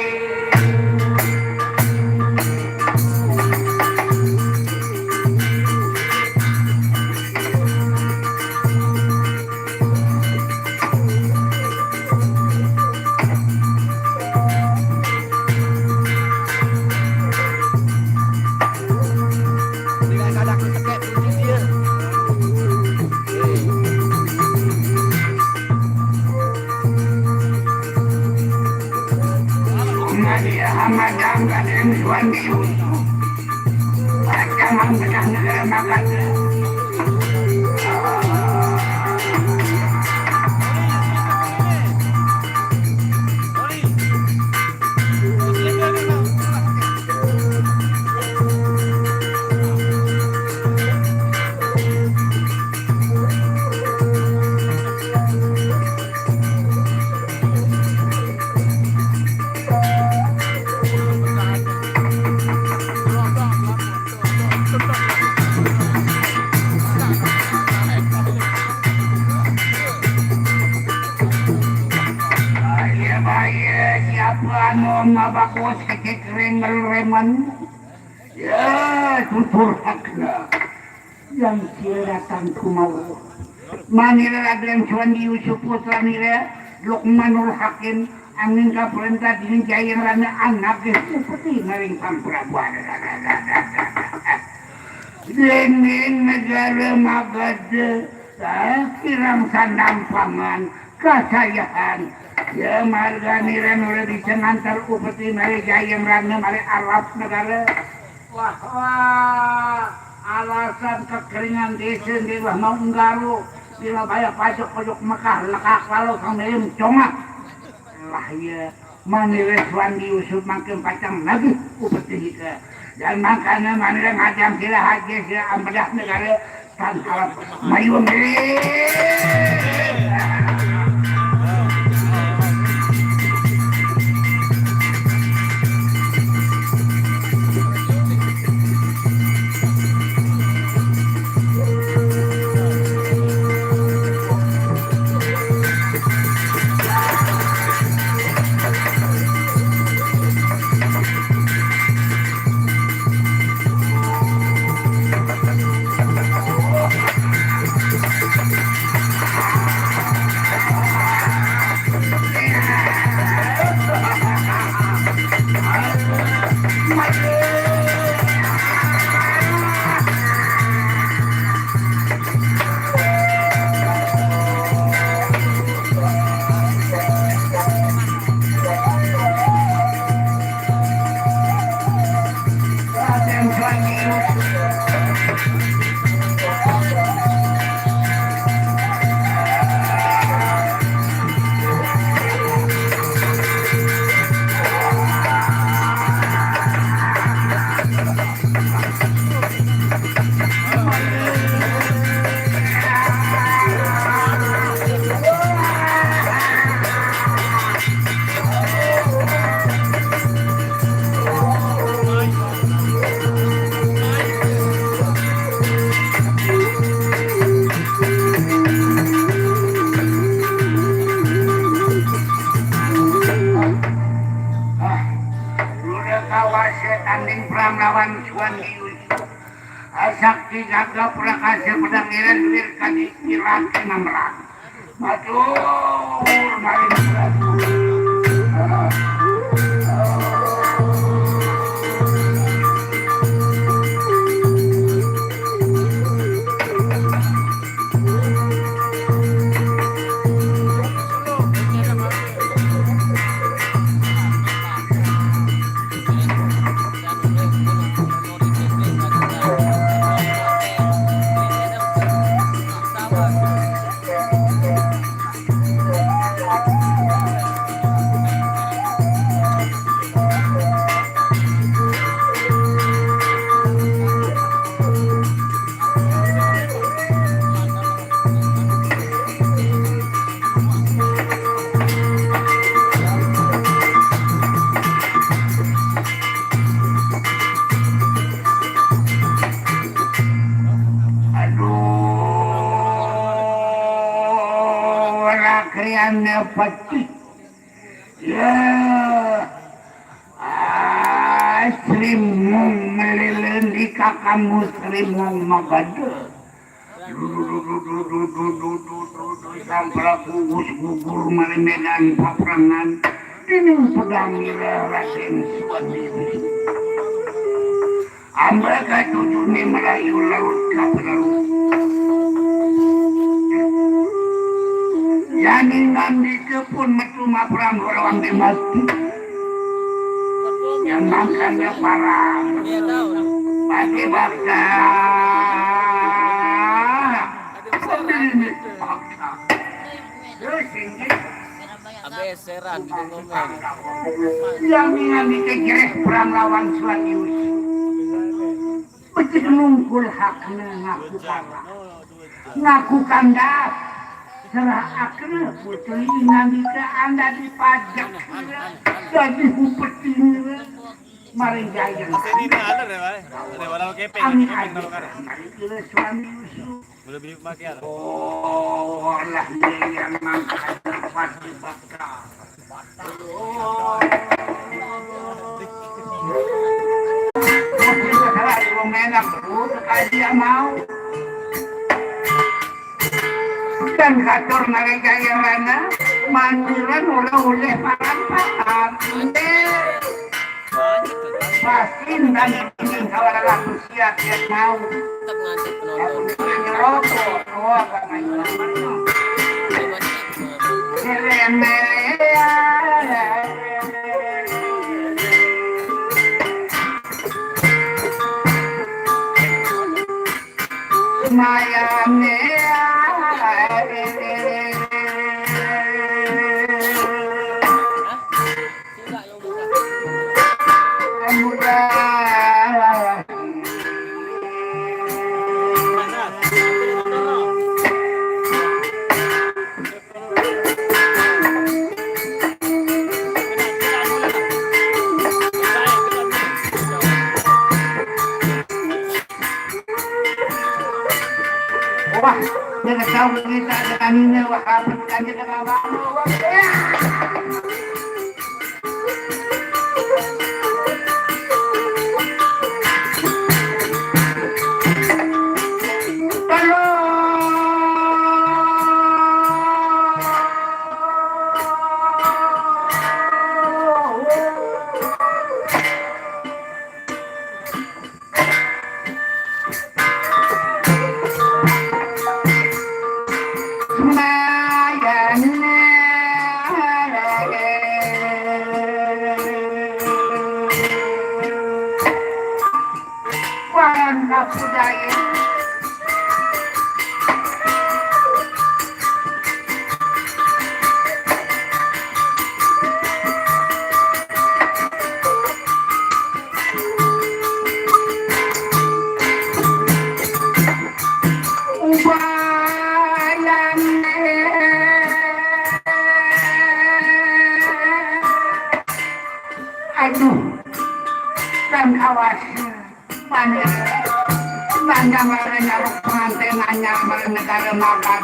Anu mabakos kecekring reman. Ya, tutur hakna. Yang sira datang kumauh. Manira Raden Suwandi Yusuf putra nira Lukmanul Hakim angin kaperintah dini jayang rame anak geus upeti maring Sang Prabu. Dinding negara magade, eh, kirang sandang pangan, kasayahan. Ya, marga nira nura bisa ngantar upeti mari jayang rame mari alas negara. Wah, wah, alasan kekeringan desa di wah mau nggaru. Bila bayar pajak pojok Mekah, lekak lalu sang milim congak. Lah iya, Mani Reswandi Yusuf makin pacang lagi upeti ke. Dan makanya Mani ngajang sila haji sila ambedah negara tan harap mayung. Luda kawasa tanding perang lawan Suwan Diun. Sakti gagah prakasa pedang iran wir kadi pilaki mamerang. Matur maring Prabu. Aduh, rakriannya pecik. Ya. Ah, Sri Mung melilin di kakamu Sri Mung magade. Dudududududududududu, Sang Prabu wus gugur mari medan paprangan. Dinding pedang ngira Raden Suwandi. Ambaka tujune melayu laut ka penerus. Yani ngandika pun metu maprang rawang demati. Yang mangkanda parang. Pati bakta. Pembeli bakta. Terus ini Abe seran di ngomong. Yang ningali kejereh perang lawan Suwandi Yusuf. Becik nungkul hakna ngaku kalah. Ngaku kandas. Serah akna putri nandika anda dipajak. Jadi upeti nira. Maring jayeng. Ini ada deh, Pak. Ada walau kepeng. Angin kepeng aja. Kalau karo. Maring ira Suwandi Yusuf. Boleh beli pakai ya? Oh, Allah yang mangkana pati bakta. Wong enak, Bu, aja mau. Dan katur mereka yang mana, mandiran ulah oleh parampakan. Pasin dan ini kalau lagu siap dia mau. Tetap ngantuk penonton. Aku ngerokok, oh, apa main. Wah, dia tahu kita ada kaminya, wah, apa kita kita. Aduh, dan awas, mana, mana, mana nyaruk pengantin anyar, mana negara makan.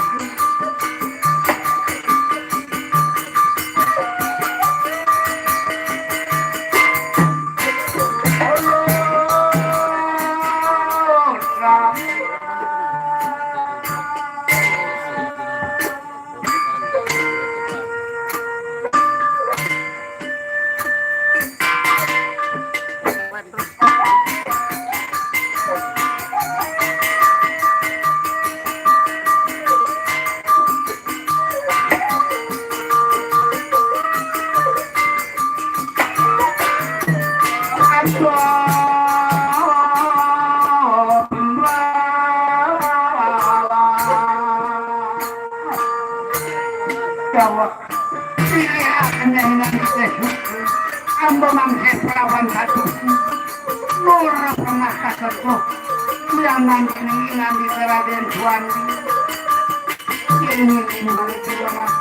Pilih akan yang nanti. Ambo mangke perawan satu. Nur pernah kasepuh. Yang nanti ini nanti Raden Suwandi. Ini ini balik ke rumah.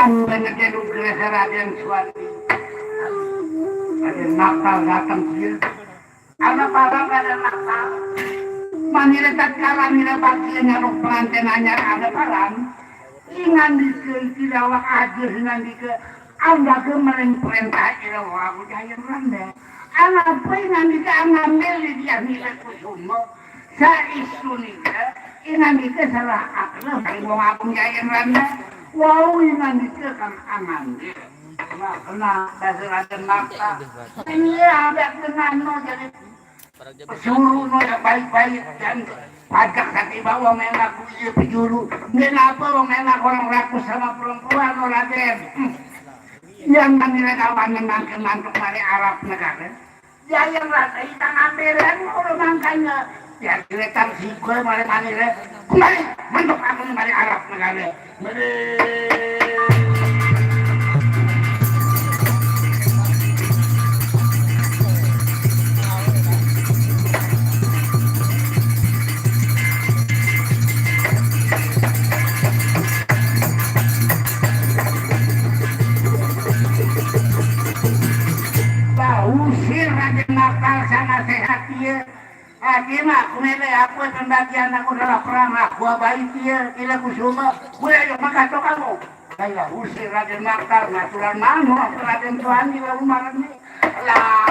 Anu banyak yang nugraha Raden Suwandi. Raden Natal datang dia. Anak paran Raden Natal. Manira tatkala nira bagian nyaruk pengantin anyar ada paran. Ingandika tidak awak aja ingandika anda ke maring perintah ira wawu jaya randa. Anak apa ingandika angambil di dia nira kusumo. Saistu nika, ingandika salah akal, wong agung jayen randa. Wau ingandika kang angandika. Nah, kena dasar aja maksa. Iya, ada dengan no jadi pesuruh no yang baik-baik dan pajak kaki bawa mengaku iya pejuru. Nggak apa wong enak orang rakus sama perempuan no Raden. Hmm. Yang manire kawane mangke mantuk mari Arab negara. Ya yang rasa itang amberan ngono mangkanya. Ya diletar sigo mari manire. Kembali mantuk aku mari Arab negara. Mari. Bah, usir Raden Maktal sana sehat dia. Aki mah, aku mele aku pembagian aku dalam perang aku abai dia, kira ku semua. Gue ayo makato kamu. Kaya usir Raden Maktal, ngaturan mano Raden Tuan di rumah ini. Lah.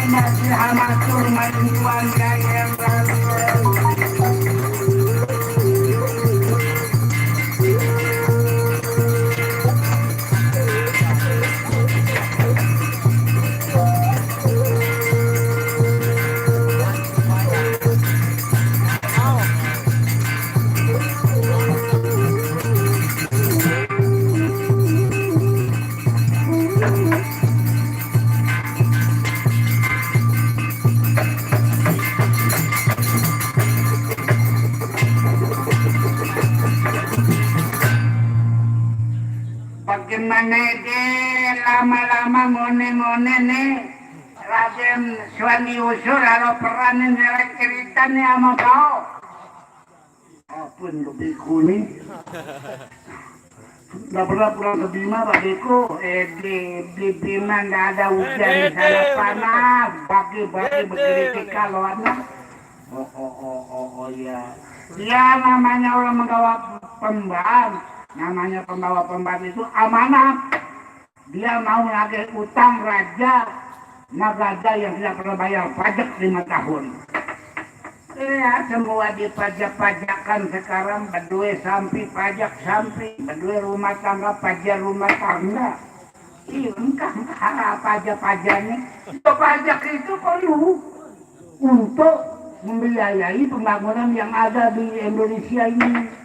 Masih amatur marinduan yang lalu. Bagaimana de lama-lama ngone-ngone ne Raden Suwandi Usur alo peran ne nyerang cerita ne ama kau. Apun kepiku ni. Ndak pernah pulang ke Bima, Pak Deko. Eh, di, di Bima ndak ada hujan, di sana panas. Bagi-bagi berkritik kalau anak. Oh, oh, oh, oh, oh, ya. Ya, namanya orang membawa pemban. Namanya pembawa pemban itu amanah. Dia mau nagih utang raja, nah raja yang tidak pernah bayar pajak lima tahun. Lihat semua dipajak-pajakan sekarang, bedue sampi pajak sampi, bedue rumah tangga pajak rumah tangga. Ih, engkah, engkah, apa aja pajaknya? Itu pajak itu perlu untuk membiayai pembangunan yang ada di Indonesia ini.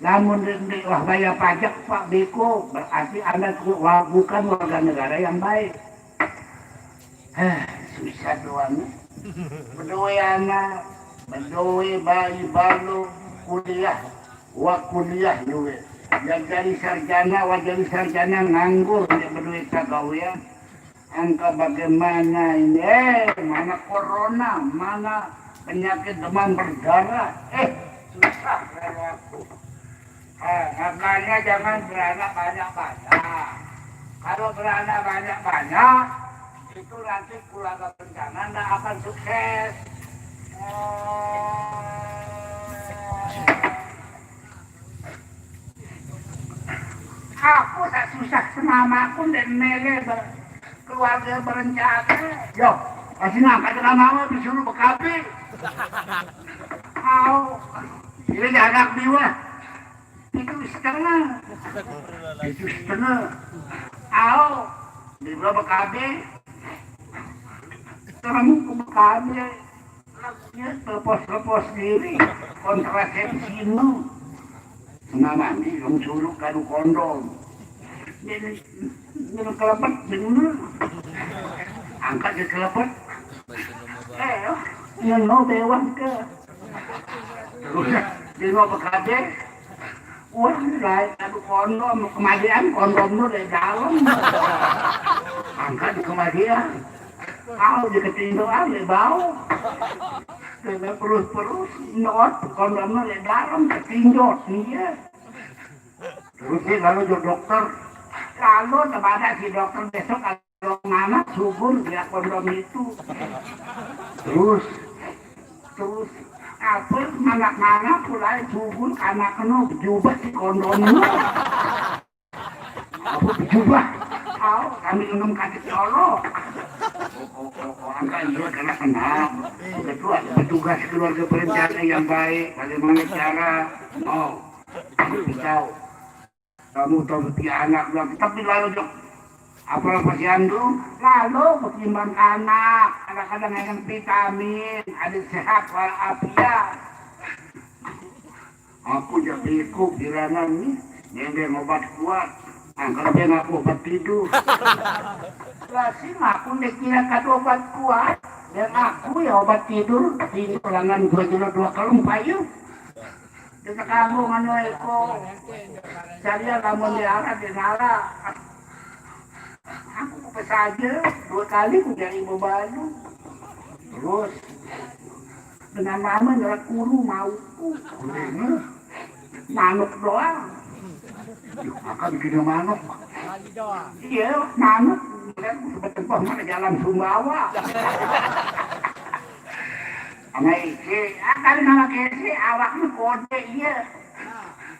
Lamun ndeq wah bayar pajak, Pak Beko, berarti Anda ku-, wa-, bukan warga negara yang baik. Heh, susah doang. Bedoe anak, bedoe bayi balung, kuliah, wa kuliah duwe. Ya jari sarjana, wa jari sarjana nganggur, ndeq bedoe pegawean. Engkau bagaimana ini? Eh, mana corona, mana penyakit demam berdarah? Eh, susah kalau aku. Eh, makanya jangan beranak banyak-banyak. Kalau beranak banyak-banyak, itu nanti keluarga berencana ndak akan sukses. Eh, aku tak susah semamaku ndeq mele ber-, keluarga berencana. Yo, pasti ngangkat nama disuruh bekabe. Au, ini anak biwa. Itu setengah. Itu setengah. Au, biwa bekabe. Kamu ku bekabe. Lepas-lepas diri, kontrasepsi nu. Senamani dong suruh kadu kondom. Jadi, jadi kelebet, jadi angkat ke kelebet. Eh, yang mau dewan ke. Terus, dia mau bekabe. Wah, lain adu kondom, kemadian kondom nu dari dalam. Angkat kemadian. Kalau di ketindoan, dia bau. Kena perus-perus, not, kondom nu dari dalam, ketinjot, iya. Terus dia lalu ke dokter. Lalu kepada si dokter besok, mana subur dia kondom itu. Terus, terus, apa, mana-mana mulai subur, anak kena berjubah si kondom. Apa berjubah? Tahu, kami enam kaki colok. Oh, oh, oh, oh, angka iya kena kenal. Betul, ada petugas keluarga berencana yang baik. Bagaimana cara? Oh, tahu. Kamu tahu si anak bilang, tapi lalu jok. Apa pasian tu? Lalu ketimbang anak, kadang-kadang yang vitamin, ada sehat walafiat. Aku jadi ikut bilangan ni, nendeng obat kuat. Angkat dia ngaku obat tidur. Lah, si aku ndak kira kado obat kuat. Dan aku ya obat tidur, tidur langan dua jelo dua kalung payu. Kita kamu nganu eko. Saya lamun diarah di nara. Aku ke saja dua kali ku jadi bebalu. Terus dengan mama nyerak kuru mau. Manuk doang. Yuh, makan gini manuk. Iya, manuk. Kan bertempur mana jalan Sumbawa. Sama isi, ah, tadi nama kesi, awaknya kode, iya.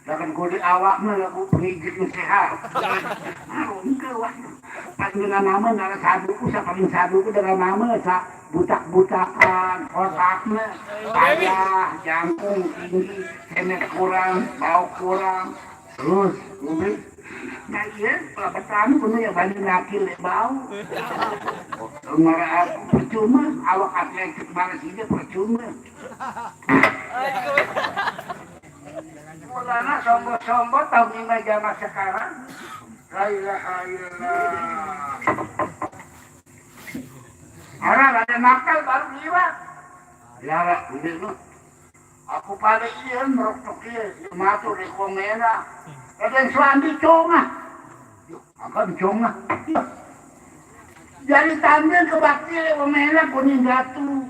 Jangan kode awaknya, aku pengigit sehat. Nah, enggak, wah. Paling dengan nama, nara saduku, sa paling saduku dengan nama, sa butak-butakan, kotaknya, payah, jangkung, tinggi, semet kurang, bau kurang, terus, ngombe. Nah, iya, kalau petani, kuno ya balik laki, le bau. Marah aku, percuma, awak atletik mana sih, dia percuma. Mulana sombo-sombo tahu ni zaman sekarang. La ilaha illallah. Orang ada nakal baru liwat. Lara, udah lu. Aku pada iya merokok iya, dia matur di kongena. Ada yang suami congah. Yuk, akan congah. Jadi tanding kebakti wong enak kuning datu.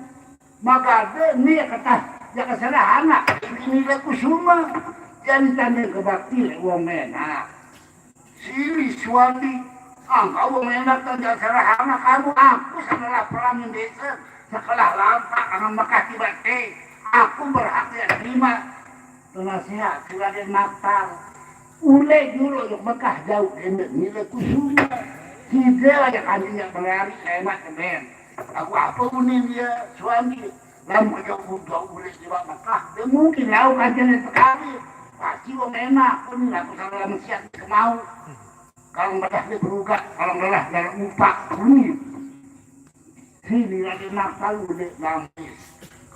Magade ni kata ya kesalahan ini dia kusuma. Jadi tanding kebakti wong enak. Sili suami, angka wong enak dan ya kesalahan kamu aku setelah perang desa sekolah lampak dengan Mekah tiba teh. Aku berhak ya terima. Penasihat si Raden Maktal. Ule dulu yuk Mekah jauh enak nilai kusuma. Tidak aja kami yang melari hemat temen. Aku apa unin dia suami. Lamun kejauh jauh ule di Mekah. Dia mungkin lau kancane sekali. Pasti wong enak pun aku salah mesiat kemau. Kalau bedah dia berugat, kalau bedah dalam upak bunyi. Sini lagi nakal udah nangis.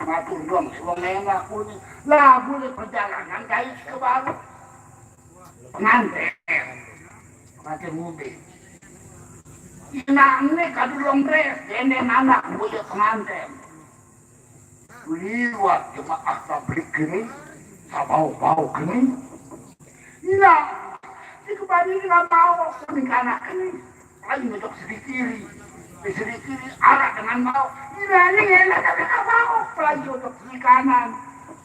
Matur dong, wong enak pun. Lagu di perjalanan dari ke baru. Pengantin. Pengantin mobil. Inakne kadu long dress, denden anak, buya pengantin. Liwat jemaah tablik kene, sabau-bau kene. Ina, di kebani dengan bau, kuning anak kene. Lain untuk segi kiri, di segi kiri arah dengan bau. Ina, ini enak tapi nggak bau, lain untuk segi kanan.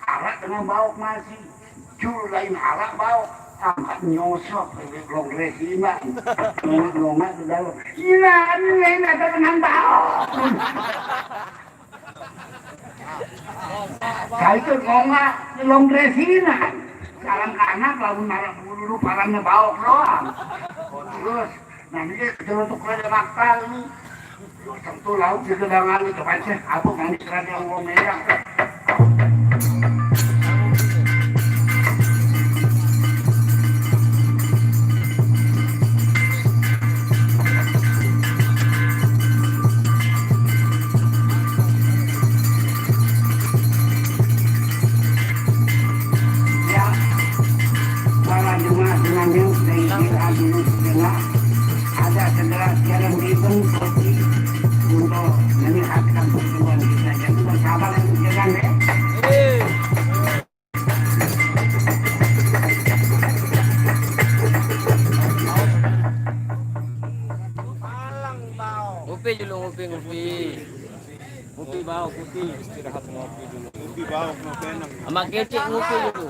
Arah dengan bau masih, jul lain arah bau. Angkat nyosok, ini long resina. Nongak-nongak ke dalam. Ina, ini enak tapi dengan bau. Saya itu ngongak di long dresinan. Jalan ke anak lalu narak bulu parangnya baok doang. Terus nanti dia kejelotok pada maktal nih. Tentu laut di gedangan itu aja. Apa nanti kerana yang mau merah. Ya, para jemaah sekalian, saya kira dulu sejenak ada segera siaran ribbon kopi untuk menyehatkan pertemuan kita. Jadi bersabar dan jaga ya. Ngopi dulu, ngopi, ngopi. Ngopi, bawa ngopi. Istirahat ngopi dulu. Ngopi, bawa ngopi enak. Sama kecek ngopi dulu.